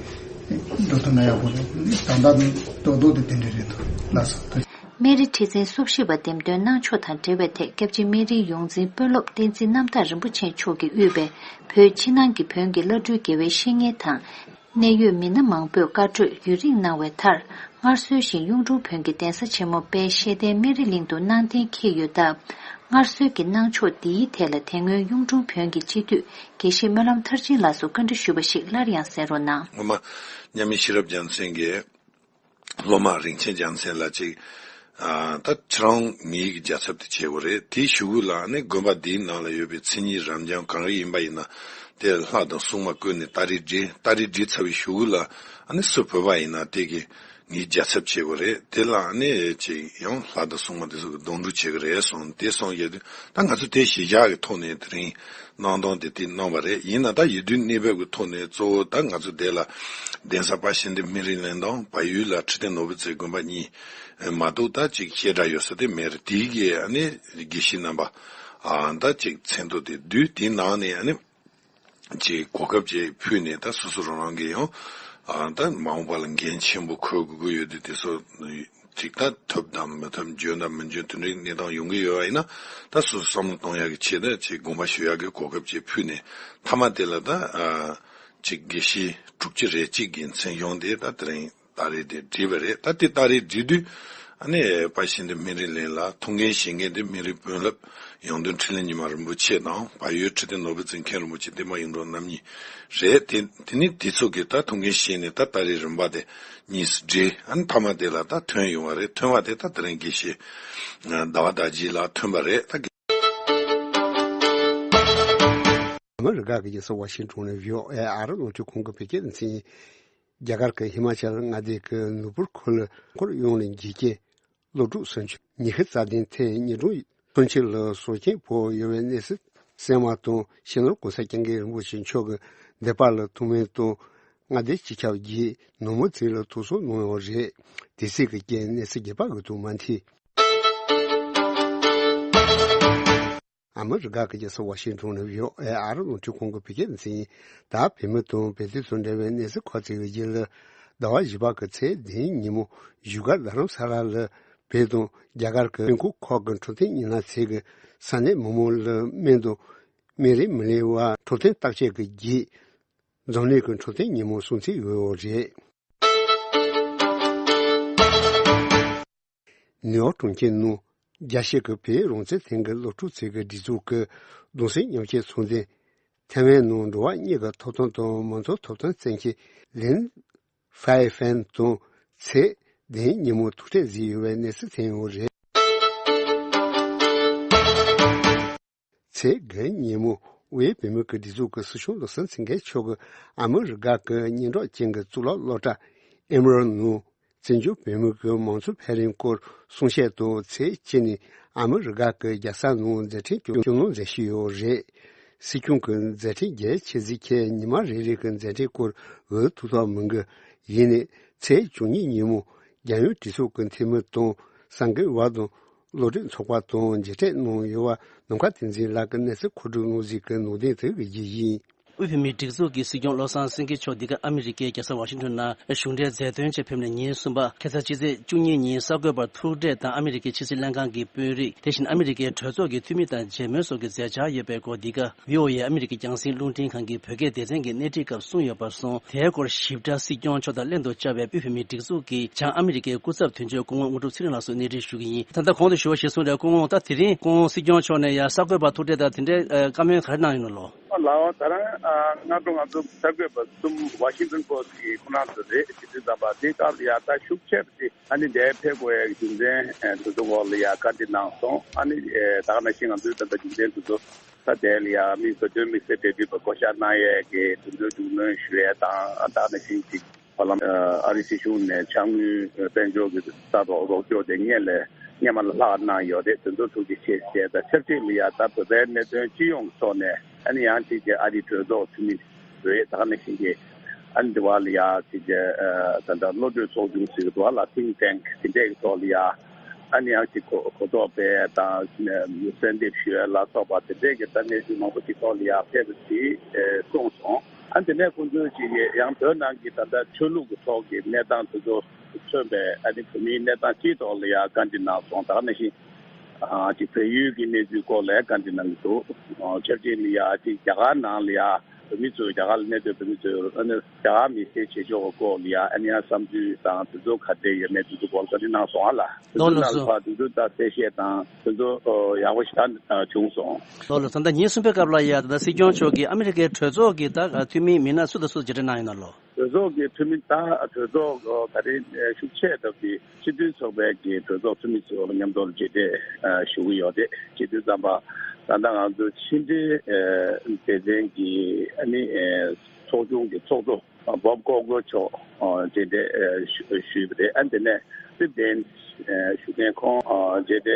འགྲོ་ཐུབ་ན་ཡག་པོ་རེད། ད་ལྟ་ཏོག་ཏོག་དེ་དེ་འདྲས་རེད་འདུག་ལགས་སོ། སྨན་རི་ཁྲི་འཛིན་སོ་བཞི་པ་འདེམས་ཐོན་གནང་ཕྱོགས་དང་འབྲེལ་བའི་ཐད། སྐྱབས་རྗེ་སྨན་རིའི་ཡོངས་འཛིན་དཔོན་སློབ་བསྟན་འཛིན་རྣམ་དག་རིན་པོ་ཆེ་མཆོག་གིས་དབུས་པའི་བོད་ཕྱི་ནང་གི་བོན་གྱི་བླ་སྤྲུལ་དགེ་བའི་བཤེས་གཉེན་དང་། གནད་ཡོད་མི་སྣ་མང་པོས་བཀའ་གྲོས་ཡུན་རིང་གནང་བའི་མཐར། སྔར་སྲོལ་བཞིན་གཡུང་དྲུང་བོན་གྱི་གདན་ས་ཆེན་མོ་དཔལ་ཤེས་ལྡན་སྨན་རི་གླིང་དུ་གནང་གཏན་འཁེལ་ཡོད་སྟབས། སྔར་སྲོལ་གྱི་གནང་ཕྱོགས་འདིའི་ཐད་ལ་དེ་སྔོན་གཡུང་དྲུང་བོན་གྱི་སྤྱི་འཐུས་དགེ་བཤེས་སྨོན་ལམ་མཐར་ཕྱིན་ལགས་སུ་བཀའ་འདྲི་ཞུས་པ་ཞིག་སླར་ཡང་གསན་རོགས་གནང་། སྔོན་མ་མཉམ་མེད་ཤེས་རབ་རྒྱལ་མཚན་གྱིས། སློབ་མ་རིན་ཆེན་རྒྱལ་མཚན་ལ་ཅིག་ཨ། ད་ཁྱེད་རང་ངེད་ཀྱི་རྒྱལ་ཚབ་དེ་བྱེད་དགོས་རེད། དེའི་གཞུག་གུ་ལ་ཨ་ནི་དགོན་པ་འདིའི་ནང་ལ་ཡོད་པའི་མཚན་ཉིད་རབ་འབྱམས་གང་རེ་ཡིན་པ་ཡིན་ན། དེ་ལྷ་དང་སྲུང་མ་བསྐོས་ནས་སྟ་རེ་སྒྲིལ། སྟ་རེ་སྒྲིལ་ཚར་བའི་གཞུག་གུ་ལ་ཨ་ནི་སུ་བོས་པ་ཡིན་ན་དེ་གི་ངེད་རྒྱལ་ཚབ་བྱེད་དགོས་རེད། དེ་ལ་ཨ་ནི་ཅིག་ཡང་ལྷ་དང་སྲུང་མ་དེ་ཚོ་གི་གདོང་དྲུག་བྱེད་ཀྱི་རེད་གསུངས། དེ་གསུངས་ཡོད་དུས་ད་ང་ཚོ་དེ་གཞིར་བཞག་གི་ཐོག་ནས་དེ་རིང་གནང་སྟངས་དེ་དེ་གནང་བ་རེད། ཡིན་ན་ད་ཡུལ་དུས་གནས་བབ་ཀྱི་ཐོག་ནས་གཙོ་བོ་ད་ང་ཚོ་དེ་ལ་གདན་ས་དཔལ་ཤེས་ལྡན་སྨན་རི་གླིང་དང་བལ་ཡུལ་ལ་ཁྲི་བརྟན་ནོར་བུ་རྩེ་དགོན་པ་གཉིས་མ་གཏོགས་ད་ཅིག་བཤད་གྲྭ་ཡོད་ས་དེ་མེད་རེད། དེའི་གི་ཨ་ནི་དགེ་བཤེས་རྣམ་པ་ཨ་ད་ཅིག་མཚན་ཐོ་དེ་བསྡུས། དེའི་ནང་ནས་ཨ་ནི་ཅིག་གོ་སྐབས་ཅིག་ཕུལ་ནས་ད་སོ་སོ་རང་རང་གི་ཡང་ཨ་ད་མ་འོངས་པ་ལ་འགན་ཆེན་པོ་འཁུར་དགོས་ཀྱི་ཡོད་དུས་དེ་ཚོ་ཅིག་ད་ཐོབ་དང་མི་ཐོབ་འཇོན་དང་མི་འཇོན་དེ་འདྲའི་གནས་སྟངས་ཡོང་གི་ཡོད་པ་ཡིན་ན། ད་སོ་སོ་བསམ་བློ་གཏོང་ཡག་གི་ཆེད་དུ་ཅིག་དགོངས་པ་ཞུ་ཡག་གི་གོ་སྐབས་ཅིག་ཕུལ་ནས། མཐའ་མ་དེ་ལ་ད་ཨ་ཅིག་དགེ་བཤེས་དྲུག་ཅུ་རེ་གཅིག་གི་མཚན་གཞུང་དེ་ད་དེ་རིང་སྟ་རེ་དེ་བསྒྲིགས་པ་རེད། ད་དེ་སྟ་རེ་བསྒྲིགས་དུས་ཨ་ནི་དཔལ་ཤེས་ལྡན་སྨན་རི་གླིང་ལ་ཐུགས་འགན་བཞེས་མཁན་དེ་སྨན་རིའི་དཔོན་སློབ་ཡང་སྟོན་འཕྲིན་ལས་ཉི་མ་རིན་པོ་ཆེ་དང་། བལ་ཡུལ་ཁྲི་བརྟན་ནོར་བུ་རྩེ་མཁན་རིན་པོ་ཆེ་བསྟན་པ་ཡུམ་གྲོང་རྣམ་གཉིས་རེད། དེ་དེ་ནི་དེ་ཚོ་གི་ད་ཐུགས་འགན་བཞེས་ནས་ད་སྟ་རེ་རིམ་པ་དེ་གཉིས་སུ་བསྒྲིལ། ཨ་ནི་མཐའ་མ་དེ་ལ་ད་ཐོན་ཡོང་བ་རེད། ཐོན་པ་དེ་ད་དེ་རིང་དགེ་བཤེས་ཟླ་བ་དར་རྒྱས་ལགས་ཐོན་པ་རེད། ད་ཨ་མི་རི་ཀ་གི་རྒྱལ་ས་ཝ་ཤིང་ཊོན་ནས་བྷི་ཨོ་ཨེ་ཨ་རི་རླུང་འཕྲིན་ཁང་གི་བོད་སྐད་སྡེ་ཚན་ཡིན། རྒྱ་གར་གྱི་ཧི་མ་ཅལ་མངའ་སྡེ་གི་ནུ་པུར་ཁུལ་ལ་སྐོར་གཡུང་ལ་འགྱིག་སྐྱེས་གློག་ཕྲུག་སུམ་ཅུ་ཉི་ཤུ་རྩ་བདུན་ཐེངས་ཉིན་དྲུག་ཚུན་ཆད་ལ་སྲོག་སྐྱོན་ཕོག་ཡོད་པའི་གནས་ཚུལ་གསན་པ་དང་། སྤྱི་ནོར་༸གོང་ས་༸སྐྱབས་མགོན་རིན་པོ་ཆེ་མཆོག་གིས་འདས་པ་ལ་ཐུགས་སྨོན་དང་། མངའ་སྡེ་སྤྱི་ཁྱབ་ཀྱིས་ནུབ་མོ་མཚན་ལ་ཐུགས་གསོ་གནང་ཡོད་རེད། དེ་སྲིད་ཀྱི་རྐྱེན་གནས་ཚུལ་རྒྱས་པ་གི་ཐོག་མ་མཐིལ། ཨ་མི་རི་ཀ་གི་རྒྱལ་ས་ཝ་ཤིང་ཊོན་ནས་བྷི་ཨོ་ཨེ་ཨ་རི་རླུང་འཕྲིན་ཁང་གི་བོད་སྐད་སྡེ་ཚན་ཡིན། ད་བོད་མི་དང་བོད་དོན་དང་འབྲེལ་བའི་གནས་ཚུལ་ཁག་ཅིག་གི་རྗེས་ལ། ཟླ་བ་བཞི་པ་གི་ཚེས་བདུན་ཉིན་མོ་བཞུགས་སྒར་རྡ་རམ་ས་ལ་ལ་བོད་དང་རྒྱ་གར་གྱི་དཔོན་ཁག་ཁག་གི་འཕྲོད་བསྟེན་ཉིན་ལ་ཚད་ཀྱི་ས་གནས་མི་མང་ལ་སྨན་དང་སྨན་རིན་མི་ལེན་པར་འཕྲོད་བསྟེན་བརྟག་དཔྱད་ཀྱི་རྗེས། འཛམ་གླིང་གི་འཕྲོད་བསྟེན་ཉིན་མོ་སྲུང་བརྩི་ཡོད་རེད། ནིའུ་ཡོག་གྲོང་ཁྱེར་ནང་རྒྱལ་སྤྱི་གི་བོད་རང་བཙན་ཐད་ཀྱི་སློབ་ཕྲུག་ཚོའི་གི་སྒྲིག་འཛུགས་ཀྱི་གདུང་སེམས་མཉམ་སྐྱེད་ཚོགས་འདུས་ཐའེ་ཝན་ནང་འགྲོ་བ་མིའི་གི་ཐོབ་ཐང་དང་མང་གཙོ་ཐོབ་ཐང་བཙན་སྐྱོང་ལིན་ཧྥའེ་ཧྥན་དང་ཚེས་བདུན་ཉིན་མོ་ཐུག་འཕྲད་མཛད་ཡོད་པའི་གནས་ཚུལ་ཐོན་ཡོད་རེད། ཚེས་བརྒྱད་ཉིན་མོ་དབུས་བོད་མིའི་སྒྲིག་འཛུགས་ཀྱི་སྲིད་སྐྱོང་བློ་བཟང་སེང་གེ་མཆོག་གིས་ཨ་མི་རི་ཀ་གི་སྙན་གྲགས་ཅན་གྱི་གཙུག་ལག་སློབ་གྲྭ་ཨེ་མོ་རལ་ནང་བཙན་བྱོལ་བོད་མིའི་མང་གཙོའི་འཕེལ་རིམ་སྐོར་གསུང་བཤད་དང་། ཚེས་གཅིག་ནས་ཨ་མི་རི་ཀ་གི་རྒྱལ་ས་ནང་མཛད་འཕྲིན་སྐྱོང་གནང་མཛད་བཞིན་ཡོད་རེད། སྲིད་སྐྱོང་གི་མཛད་འཕྲིན་རྒྱ་ཆེ་གཟིགས་ཆེད་ཉི་མ་རེ་རེ་གི་མཛད་འཕྲིན་སྐོར་འུ་ཐུག་ཐག་མི་འགི། ཡིན་ནའི་ཚེས་བཅུ་གཉིས་ཉིན་མོ་རྒྱལ་ཡོངས་གྲོས་ཚོགས་ཀྱི་འཐུས་མི་དང་། གསར་འགོད་པ་དང་། སློབ་གྲྭའི་ཚོགས་པ་དང་མཇལ་འཕྲད་གནང་ཡོད་པ་ནམ་མཁའ་བསྟན་འཛིན་ལགས་ཀྱིས་གནས་ཚུལ་མཁོ་སྒྲུབ་གནང་གཟིགས་ཀྱི་ནང་དོན་དེ་གི་རྒྱུ་ཡིན། དབུས་བོད་མིའི་སྒྲིག་འཛུགས་ཀྱི་སྲིད་སྐྱོང་བློ་བཟང་སེང་གེ་མཆོག་འདི་ག་ཨ་མི་རི་ཀའི་རྒྱལ་ས་ཝ་ཤིང་ཊོན་ནང་གཞུང་འབྲེལ་མཛད་དོན་ཆེད་ཕེབས་ནས་ཉིན་གསུམ་པ་ཁ་སང་ཕྱི་ཚེས་བཅུ་གཉིས་ཉིན་གསར་འགོད་པར་ཐུག་འཕྲད་དང་། ཨ་མི་རི་ཀའི་ཕྱི་སྲིད་ལྷན་ཁང་གི་དཔོན་རིགས། དེ་བཞིན་ཨ་མི་རི་ཀའི་གྲོས་ཚོགས་ཀྱི་འཐུས་མི་དང་མཇལ་མོལ་སོགས་ཀྱི་མཛད་འཆར་ཡོད་པའི་སྐོར་འདི་ག་བྷི་ཨོ་ཨེ་ཨ་མི་རི་ཀའི་རྒྱང་སྲིང་རླུང་འཕྲིན་ཁང་གི་བོད་སྐད་སྡེ་ཚན་གྱི་སྣེ་ཁྲིད་སྐབས་གསུངས་ཡོད་པར་སོང་། དེའི་སྐོར་ཞིབ་ཕྲ་སྲིད་སྐྱོང་མཆོག་དང་ལྷན་དུ་བཅར་བའི་དབུས་བོད་མིའི་སྒྲིག་འཛུགས་ཀྱི་བྱང་ཨ་མི་རི་ཀའི་སྐུ་ཚབ་དོན་གཅོད་སྐུ་ངོ་དངོས་གྲུབ་ཚེ་རིང་ལགས་སུ་གནས་འདྲི་ཞུ་གི་ཡིན། ད་ལྟ་གོང་དུ་ཞུ་བ་ཞིག་གསུངས་རེད། སྐུ་ངོ། ད་དེ་རིང་སྐུ་ངོ་སྲིད་སྐྱོང་མཆོག་ནས་ཡང་གསར་འགོད་པར་ཐུག་འཕྲད་དང་དེ་འདྲའི་བཀའ་མོལ་ག་རེ་གནང་ཡོད་ན་ལོ། ལགས། ད་རང་སྔ་དྲོ་ང་ཚོ་གསར་འགོད་པ་གསུམ་ཝ་ཤིང་ཏོན་པོ་སི་ཊི་གི་ཁོ་རང་ཚོ་རེད། སྤྱི་འཐུས་རྣམ་པ་དེ་སྐབས་ལ་ཡ་ད་ཤུགས་ཆེ་བ་དེ་ཨ་ནི་འདིར་ཕེབས་དགོས་ཡ་གི་རྒྱུ་མཚན་དེ་ཚོ་སྐོར་ལ་ཡ་བཀའ་འདྲི་གནང་སོང་། ཨ་ནི་ད་ག་ནང་བཞིན་ང་ཚོའི་ད་ལྟ་རྒྱུ་མཚན་དེ་ཚོ་ད་དེ་ལ་ཡ་མི་བོད་དོན་དམིགས་བསལ་འབྲེལ་མཐུད་པ་བསྐོ་གཞག་གནང་ཡས་ཀྱི་དོན་ཚན་སྒྲིག་སྣོན་ཞུ་ཡས་དང་། ད་ག་ནང་བཞིན་གྱི་བར་ལམ་ཨ་རི་སྲིད་གཞུང་ནས་ཕྱག་དངུལ་དཔལ་འབྱོར་གྱི་ད་རོགས་རོགས་སྐྱོར་དེ་སྔོན་ལ་སྔོན་མ་ལ་ལྷག་གནང་ཡོད་རེད། དེ་ཚོ་ཐུགས་རྗེ་ཆེ་ཞེས་དང་། ཆབས་ཅིག་ལ་ཡ་ད་བོད་པའི་གནད་དོན་སྤྱི་ཡོངས་ཀྱི་ཐོག་ནས་ཨ་ནི་ཡང་ཅིག་གི་ཨ་རིའི་གྲོས་ཚོགས་འཐུས་མི་རེད། ད་ག་ནང་བཞིན་གྱི་ཨ་ནི་འདི་བ་ལ་ཡ་ཅིག་གི་ད་ལྟ་བློ་གྲོས་ཚོགས་ཆུང་ཟེར་གྱི་འདུག་བ་ལ། ཐིང་ཊེང་དེ་འདྲས་ཀྱི་ཐོག་ལ་ཡ་ཨ་ནི་ཡང་ཅིག་གོ་གོ་རྟོགས་སྤེལ་དང་གསལ་འདེབས་ཞུ་ཡ་ལ་སོགས་པ་དེ་འདྲས་ཀྱི་ད་གནས་ཚུལ་མང་པོ་ཅིག་ཐོག་ལ་ཡ་ཕེབས་པ་ཞིག་གསུངས་སོང་། ཨ་དེ་ནས་ཁོང་ཚོས་ཅིག་ཡང་བོད་ནང་གི་ད་ལྟ་ཆོས་ལུགས་ཀྱི་ཐོག་གི་གནས་སྟངས་དེ་ཚོ་མཚོན་པའི་ཨ་ནི་བོད་མིའི་གནས་སྟངས་སྤྱིའི་ཐོག་ལ་ཡང་བཀའ་འདྲི་གནང་སོང་། ད་ག་ནང་བཞིན་ཨ་ཅིག་བལ་ཡུལ་གྱི་གནས་ཚུལ་སྐོར་ལ་བཀའ་འདྲི་གནང་གི་འདུག་ཆབས་ཅིག་ལ་ཡ་ཅིག་རྒྱ་གར་ནང་ལ་ཡ་ བོད་མི་ཚོས་རྒྱ་གར་ལ་གནས་སྡོད་བོད་མི་ཚོས་ཨ་ནི་རྒྱ་གར་མི་སེར་བྱེད་ཕྱོགས་ཀྱི་སྐོར་ལ་ཡ་ཨ་ནི་ཡང་བསམ་ཚུལ་དང་དེ་ཚོ་ག་འདྲས་ཡོད་མེད་དེ་ཚོ་སྐོར་ལ་བཀའ་འདྲི་གནང་སོང་ཨ་ལ། དེ་ལོ་ཚོ་ལ་ནང་སོ་ལ་ཕར་དེ་ཚོ་ད་གསལ་བཤད་དང་དེ་ཚོ་ཡག་པོ་ཞིག་ད་བྱུང་སོང་། ལོ་ལོ་ད་ལྟ་ཉིན་གསུམ་པའི་སྐབས་ལ་ཡ་ད་ལྟ་སྲིད་སྐྱོང་མཆོག་གིས་ཨ་མི་རི་ཀའི་གྲོས་ཚོགས་ཀྱི་ད་འཐུས་མི་མི་སྣ་སུ་དང་སུ་མཇལ་འཕྲད་གནང་ཡོད་ན་ལོ། གྲོས་ཚོགས་ཀྱི་འཐུས་མི་ད་གྲོས་ཚོགས་ད་རེས་ཤུགས་ཆེ་ཐོབ་ཀྱི་སྤྱི་མཐུན་ཚོགས་པའི་གི་གྲོས་ཚོགས་འཐུས་མི་ཚོ་མཉམ་དུ་མཇལ་འཕྲད་ཞུ་གི་ཡོད་རེད། བྱེད་དུས་ཙམ་པ་ད་ལྟ་ང་ཚོ་ཕྱི་འབྲེལ་སྡེ་ཚན་གྱི་ཨ་ནི་ཚོགས་ཆུང་གི་ཚོགས་གཙོ་བོབ་ཀོག་གོ་མཆོག་མཇལ་འཕྲད་ཞུས་པ་རེད། ཨ་དེ་ནས་སི་ཏེབ་ཌེན་ཞུ་མཁན་ཁོང་མཇལ་འཕྲད་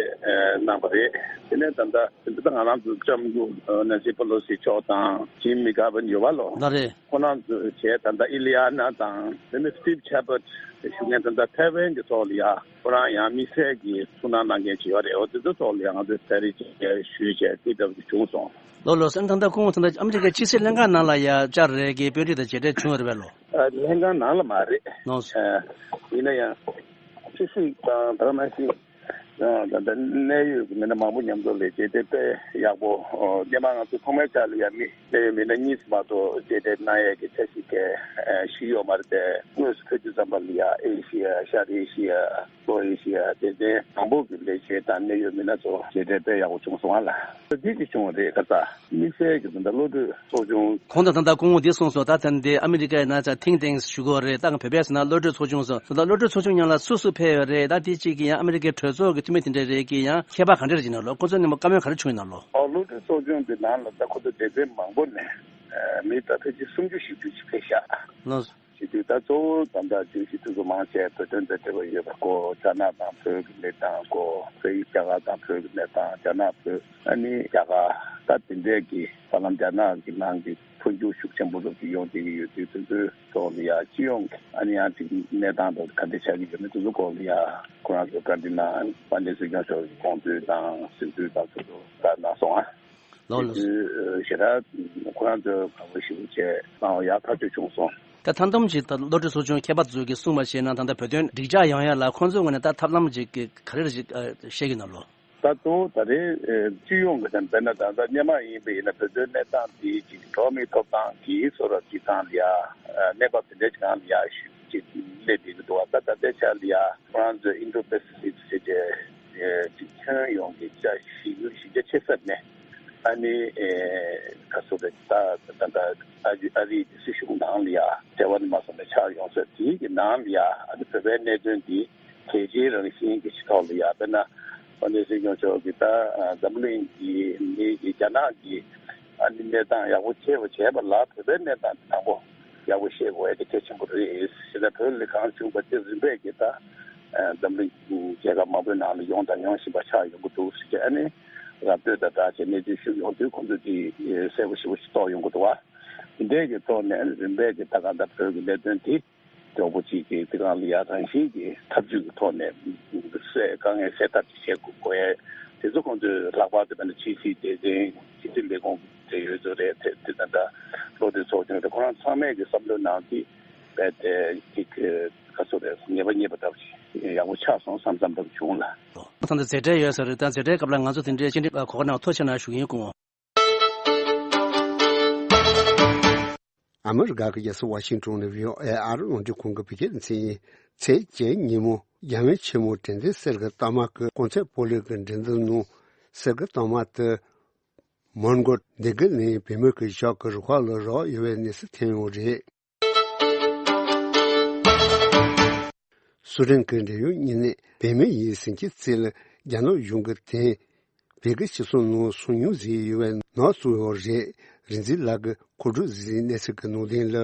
གནང་བ་རེད། དེ་ནས་ད་ལྟ་དེ་ལྟར་ང་རང་ཚོ་ལྕམ་སྐུ་ནན་སི་པེ་ལོ་སི་མཆོག་དང་ཇིམ་མེ་ཀར་བིན་ཡོད་པ་ལོ། ལགས་རེད། ཁོང་རྣམ་ཚོ་བྱས་ད་ལྟ་ཨི་ལི་ཡ་ན་དང་དེ་ནས་སི་ཏིབ་ཆེ་པར་ཞུ་མཁན་ད་ལྟ་ཐའེ་ཝན་གྱི་ཐོག་ལ་ཡ་ཁོ་རང་ཡང་དམིགས་བསལ་གྱི་ཐུགས་སྣང་གནང་མཁན་ཅིག་ཡོད་རེད། འོ་དེ་ཚོ་ཐོག་ལ་ཡ་ང་ཚོས་གསལ་རེ་ཅིག་ཞུས་བྱས་དེ་ལྟ་བུ་བྱུང་སོང་། ལོ་ལོ་སེམས་ད་ལྟ་ཁོང་ད་ལྟ་ཨ་མི་རི་ཀའི་ཕྱི་སྲིད་ལྷན་ཁང་ནང་ལ་ཡ་བཅར་རེད་ཀྱི་དཔོན་རིགས་དང་མཇལ་འཕྲད་བྱུང་ཡོད་རེད་པས་ལོ། ལྷན་ཁང་ནང་ལ་མ་རེད། ལོ། ཡིན་ན་ཡང་ཕྱི་སྲིད་དང་ད་ག་ནང་བཞིན། ད་ལྟ་གནད་ཡོད་ཀྱི་མི་སྣ་མང་པོ་མཉམ་དུ་ལས་བྱེད་དེ་དཔེ་ཡག་པོ། སྔོན་མ་ང་ཚོ་ཐོག་མའི་ཆར་ལ་ཡ་མི་གནད་ཡོད་མི་སྣ་གཉིས་སུ་མ་གཏོགས་བྱེད་དེ་གནང་ཡས་ཀྱི་འཆར་གཞི་གལ་ཞིག་ཡོད་མ་རེད་དེ། དངོས་སུ་ཕེབས་དུས་ཙམ་པ་ལ་ཡ་ཨེ་ཤི་ཡ་ཤར་ཨེ་ཤི་ཡ་ལྷོ་ཨེ་ཤི་ཡ་སྡེ་ཚན་མང་པོ་གི་ལས་བྱེད་དང་གནད་ཡོད་མི་སྣ་ཚོ་བྱེད་དེ་དཔེ་ཡག་པོ་བྱུང་སོང་ཨ་ལ། འདི་གི་བྱུང་བ་རེད་ཁ་ཚ། དམིགས་བསལ་གྱི་ད་ལྟ་བློ་གྲོས་ཚོགས་ཆུང་། ཁོང་དང་ད་ལྟ་སྐུ་ངོ་འདི་གསུངས་སོང་། ད་ཐེངས་འདི་ཨ་མི་རི་ཀའི་ནང་ཚ་ཐིང་ཏེང་ཞུ་དགོས་རེད། ད་བོད་པའི་ཟེར་ན་བློ་གྲོས་ཚོགས་ཆུང་སོང་། ད་ལྟ་བློ་གྲོས་ཚོགས་ཆུང་ནང་ལ་སུ་སུ་ཕེབས་ཡོད་རེད། ད་དེ་གཅིག་གི་ཡང་ཨ་མི་རི་ཀའི་གྲོས་ཚོགས་ཀྱི་འཐུས་མི་དེ་འདྲ་རེད་ཀྱི་ཡང་ཁྱད་པར་ག་འདྲ་རེད་ཅེ་ན་ལོ། ཁོ་ཚོ་ནས་མ་བཀའ་མོལ་ག་རེ་བྱུང་ཡོད་ན་ལོ། ཨོ་བློ་གྲོས་ཚོགས་ཆུང་དེ་ནང་ལ་ད་ཁོ་ཚོ་སྡེ་ཚན་མང་པོ་ནས་མི་ད་ཕལ་ཆེར་སུམ་ཅུ་བཞི་བཅུ་ཅིག་ཕེབས་ཤག་ལོ། བྱེད་དུས་ད་གཙོ་བོ་ད་ལྟ་བརྗོད་གཞི་དེ་ཚོ་མང་ཆེ་བོད་དོན་དང་འབྲེལ་བ་ཡོད་པ་སྐོར། རྒྱ་ནག་དང་བོད་ཀྱི་གནས་སྟངས་སྐོར། བོད་ཡིག་རྒྱ་གར་དང་བོད་ཀྱི་གནས་སྟངས། རྒྱ་ནག་བོད། ཨ་ནི་རྒྱ་གར། ད་དེ་འདྲས་ཀྱི་ཧ་ལམ་རྒྱ་ནག་གི་ནང་གི་འཕོ་འགྱུར་ཤུགས་ཆེན་པོ་རབ་ཏུ་ཡོང་བསྡད་ཀྱི་ཡོད་དུས་དེ་ཚོའི་ཐོག་ལ་ཡ་སྤྱི་ཡོངས་ཀྱི་ཨ་ནི་ཡང་ཅིག་གནས་སྟངས་དང་ག་འདྲ་ཆགས་ཀྱི་ཡོད་མེད་དེ་ཚོ་སྐོར་ལ་ཡ་ཁོ་རང་ཚོས་བཀའ་འདྲི་གནང་། དཔལ་ལྡན་སྲིད་སྐྱོང་མཆོག་གི་དགོངས་ཚུལ་དང་ཟིན་ཚུལ་དང་དེ་ཚོ་ད་གནང་སོང་ཨ། ལོ་ལོ། དེ་དུས་ཞེ་དྲག་ཁོ་རང་ཚོས་དགའ་པོ་ཞེ་པོ་བྱས་གནང་བ་ཡག་ཐག་ཆོད་བྱུང་སོང་། ད་མཐའ་སྡོམ་གྱི་ད་བློ་གྲོས་ཚོགས་ཆུང་ཁྱད་པར་ཚོས་ཀྱིས་གསུངས་པ་བྱས་ན་ད་ལྟ་བོད་དོན་འགྲིག་འཇགས་ཡོང་ཡ་ལ་ཁོང་ཚོའི་ངོས་ནས་ད་ཐབས་ལམ་ཅིག་ག་རེ་ཞིག་བཤད་ཀྱི་ན་ལོ། ད་གཙོ་བོ་ད་རེས་སྤྱི་ཡོངས་ཀྱི་དེ་དཔེར་ན་ད་ལྟ་སྔོན་མ་ཡིན་པ་ཡིན་ན་བོད་དོན་གནས་སྟངས་འདི་ཅིག་འགྲོ་མི་ཐོབ་ཐང་གི་སོ་རབ་ཀྱི་ཐང་ལ་ཡ་གནས་བབ་དེ་འདྲ་ཅིག་གང་ལ་ཡ་ཞུ་ཅིག་སླེབས་བསྡད་ཀྱི་འདུག་བ། ད་ད་ལྟའི་ཆ་ལ་ཡ་ཁོ་རང་ཚོས་ཨིན་ཌོ་པེ་སི་ཕིག་ཟེར་བྱས་ཅིག་ཁྱོན་ཡོངས་ཀྱི་ཆ་གཞི་གཞི་རྒྱ་ཆེ་ས་ནས་ཨ་ནི་ཨེ་ག་ཚོད་རེད། ད་ད་ད་ཨ་རི་ཨ་རི་གི་སྲིད་གཞུང་ནང་ལ་ཡ་འབྲེལ་བ་ནི་མ་སོང་ནས་ཆགས་ཡོང་ས་དེའི་གི་ནང་ལ་ཡ་ཨ་ནི་བོད་པའི་གནད་དོན་འདི་གལ་ཆེའི་རང་བཞིན་གྱི་ཕྱི་ཐོག་ལ་ཡ་དཔེར་ན་དཔལ་ལྡན་སྲིད་སྐྱོང་མཆོག་གིས་ད་འཛམ་བུ་གླིང་གི་མི་གི་རྒྱ་ནག་གི་ཨ་ནི་གནས་སྟངས་ཡག་པོ་ཤེས་པ་བྱས་པ་ལ་བོད་པའི་གནས་སྟངས་འདི་དང་པོ་ཡག་པོ་ཤེས་དགོས་ཡ་དེ་གལ་ཆེན་པོ་རེད། ཞེས་ད་བོད་ལ་གང་བྱུང་བ་དེ་རིམ་པས་ཀྱིས་ད་འཛམ་གླིང་རྒྱལ་ཁབ་མང་པོའི་ནང་ལ་ཡོང་དང་ཡོང་བཞིན་པ་ཆགས་ཡོང་གི་འདུག་ཟེར་གྱི་ཨ་ནི་ར་སྤྲོད་དང་སྦྲགས་བྱས་གནས་ཚུལ་ཞུ་ཡོང་དུས་ཁོང་ཚོས་དེ་གསལ་པོ་ཞེ་པོ་ཞིག་རྟོགས་ཡོང་གི་འདུག་བ། དེ་འདྲའི་གི་ཐོག་ནས་རིམ་པས་ཀྱིས་ད་ག་ད་བོད་ཀྱི་གནད་དོན་དེ་མགྱོགས་པོ་གཅིག་གིས་དེ་གང་ལ་ཡ་རང་བཞིན་གྱི་ཐབས་ཇུས་ཀྱི་ཐོག་ནས་སེལ་དཀའ་ངལ་སེལ་ཐབས་ཅིག་བྱེད་དགོས་དགོས་ཡ་དེ་ཚོ་ཁོང་ཚོས་ལྷག་པར་དུ་དཔེར་ན་ཕྱི་སྲིད་སྡེ་ཚན་ཕྱི་སྲིད་ལས་ཁུངས་དེ་ཡོད་ཚོ་རེད། དེ་དེ་ད་ལྟ་བློ་གྲོས་ཚོགས་ཆུང་རེད། ཁོ་རང་ཚང་མས་ཀྱི་བསམ་བློའི་ནང་དེ་རྦད་དེ་ཅིག་ག་ཚོད་རེད། ངེས་པ་རྙེད་པ་ལྟ་བུ་ཞིག་ཡག་པོ་ཆགས་སོང་བསམ་བསམ་ལྟ་བུ་བྱུང་ལ། ད་ལྟ་མཛད་འཕྲིན་ཡོད་ས་རེད། ད་མཛད་འཕྲིན་སྐབས་ལ་ང་ཚོ་དེ་འདྲའི་བཅར་འདྲི་གོ་སྐབས་གནང་བ་ཐུགས་རྗེ་ཆེ་གནང་ཞུ་གི་ཡིན། སྐུ་ངོ། ཨ་མི་རི་ཀ་གི་རྒྱལ་ས་ཝ་ཤིང་ཊོན་ནས་བྷི་ཨོ་ཨེ་ཨ་རི་རླུང་འཕྲིན་ཁང་གི་བོད་སྐད་སྡེ་ཚན་ཡིན། ཚེས་བརྒྱད་ཉིན་མོ་རྒྱལ་བའི་ཆེན་མོ་དྲན་རྟེན་གསེར་གྱི་རྟགས་མ་གི་གོང་ཚད་སྤོ་ལོའི་གི་འགྲན་བསྡུར་ནང་གསེར་གྱི་རྟགས་མ་དེ་མོན་གྷོ་སྡེ་དགེ་གླིང་བུད་མེད་ཀྱི་ཞོགས་ཀྱི་རུ་ཁག་ལ་རག་ཡོད་པའི་གནས་ཚུལ་ཐོན་ཡོད་རེད། སུའུ་ཏན་གྱི་འབྲེལ་ཡོད་གཉིས་ནས་བུད་མེད་ཡིན་ཟིན་གྱི་རྩིས་ལ་རྒྱ་ནག་གཞུང་གི་དེ་བོད་ཀྱི་སྤྱི་ཚོགས་ནང་སོ་ཉུལ་བཟོས་ཡོད་པའི་ནག་བཙུགས་ཡོད་རེད། རིག་འཛིན་ལགས་ཀྱིས་མཁོ་སྒྲུབ་གཟིགས་གནས་ཚུལ་གྱི་ནང་དོན་ལ།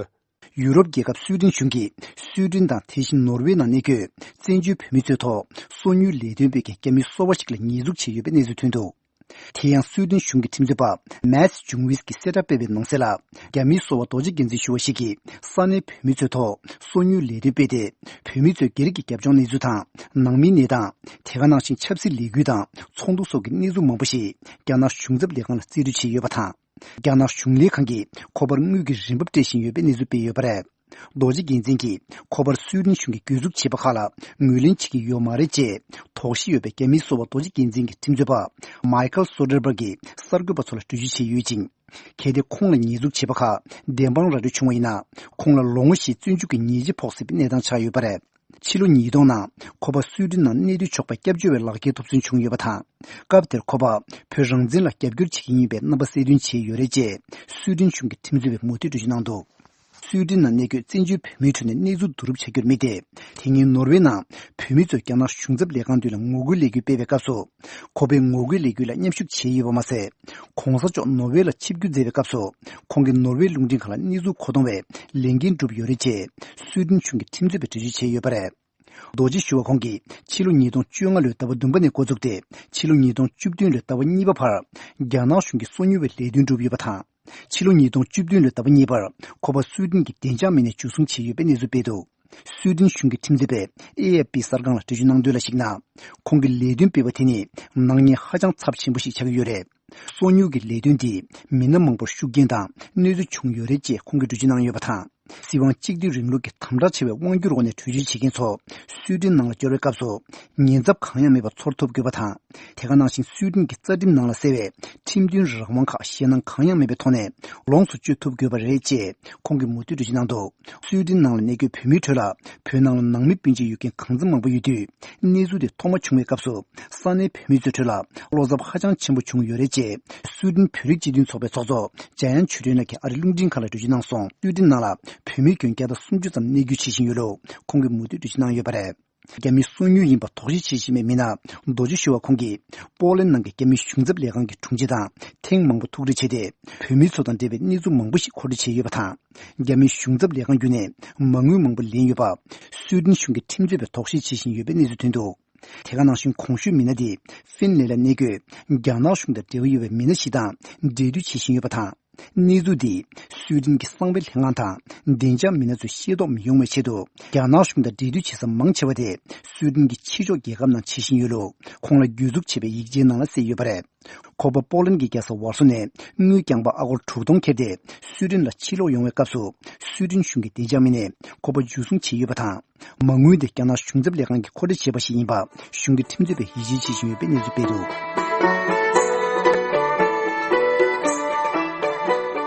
ཡུ་རོབ་རྒྱལ་ཁབ་སུའུ་ཏན་གཞུང་གིས་སུའུ་ཏན་དང་དེ་བཞིན་ནོར་ཝེ་ནང་གནས་འཁོད་བཙན་བྱོལ་བོད་མི་ཚོའི་ཐོག་སོ་ཉུལ་ལས་དོན་སྤེལ་མཁན་རྒྱ་མིའི་སོ་པ་ཞིག་ལ་ཉེས་འཛུགས་བྱས་ཡོད་པའི་གནས་ཚུལ་ཐོན་འདུག་དེ་ཡང་སུའུ་ཏན་གཞུང་གི་ཁྲིམས་རྩོད་པ་མཱ་ཏི་ཇུང་ཝིས་ཀྱིས་གསལ་བསྒྲགས་སྤེལ་བའི་ནང་གསལ་ལ། རྒྱ་མིའི་སོ་པ་རྡོ་རྗེ་རྒྱལ་མཚན་ཞུ་བ་ཞིག་གིས་ས་གནས་བོད་མི་ཚོའི་ཐོག་སོ་ཉུལ་ལས་དོན་སྤེལ་ཏེ། བོད་མི་ཚོའི་སྒེར་གྱི་རྒྱབ་ལྗོངས་གནས་ཚུལ་དང་། ནང་མིའི་གནས་སྟངས། དེ་ག་ནང་བཞིན་ཆབ་སྲིད་ལས་འགུལ་དང་ཚོགས་འདུ་སོགས་ཀྱི་གནས་ཚུལ་མང་པོ་ཞིག་རྒྱ་ནག་གཞུང་ཚབ་ལས་ཁང་ལ་རྩིས་སྤྲོད་བྱས་ཡོད་པ་དང་། རྒྱ་ནག་གཞུང་ལས་ཁང་གིས་ཁོ་པར་དངུལ་གྱི་རིན་འབབ་སྤྲད་བཞིན་ཡོད་པའི་གནས་ཚུལ་སྤེལ་ཡོད་པ་རེད། རྡོ་རྗེ་རྒྱལ་མཚན་གྱིས་ཁོ་པར་སུའི་ཌེན་གཞུང་གིས་གྱོད་འཛུགས་བྱས་པ་ཁག་ལ་ངོས་ལེན་བྱེད་ཀྱི་ཡོད་མ་རེད་ཅེས། དོགས་གཞི་ཡོད་པའི་རྒྱ་མིའི་སོ་པ་རྡོ་རྗེ་རྒྱལ་མཚན་གྱི་ཁྲིམས་རྩོད་པ་མའི་ཁལ་སོ་ཌར་བྷར་གྱིས་གསར་འགོད་པ་ཚོ་ལ་འགྲེལ་བརྗོད་བྱས་ཡོད་ཅིང་། གལ་ཏེ་ཁོང་ལ་ཉེས་འཛུགས་བྱས་པ་ཁག་བདེན་དཔང་ར་སྤྲོད་བྱུང་བ་ཡིན་ན། ཁོང་ལ་ལོ་ངོ་བཞིའི་བཙོན་འཇུག་གི་ཉེས་ཆད་ཕོག་སྲིད་པའི་གནས་སྟངས་ཆགས་ཡོད་པ་རེད། ཕྱི་ལོ་ཉིས་སྟོང་ནང་ཁོ་པ་སུའེ་ཏེན་ནང་གནས་སྡོད་ཆོག་པའི་སྐྱབས་བཅོལ་བའི་ལག་ཁྱེར་ཐོབ་ཚུན་བྱུང་ཡོད་པ་དང་། སྐབས་དེར་ཁོ་པ་བོད་རང་བཙན་ལ་རྒྱབ་སྐྱོར་བྱེད་ཀྱི་ཡིན་པའི་རྣམ་པ་གསལ་སྟོན་བྱས་ཡོད་རེད་ཅེས་སུའེ་ཏེན་གཞུང་གི་ཁྲིམས་རྩོད་པས་མུ་མཐུད་འགྲེལ་བརྗོད་གནང་འདུག་སུའེ་ཏེན་ནང་གནས་འཁོད་བཙན་བྱོལ་བོད་མིའི་ཁྲོད་ནས་གནས་ཚུལ་བསྡུ་རུབ་བྱ་རྒྱུར་དམིགས་ཏེ། དེ་སྔོན་ནོར་ཝེ་ནང་བོད་མི་ཚོས་རྒྱ་ནག་གཞུང་ཚབ་ལས་ཁང་མདུན་ལ་ངོ་རྒོལ་ལས་འགུལ་སྤེལ་བའི་སྐབས་སུ། ཁོ་པས་ངོ་རྒོལ་ལས་འགུལ་ལ་མཉམ་ཞུགས་བྱས་ཡོད་པ་མ་ཟད། གོང་ས་མཆོག་ནོར་ཝེ་ལ་ཆིབས་བསྒྱུར་མཛད་པའི་སྐབས་སུ། ཁོང་གིས་ནོར་ཝེ་རླུང་འཕྲིན་ཁང་ལ་གནས་ཚུལ་མཁོ་གཏོང་བའི་ལས་འགན་བསྒྲུབས་ཡོད་རེད་ཅེས་སུའེ་ཏེན་གཞུང་གི་ཁྲིམས་རྩོད་པས་འགྲེལ་བརྗོད་བྱས་ཡོད་པ་རེད། རྡོ་རྗེ་ཞུ་བ་ཁོང་གིས་ཕྱི་ལོ་ཉིས་སྟོང་བཅོ་ལྔ་ལོའི་ཟླ་བ་བདུན་པ་ནས་འགོ་བཙུགས་ཏེ། ཕྱི་ལོ་ཉིས་སྟོང་བཅུ་བདུན་ལོའི་ཟླ་བ་གཉིས་པ་བར་རྒྱ་ནག་གཞུང་གི་སོ་ཉུལ་བའི་ལས་དོན་བསྒྲུབས་ཡོད་པ་དང་། ཕྱི་ལོ་ཉིས་སྟོང་བཅུ་བདུན་ལོའི་ཟླ་བ་གཉིས་པར་ཁོ་པ་སུའེ་ཏེན་གྱི་བདེ་འཇགས་མི་སྣས་འཇུ་བཟུང་བྱས་ཡོད་པའི་གནས་ཚུལ་སྤེལ་འདུག་སུའེ་ཏེན་གཞུང་གི་ཁྲིམས་རྩོད་པས་ཨེ་ཨེཕ་པི་གསར་ཁང་ལ་འགྲེལ་བརྗོད་གནང་དོན་ལ་གཞིགས་ན། ཁོང་གིས་ལས་དོན་སྤེལ་བ་དེ་ནི་ནག་ཉེས་ཧ་ཅང་ཚབས་ཆེན་པོ་ཞིག་ཆགས་ཀྱི་ཡོད་རེད། སོ་ཉུལ་གྱི་ལས་དོན་འདིས་མི་སྣ་མང་པོར་ཤུགས་རྐྱེན་དང་གནོད་འཚེ་བྱུང་ཡོད་རེད་ཅེས་ཁོང་གིས་འགྲེལ་བརྗོད་གནང་ཡོད་པ་དང་། སྲིད་དབང་གཅིག་སྡུད་རིང་ལུགས་ཀྱི་དམ་དྲག་ཆེ་བའི་དབང་སྒྱུར་འོག་ནས་བྲོས་བྱོལ་བྱེད་མཁན་ཚོ་སུའེ་ཏེན་ནང་ལ་འབྱོར་བའི་སྐབས་སུ་ཉེན་ཚབས་གང་ཡང་མེད་པར་ཚོར་ཐུབ་དགོས་པ་དང་། དེ་ག་ནང་བཞིན་སུའེ་ཏེན་གྱི་རྩ་ཁྲིམས་ནང་ལ་གསལ་བའི་ཁྲིམས་མཐུན་རང་དབང་ཁག་ཞེད་སྣང་གང་ཡང་མེད་པའི་ཐོག་ནས་ལོངས་སུ་སྤྱོད་ཐུབ་དགོས་པ་རེད་ཅེས་ཁོང་གིས་མུ་མཐུད་འགྲེལ་བརྗོད་གནང་འདུག་སུའེ་ཏེན་ནང་ལ་གནས་འཁོད་བོད་མིའི་ཁྲོད་ལ་བོད་ནང་ལ་ནང་མི་སྤུན་མཆེད་ཡོད་མཁན་གང་འཚམ་མང་པོ་ཡོད་དུས། གནས་ཚུལ་དེ་ཐོག་མ་བྱུང་བའི་སྐབས་སུ་ས་གནས་བོད་མི་ཚོའི་ཁྲོད་ལ་བློ་འཚབ་ཧ་ཅང་ཆེན་པོ་བྱུང་ཡོད་རེད་ཅེས་སུའེ་ཏེན་བོད་རིགས་སྤྱི་མཐུན་ཚོགས་པའི་ཚོགས་གཙོ་འཇམ་དབྱངས་ཆོས་སྒྲོན་ལགས་ཀྱིས་ཨ་རིའི་རླུང་འཕྲིན་ཁང་ལ་འགྲེལ་བརྗོད་གནང་སོང་། སུའེ་ཏེན་ནང་ལ་བོད་མིའི་ཁྱོན་བརྒྱ་དང་སུམ་ཅུ་ཙམ་གནས་སྡོད་བྱེད་བཞིན་ཡོད་ལུགས་ཁོང་གིས་མུ་མཐུད་འགྲེལ་བརྗོད་གནང་ཡོད་པ་རེད། རྒྱ་མི་སོ་ཉུལ་ཡིན་པ་དོགས་གཞི་ཆེ་ཤོས་མི་སྣ་རྡོ་རྗེ་ཞུ་བ་ཁོང་གིས་པོ་ལན་ནང་གི་རྒྱ་མི་གཞུང་ཚབ་ལས་ཁང་གི་དྲུང་ཆེ་དང་ཐེངས་མང་པོ་ཐུག་འཕྲད་བྱས་ཏེ། བོད་མི་ཚོ་དང་འབྲེལ་བའི་གནས་ཚུལ་མང་པོ་ཞིག་མཁོ་སྤྲོད་བྱས་ཡོད་པ་དང་། རྒྱ་མི་གཞུང་ཚབ་ལས་ཁང་བརྒྱུད་ནས་མ་དངུལ་མང་པོ་ལེན་ཡོད་པ། སུའེ་ཏེན་གཞུང་གི་ཁྲིམས་རྩོད་པས་དོགས་གཞི་བྱེད་བཞིན་ཡོད་པའི་གནས་ཚུལ་ཐོན་འདུག་དེ་ག་ནང་བཞིན་གོང་ཞུས་མི་སྣ་དེ་ཧྥིན་ལན་ལ་གནས་འཁོད་རྒྱ་ནག་གཞུང་དང་འབྲེལ་བ་ཡོད་པའི་མི་སྣ་ཞིག་དང་འབྲེལ་མཐུད་བྱེད་བཞིན་ཡོད་པ་དང་། གནས་ཚུལ་འདིས་སུའེ་ཏེན་གྱི་གསང་བའི་ལྷན་ཁང་དང་བདེ་འཇགས་མི་སྣ་ཚོས་ཤེས་རྟོགས་མི་ཡོང་བའི་ཆེད་དུ། རྒྱ་ནག་གཞུང་དང་འབྲེལ་མཐུད་བྱེད་ས་མང་ཆེ་བ་དེ་སུའེ་ཏེན་གྱི་ཕྱི་ཕྱོགས་རྒྱལ་ཁབ་ནང་བྱེད་བཞིན་ཡོད་ལུགས་ཁོང་ལ་བརྒྱུད་འཛུགས་བྱས་པའི་ཡིག་ཆའི་ནང་ལ་གསལ་ཡོད་པ་རེད། ཁོ་པ་པོ་ལན་གྱི་རྒྱལ་ས་ཝར་སོ་ནས་དངུལ་རྐྱང་པ་ཨ་སྒོར་དྲུག་སྟོང་ཁྱེར་ཏེ་སུའེ་ཏེན་ལ་ཕྱིར་ལོག་ཡོང་བའི་སྐབས་སུ། སུའེ་ཏེན་གཞུང་གི་བདེ་འཇགས་མི་སྣས་ཁོ་པ་འཇུ་བཟུང་བྱས་ཡོད་པ་དང་། མ་དངུལ་དེ་རྒྱ་ནག་གཞུང་ཚབ་ལས་ཁང་གིས་མཁོ་སྤྲོད་བྱས་པ་ཞིག་ཡིན་པ་གཞུང་གི་ཁྲིམས་རྩོད་པས་ཡིད་ཆེས་བྱེད་བཞིན་ཡོད་པའི་གནས་ཚུལ་སྤེལ་འདུག་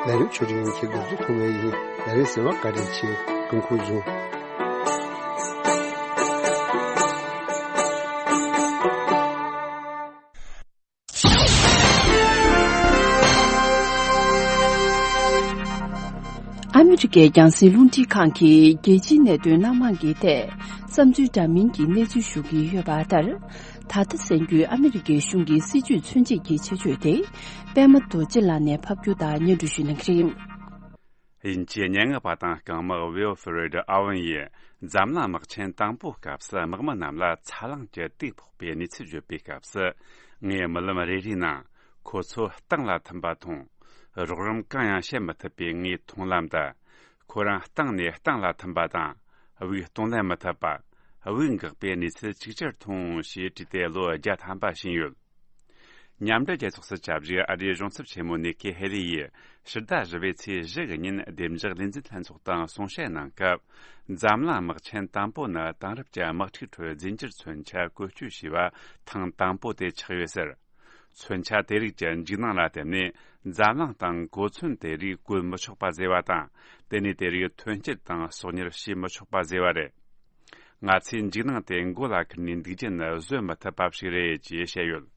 ལས་རིམ་ཆོས་སྒྲིག་ཡིན་གྱི་འགོ་འཛུགས་ཐུབ་པ་ཡིན། ལས་རིམ་གསན་པར་བཀའ་དྲིན་ཆེ། སྐུ་ཁམས་བཟང་། ཨ་མི་རི་ཀའི་རྒྱང་སྲིང་རླུང་འཕྲིན་ཁང་གིས་རྒྱལ་སྤྱིའི་གནད་དོན་སྣ་མང་གི་ཐད་བསམ་ཚུལ་འདྲ་མིན་གྱི་གནས་ཚུལ་ཞུ་གི་ཡོད་པ་ལྟར། ད་ལྟ་གསན་རྒྱུའི་ཨ་མི་རི་ཀའི་གཞུང་གི་སྲིད་བྱུས་མཚོན་བྱེད་ཀྱི་ཆེད་བརྗོད་དེ། པད་མ་རྡོ་རྗེ་ལགས་ནས་ཕབ་སྒྱུར་དང་སྙན་སྒྲོན་ཞུ་གནང་གི་རེད། དབྱིན་ཇིའི་སྙན་ངག་པ་དང་རྐང་དམག་ཝིལ་ཧྥི་རེད་ཨ་ཝན་ཡིས་འཛམ་གླིང་དམག་ཆེན་དང་པོའི་སྐབས་སུ་དམག་མི་རྣམས་ལ་ཚ་རླངས་ཀྱི་དུག་ཕོག་པའི་གནས་ཚུལ་བརྗོད་པའི་སྐབས་སུ། ངའི་རྨི་ལམ་རེ་རེའི་ནང་ཁོ་ཚོ་སྟེང་ལ་ཐིམ་པ་མཐོང་། རོགས་རམ་གང་ཡང་བྱེད་མི་ཐུབ་པའི་ངའི་མཐོང་ལམ་དུ། ཁོ་རང་སྟེང་ནས་སྟེང་ལ་ཐིམ་པ་དང་། དབུགས་གཏོང་ལེན་མི་ཐུབ་པ། དབུགས་འགག་པའི་གནས་ཚུལ་ཅིག་ཅར་མཐོང་ཞེས་བྲིས་ཏེ་ལོ་བརྒྱ་ཐམ་པ་ཕྱིན་ཡོད། མཉམ་འབྲེལ་རྒྱལ་ཚོགས་སུ་བཅའ་བཞུགས་ཨ་རིའི་གཞུང་ཚབ་ཆེན་མོ་ནེ་ཁི་ཧེ་ལི་ཡིས་ཕྱི་ཟླ་བཞི་པའི་ཚེས་བཞི་གི་ཉིན་བདེ་འཇགས་ལས་འཛིན་ལྷན་ཚོགས་དང་གསུང་བཤད་གནང་སྐབས། འཛམ་གླིང་དམག་ཆེན་དང་པོ་ནི་དེང་རབས་ཀྱི་དམག་འཁྲུག་ཁྲོད་རྫས་འགྱུར་མཚོན་ཆ་བཀོལ་སྤྱོད་བྱས་པ་ཐེངས་དང་པོ་དེ་ཆགས་ཡོད་ཟེར། མཚོན་ཆ་དེ་རིགས་ཀྱི་འཇིགས་སྣང་ལ་བརྟེན་ནས་འཛམ་གླིང་སྟེང་གོ་མཚོན་དེ་རིགས་བཀོལ་མི་ཆོག་པ་བཟོས་པ་དང་། དེ་ནས་དེ་རིགས་ཐོན་སྐྱེད་དང་གསོག་ཉར་བྱེད་མི་ཆོག་པ་བཟོས་པ་རེད། ང་ཚོས་འཇིགས་སྣང་དེ་མགོ་ལ་ཁུར་ནས་འདུག་རྒྱུ་ནི་བཟོད་མི་ཐུབ་པ་ཞིག་རེད་ཅེས་བཤད་ཡོད།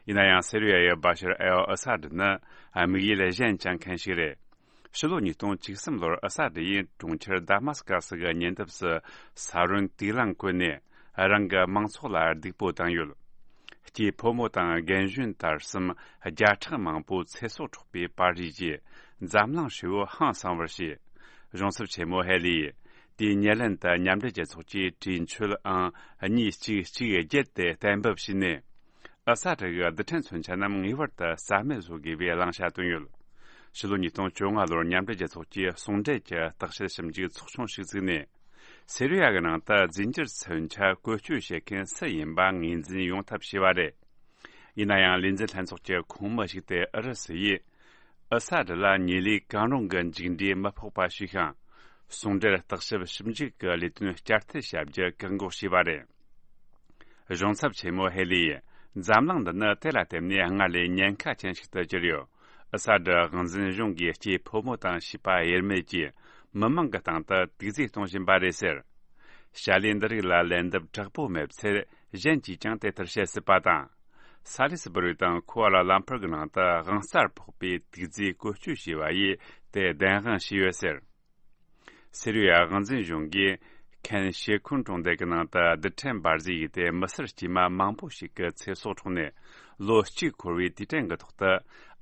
ཡིན་ན་ཡང་སི་རི་ཡ་ཡི་བྷ་ཤར་ཨལ་ཨ་སཱ་ཏྲ་ནི་དམིགས་ཡུལ་གཞན་ཅང་མཁན་ཞིག་རེད། ཕྱི་ལོ་ཉིས་སྟོང་བཅུ་གསུམ་ལོར་ཨ་སཱ་ཏྲ་ཡིས་གྲོང་ཁྱེར་དཱ་མཱ་སི་ཀ་སི་གི་ཉེ་འདབས་སུ་ས་རོན་དུག་རླངས་བཀོལ་ནས་རང་གི་མང་ཚོགས་ལ་སྡུག་པོ་བཏང་ཡོད། སྐྱེས་ཕོ་མོ་དང་རྒན་གཞོན་དར་གསུམ་བརྒྱ་ཕྲག་མང་པོ་ཚེ་སྲོག་འཕྲོག་པའི་བར་རིས་ཀྱིས་འཛམ་གླིང་ཧྲིལ་བོ་ཧང་སང་བར་བྱས། གཞུང་ཚབ་ཆེན་མོ་ཧེ་ལི་ཡིས་དེའི་ཉེར་ལེན་དུ་མཉམ་འབྲེལ་རྒྱལ་ཚོགས་ཀྱི་གྲོས་ཆོད་ཨང་གཉིས་གཅིག་གཅིག་བརྒྱད་དེ་གཏན་འབེབས་བྱས་ནས། ཨ་སཱ་ཏྲ་གི་རྡུལ་ཕྲན་མཚོན་ཆ་རྣམས་ངེས་པར་དུ་རྩ་མེད་བཟོ་དགོས་པའི་བླང་བྱ་བཏོན་ཡོད། ཕྱི་ལོ་ཉིས་སྟོང་བཅོ་ལྔ་ལོར་མཉམ་འབྲེལ་རྒྱལ་ཚོགས་ཀྱིས་ཟུང་འབྲེལ་གྱི་བརྟག་དཔྱད་ཞིབ་འཇུག་ཚོགས་ཆུང་ཞིག་བཙུགས་ནས། སི་རི་ཡ་གི་ནང་དུ་རྫས་འགྱུར་མཚོན་ཆ་བཀོལ་སྤྱོད་བྱེད་མཁན་སུ་ཡིན་པ་ངོས་འཛིན་ཡོང་ཐབས་བྱས་པ་རེད། ཡིན་ན་ཡང་ལས་འཛིན་ལྷན་ཚོགས་ཀྱི་ཁོངས་མི་ཞིག་སྟེ་ཨུ་རུ་སུ་ཡིས། ཨ་སཱ་ཏྲ་ལ་ཉེ་ལས་གང་རུང་གི་མཇུག་འབྲས་མི་ཕོག་པ་ཞིག་ཤིང་། ཟུང་འབྲེལ་བརྟག་ཞིབ་ཞིབ་འཇུག་གི་ལས་དོན་བསྐྱར་ཐད་བྱ་རྒྱུ་བཀག་འགོག་བྱས་པ་རེད། གཞུང་ཚབ་ཆེན་མོ་ཧེ་ལི་ཡིས་འཛམ་གླིང་འདི་ནི་དེ་ལ་བརྟེན་ནས་སྔར་ལས་ཉེན་ཁ་ཅན་ཞིག་ཏུ་གྱུར་ཡོད། ཨ་ས་ཌི་དབང་འཛིན་གཞུང་གིས་སྐྱེས་ཕོ་མོ་དང་བྱིས་པ་དབྱེར་མེད་ཀྱིས་མི་མང་གི་སྟེང་དུ་དུག་རྫས་གཏོང་བཞིན་པ་རེད་ཟེར། བྱ་ལས་འདི་རིགས་ལ་ལན་འདེབས་དྲག་པོ་མེད་ཚེ། གཞན་གྱིས་ཀྱང་དེ་ལྟར་བྱེད་སྲིད་པ་དང་། ས་ལི་སི་བུ་རི་དང་ཁུ་ཨ་ལ་ལམ་ཕུར་གྱི་ནང་དུ་དབང་རྩར་ཕོག་པའི་དུག་རྫས་བཀོལ་སྤྱོད་བྱས་པ་ཡིས་དེ་བདེན་དཔང་བྱས་ཡོད་ཟེར། སི་རི་ཡ་དབང་འཛིན་གཞུང་གིས་ཁན་ཤེ་ཁུན་གྲོང་རྡལ་གྱི་ནང་དུ་རྡུལ་ཕྲན་འབར་རྫས་ཡིས་དེ་མི་སེར་དཀྱུས་མ་མང་པོ་ཞིག་གི་ཚེ་སྲོག་འཕྲོག་ནས། ལོ་གཅིག་འཁོར་བའི་དུས་དྲན་གྱི་ཐོག་ཏུ།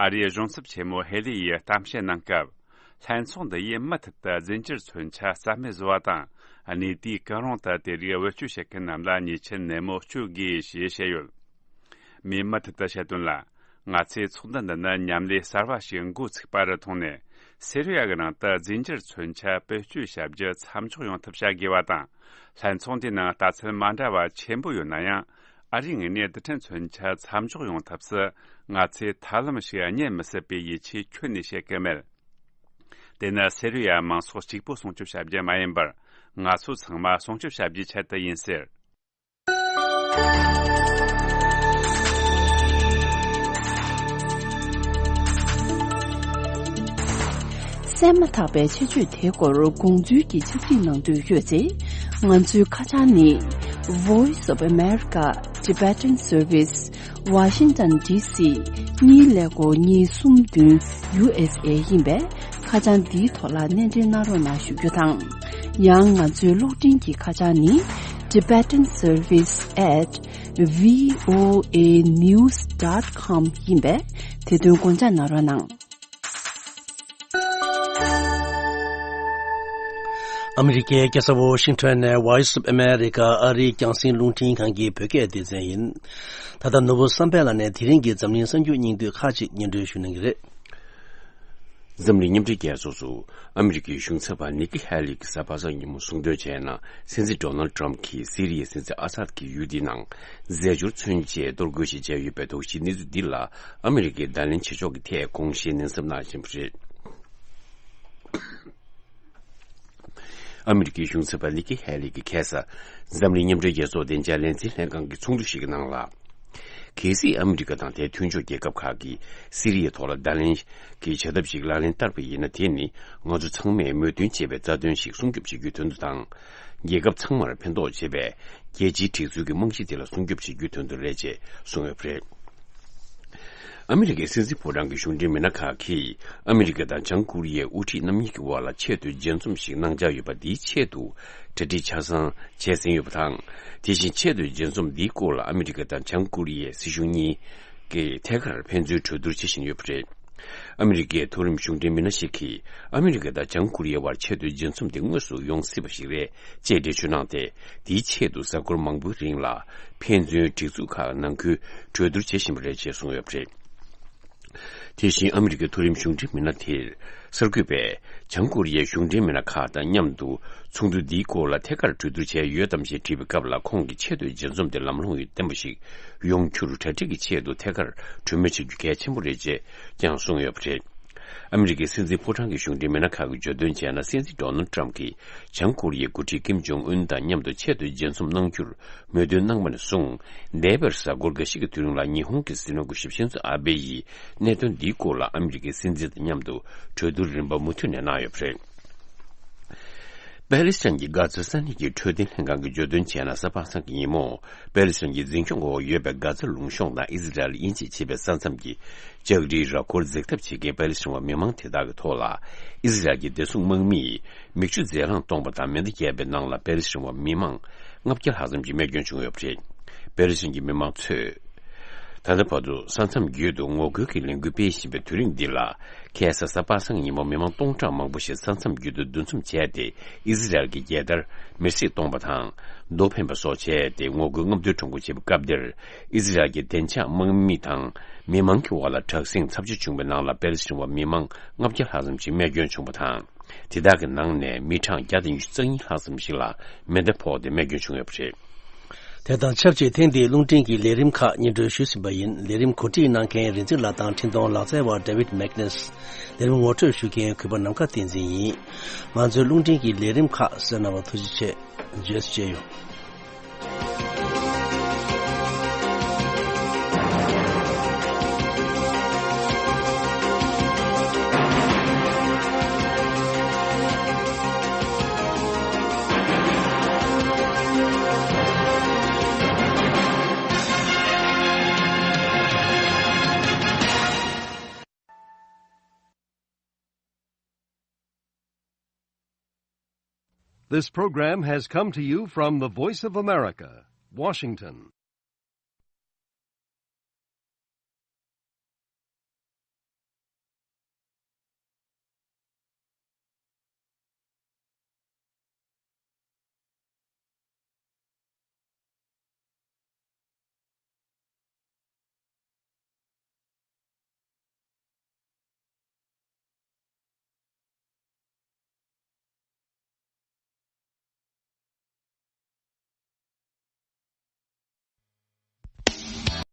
ཨ་རིའི་གཞུང་ཚབ་ཆེན་མོ་ཧེ་ལི་ཡིས་གཏམ་བཤད་གནང་སྐབས། ལྷན་ཚོགས་འདི་ཡིས་མུ་མཐུད་དུ་རྫས་འགྱུར་མཚོན་ཆ་རྩ་མེད་བཟོ་བ་དང་། གནས་དུས་གང་རུང་དུ་དེ་རིགས་བེད་སྤྱོད་བྱེད་མཁན་རྣམས་ལ་ཉེས་ཆད་ནན་མོ་གཅོད་དགོས་ཞེས་བཤད་ཡོད། མིས་མུ་མཐུད་དུ་བཤད་དོན་ལ། ང་ཚོས་ཚོགས་འདུ་འདི་ནི་མཉམ་ལས་གསར་བ་ཞིག་འགོ་ཚུགས་པ་རུ་མཐོང་ནས། སི་རི་ཡ་གི་ནང་དུ་རྫས་འགྱུར་མཚོན་ཆ་བེད་སྤྱོད་བྱ་རྒྱུ་མཚམས་འཇོག་ཡོང་ཐབས་བྱ་དགོས་པ་དང་། ལྷན་ཚོགས་འདིའི་ནང་ལྟ་ཚུལ་མ་འདྲ་བ་ཆེན་པོ་ཡོད་ན་ཡང་། ཨ་རིའི་ངོས་ནས་རྡུལ་ཕྲན་མཚོན་ཆ་མཚམས་འཇོག་ཡོང་ཐབས་སུ། ང་ཚོས་ཐབས་ལམ་ཞིག་རྙེད་མི་སྲིད་པའི་ཡིད་ཆེས་ཁྱོན་ནས་བྱེད་ཀྱི་མེད། དེ་ནི་སི་རི་ཡ་མང་ཚོགས་གཅིག་པུ་སྲུང་སྐྱོབ་བྱ་རྒྱུ་མ་ཡིན་པར། ང་ཚོ་ཚང་མ་སྲུང་སྐྱོབ་བྱ་རྒྱུའི་ཆེད་དུ་ཡིན་ཟེར། གསན་མ་ཐག་པའི་ཆེད་བརྗོད་དེའི་སྐོར་དགོངས་ཚུལ་གྱི་ཕྱག་བྲིས་གནང་འདོད་ཡོད་ཚེ། ང་ཚོའི་ཁ་བྱང་ནི། Voice of America Tibetan Service Washington D C གཉིས་ཀླད་ཀོར་གཉིས་གསུམ་བདུན་U S A ཡིན་པས། ཁ་བྱང་འདིའི་ཐོག་ལ་སྣེ་འདྲེན་གནང་རོགས་གནང་ཞུ་རྒྱུ་དང་། ཡང་ང་ཚོའི་གློག་འཕྲིན་གྱི་ཁ་བྱང་ནི། Tibetan Service at V O A news dot com ཡིན་པས། དེ་དོན་དགོངས་འཇགས་གནང་རོགས་གནང་། ཨ་མི་རི་ཀའི་རྒྱལ་ས་ཝོ་ཤིང་ཊོན་ནས་Voice of America ཨ་རིའི་རྒྱང་སྲིང་རླུང་འཕྲིན་ཁང་གི་བོད་སྐད་སྡེ་ཚན་ཡིན། ད་ལྟ་ནོར་བུ་བསམ་འཕེལ་ལགས་ནས་དེ་རིང་གི་འཛམ་གླིང་གསར་འགྱུར་སྙིང་བསྡུས་ཁག་ཅིག་སྙན་སྒྲོན་ཞུ་གནང་གི་རེད། འཛམ་གླིང་མཉམ་འབྲེལ་རྒྱལ་ཚོགས་སུ་ཨ་མི་རི་ཀའི་གཞུང་ཚབ་པ་ནི་ཀི་ཧེ་ལི་གིས་གཟའ་པ་སངས་ཉིན་མོ་གསུངས་དོན་བྱས་ན། སྲིད་འཛིན་ཌོ་ནལ་ཌི་ཊརམ་ཕ་གྱིས་སི་རི་ཡའི་སྲིད་འཛིན་ཨ་སཱད་ཀྱི་ཡུལ་དེའི་ནང་རྫས་སྦྱོར་མཚོན་ཆས་གཏོར་རྒོལ་ཞིག་བྱས་ཡོད་པའི་དོགས་གཞིའི་གནས་ཚུལ་འདི་ལ། ཨ་མི་རི་ཀའི་བརྡ་ལན་བྱེད་ཕྱོགས་ཀྱི་ཐད་དགོངས་བཞེས་ནན་གསབ་གནང་བཞིན་པ་རེད། ཨ་མི་རི་ཀའི་གཞུང་ཚབ་པ་ནི་ཀི་ཧེ་ལི་གིས་ཁ་སང་འཛམ་གླིང་མཉམ་འབྲེལ་རྒྱལ་ཚོགས་བདེ་འཇགས་ལས་འཛིན་ལྷན་ཁང་གི་ཚོགས་འདུ་ཞིག་གི་ནང་ལ། གལ་སྲིད་ཨ་མི་རི་ཀ་དང་དེའི་མཐུན་ཕྱོགས་རྒྱལ་ཁབ་ཁག་གིས་སི་རི་ཡའི་ཐོག་ལ་བརྡ་ལན་གྱི་བྱ་ཐབས་ཤིག་ལག་ལེན་བསྟར་བ་ཡིན་ན། དེ་ནི་ང་ཚོ་ཚང་མས་མོས་མཐུན་བྱེད་པའི་རྩ་དོན་ཞིག་སྲུང་སྐྱོབ་བྱེད་རྒྱུའི་དོན་དུ་དང་། རྒྱལ་ཁབ་ཚང་མར་ཕན་ཐོགས་བྱེད་པའི་རྒྱལ་སྤྱིའི་སྒྲིག་འཛུགས་ཀྱི་རྨང་གཞི་དེ་ལ་སྲུང་སྐྱོབ་བྱེད་རྒྱུའི་དོན་དུ་རེད་ཅེས་གསུངས་ཡོད་པ་རེད། ཨ་མི་རི་ཀའི་སྲིད་འཛིན་ཕོ་བྲང་གི་གཞུང་འབྲེལ་མི་སྣ་ཁག་གིས་ཨ་མི་རི་ཀ་དང་བྱང་ཀོ་རི་ཡའི་དབུ་ཁྲིད་རྣམ་གཉིས་ཀྱི་དབར་ལ་ཆེས་མཐོའི་མཇལ་འཛོམས་ཤིག་གནང་འཆར་ཡོད་པ། འདིའི་ཆེད་དུ་གྲ་སྒྲིག་ཆ་ཚང་བྱས་ཟིན་ཡོད་པ་དང་། དེ་བཞིན་ཆེས་མཐོའི་མཇལ་འཛོམས་འདིའི་སྐོར་ལ་ཨ་མི་རི་ཀ་དང་བྱང་ཀོ་རི་ཡའི་སྲིད་གཞུང་གཉིས་ཀྱིས་ཐད་ཀར་ཕན་ཚུན་གྲོས་བསྡུར་བྱེད་བཞིན་ཡོད་པ་རེད། ཨ་མི་རི་ཀའི་མཐོ་རིམ་གཞུང་འབྲེལ་མི་སྣ་ཞིག་གིས་ཨ་མི་རི་ཀ་དང་བྱང་ཀོ་རི་ཡའི་དབར་ཆེས་མཐོའི་མཇལ་འཛོམས་དེ་དངོས་སུ་ཡོང་སྲིད་པ་ཞིག་རེད་ཅེས་འགྲེལ་བརྗོད་གནང་སྟེ། དེའི་ཆེད་དུ་གཟའ་འཁོར་མང་པོའི་རིང་ལ་ཕན་ཚུན་སྒྲིག་འཛུགས་ཁག་ནང་ཁུལ་གྲོས་བསྡུར་བྱེད་བཞིན་པ་རེད་ཅེས་གསུངས་ཡོད་པ་རེད། དེ་བཞིན་ཨ་མི་རི་ཀའི་མཐོ་རིམ་གཞུང་འབྲེལ་མི་སྣ་དེར་གསར་འགོད་པས་བྱང་ཀོ་རི་ཡའི་གཞུང་འབྲེལ་མི་སྣ་ཁག་དང་མཉམ་དུ་ཚོགས་འདུ་འདིའི་སྐོར་ལ་ཐད་ཀར་གྲོས་བསྡུར་བྱས་ཡོད་དམ་ཞེས་དྲིས་པའི་སྐབས་ལ། ཁོང་གིས་ཆེས་མཐོའི་མཇལ་འཛོམས་དེ་ལམ་ལྷོང་ཡོད་ལྡན་པ་ཞིག་ཡོང་རྒྱུར་གྲ་སྒྲིག་གི་ཆེད་དུ་ཐད་ཀར་གྲོས་མོལ་བྱ་རྒྱུ་གལ་ཆེན་པོ་རེད་ཅེས་ཀྱང་གསུངས་ཡོད་པ་རེད། ཨ་མི་རི་ཀའི་སྲིད་འཛིན་ཕོ་བྲང་གི་གཞུང་འབྲེལ་མི་སྣ་ཁག་གིས་བརྗོད་དོན་བྱས་ན། སྲིད་འཛིན་ཌོ་ནལ་ཊམ་གྱིས་བྱང་ཀོ་རི་ཡའི་འགོ་ཁྲིད་ཀིམ་ཇོང་ཨུན་དང་མཉམ་དུ་ཆེས་མཐོའི་མཇལ་འཛོམས་གནང་རྒྱུར་མོས་མཐུན་གནང་བ་ནས་བཟུང་། འདས་པའི་གཟའ་འཁོར་འགའ་ཤས་ཀྱི་དུས་རིང་ལ་ཉི་ཧོང་གི་སྲིད་བློན་སྐུ་ཞབས་ཤིན་ཛོ་ཨ་བྷེ་ཡིས་གནད་དོན་འདིའི་སྐོར་ལ་ཨ་མི་རི་ཀའི་སྲིད་འཛིན་དང་མཉམ་དུ་གྲོས་བསྡུར་རིམ་པ་མུ་མཐུད་ནས་གནང་ཡོད་པ་རེད། པེ་ལི་སི་ཐན་གྱི་གྷ་ཛ་ས་གནས་ཀྱི་འཕྲོད་བསྟེན་ལྷན་ཁང་གིས་བརྗོད་དོན་བྱས་ན། གཟའ་པ་སངས་ཀྱི་ཉིན་མོ་པེ་ལི་སི་ཐན་གྱི་འཛིན་སྐྱོང་འོག་ཡོད་པའི་གྷ་ཛ་ལུང་གཤོང་དང་ཨི་ཟི་རལ་དབྱིན་ཇིས་བྱེད་པའི་ས་མཚམས་ཀྱི་ལྕགས་རིའི་ར་སྐོར་འཛེག་ཐབས་བྱེད་མཁན་པེ་ལི་སི་ཐན་བ་མི་མང་དེ་དག་གི་ཐོག་ལ། ཨི་ཟི་རལ་གྱི་བདེ་སྲུང་དམག་མིས་མིག་ཆུ་རྫས་རླངས་གཏོང་བ་དང་མེ་མདའ་བརྒྱབ་པའི་ནང་ལ་པེ་ལི་སི་ཐན་བ་མི་མང་ལྔ་བརྒྱ་ལྷག་ཙམ་གྱི་རྨས་སྐྱོན་བྱུང་ཡོད་པ་རེད། པེ་ལི་སི་ཐན་གྱི་མི་མང་ཚོས། ད་ལྟ་བར་དུ་ས་མཚམས་བརྒྱུད་དུ་ངོ་རྒོལ་གྱི་ལས་འགུལ་སྤེལ་བཞིན་པའི་དུས་རིང་འདི་ལ། ཁ་སང་གཟའ་པ་སངས་ཉིན་མོ་མི་མང་སྟོང་ཕྲག་མང་པོ་ཞིག་ས་མཚམས་བརྒྱུད་དུ་འདུ་འཛོམས་བྱས་ཏེ། ཨི་ཟི་རལ་གྱི་རྒྱལ་དར་མེར་སྲེག་གཏོང་བ་དང་། རྡོ་འཕེན་པ་སོགས་བྱས་ཏེ་ངོ་རྒོལ་རྔམ་སྟོན་ཁྲོམ་སྐོར་བྱེད་པའི་སྐབས་དེར། ཨི་ཟི་རལ་གྱི་བདེ་འཇགས་དམག་མི་དང་མི་མང་གི་དབར་ལ་དྲག་ཟིང་ཚབས་ཆེ་བྱུང་བའི་ནང་ལ་པེ་ལི་སི་ཐན་བ་མི་མང་ལྔ་བརྒྱ་ལྷག་ཙམ་ཞིག་རྨས་སྐྱོན་བྱུང་བ་དང་། དེ་དག་གི་ནང་ནས་མི་གྲངས་བརྒྱ་དང་ཉི་ཤུ་རྩ་གཉིས་ལྷག་ཙམ་ཞིག་ལ་མེ་མདའ་ཕོག་སྟེ་རྨས་སྐྱོན་བྱུང་ཡོད་པ་རེད། དེ་དང་ཆབས་ཅིག་ཐེངས་འདིའི་རླུང་འཕྲིན་གྱི་ལས་རིམ་ཁག་སྙན་སྒྲོན་ཞུས་ཟིན་པ་ཡིན། ལས་རིམ་གོ་སྒྲིག་གནང་མཁན་རིག་འཛིན་ལགས་དང་འཕྲིན་གཏོང་ལག་རྩལ་བ་David Magnus། ལས་རིམ་ངོ་སྤྲོད་ཞུ་མཁན་གུས་པ་ནམ་མཁའ་བསྟན་འཛིན་ཡིན། ང་ཚོའི་རླུང་འཕྲིན་གྱི་ལས་རིམ་ཁག་གསན་གནང་བར་ཐུགས་རྗེ་ཆེ། རྗེས་སུ་མཇལ་ཡོང་། This program has come to you from the Voice of America, Washington.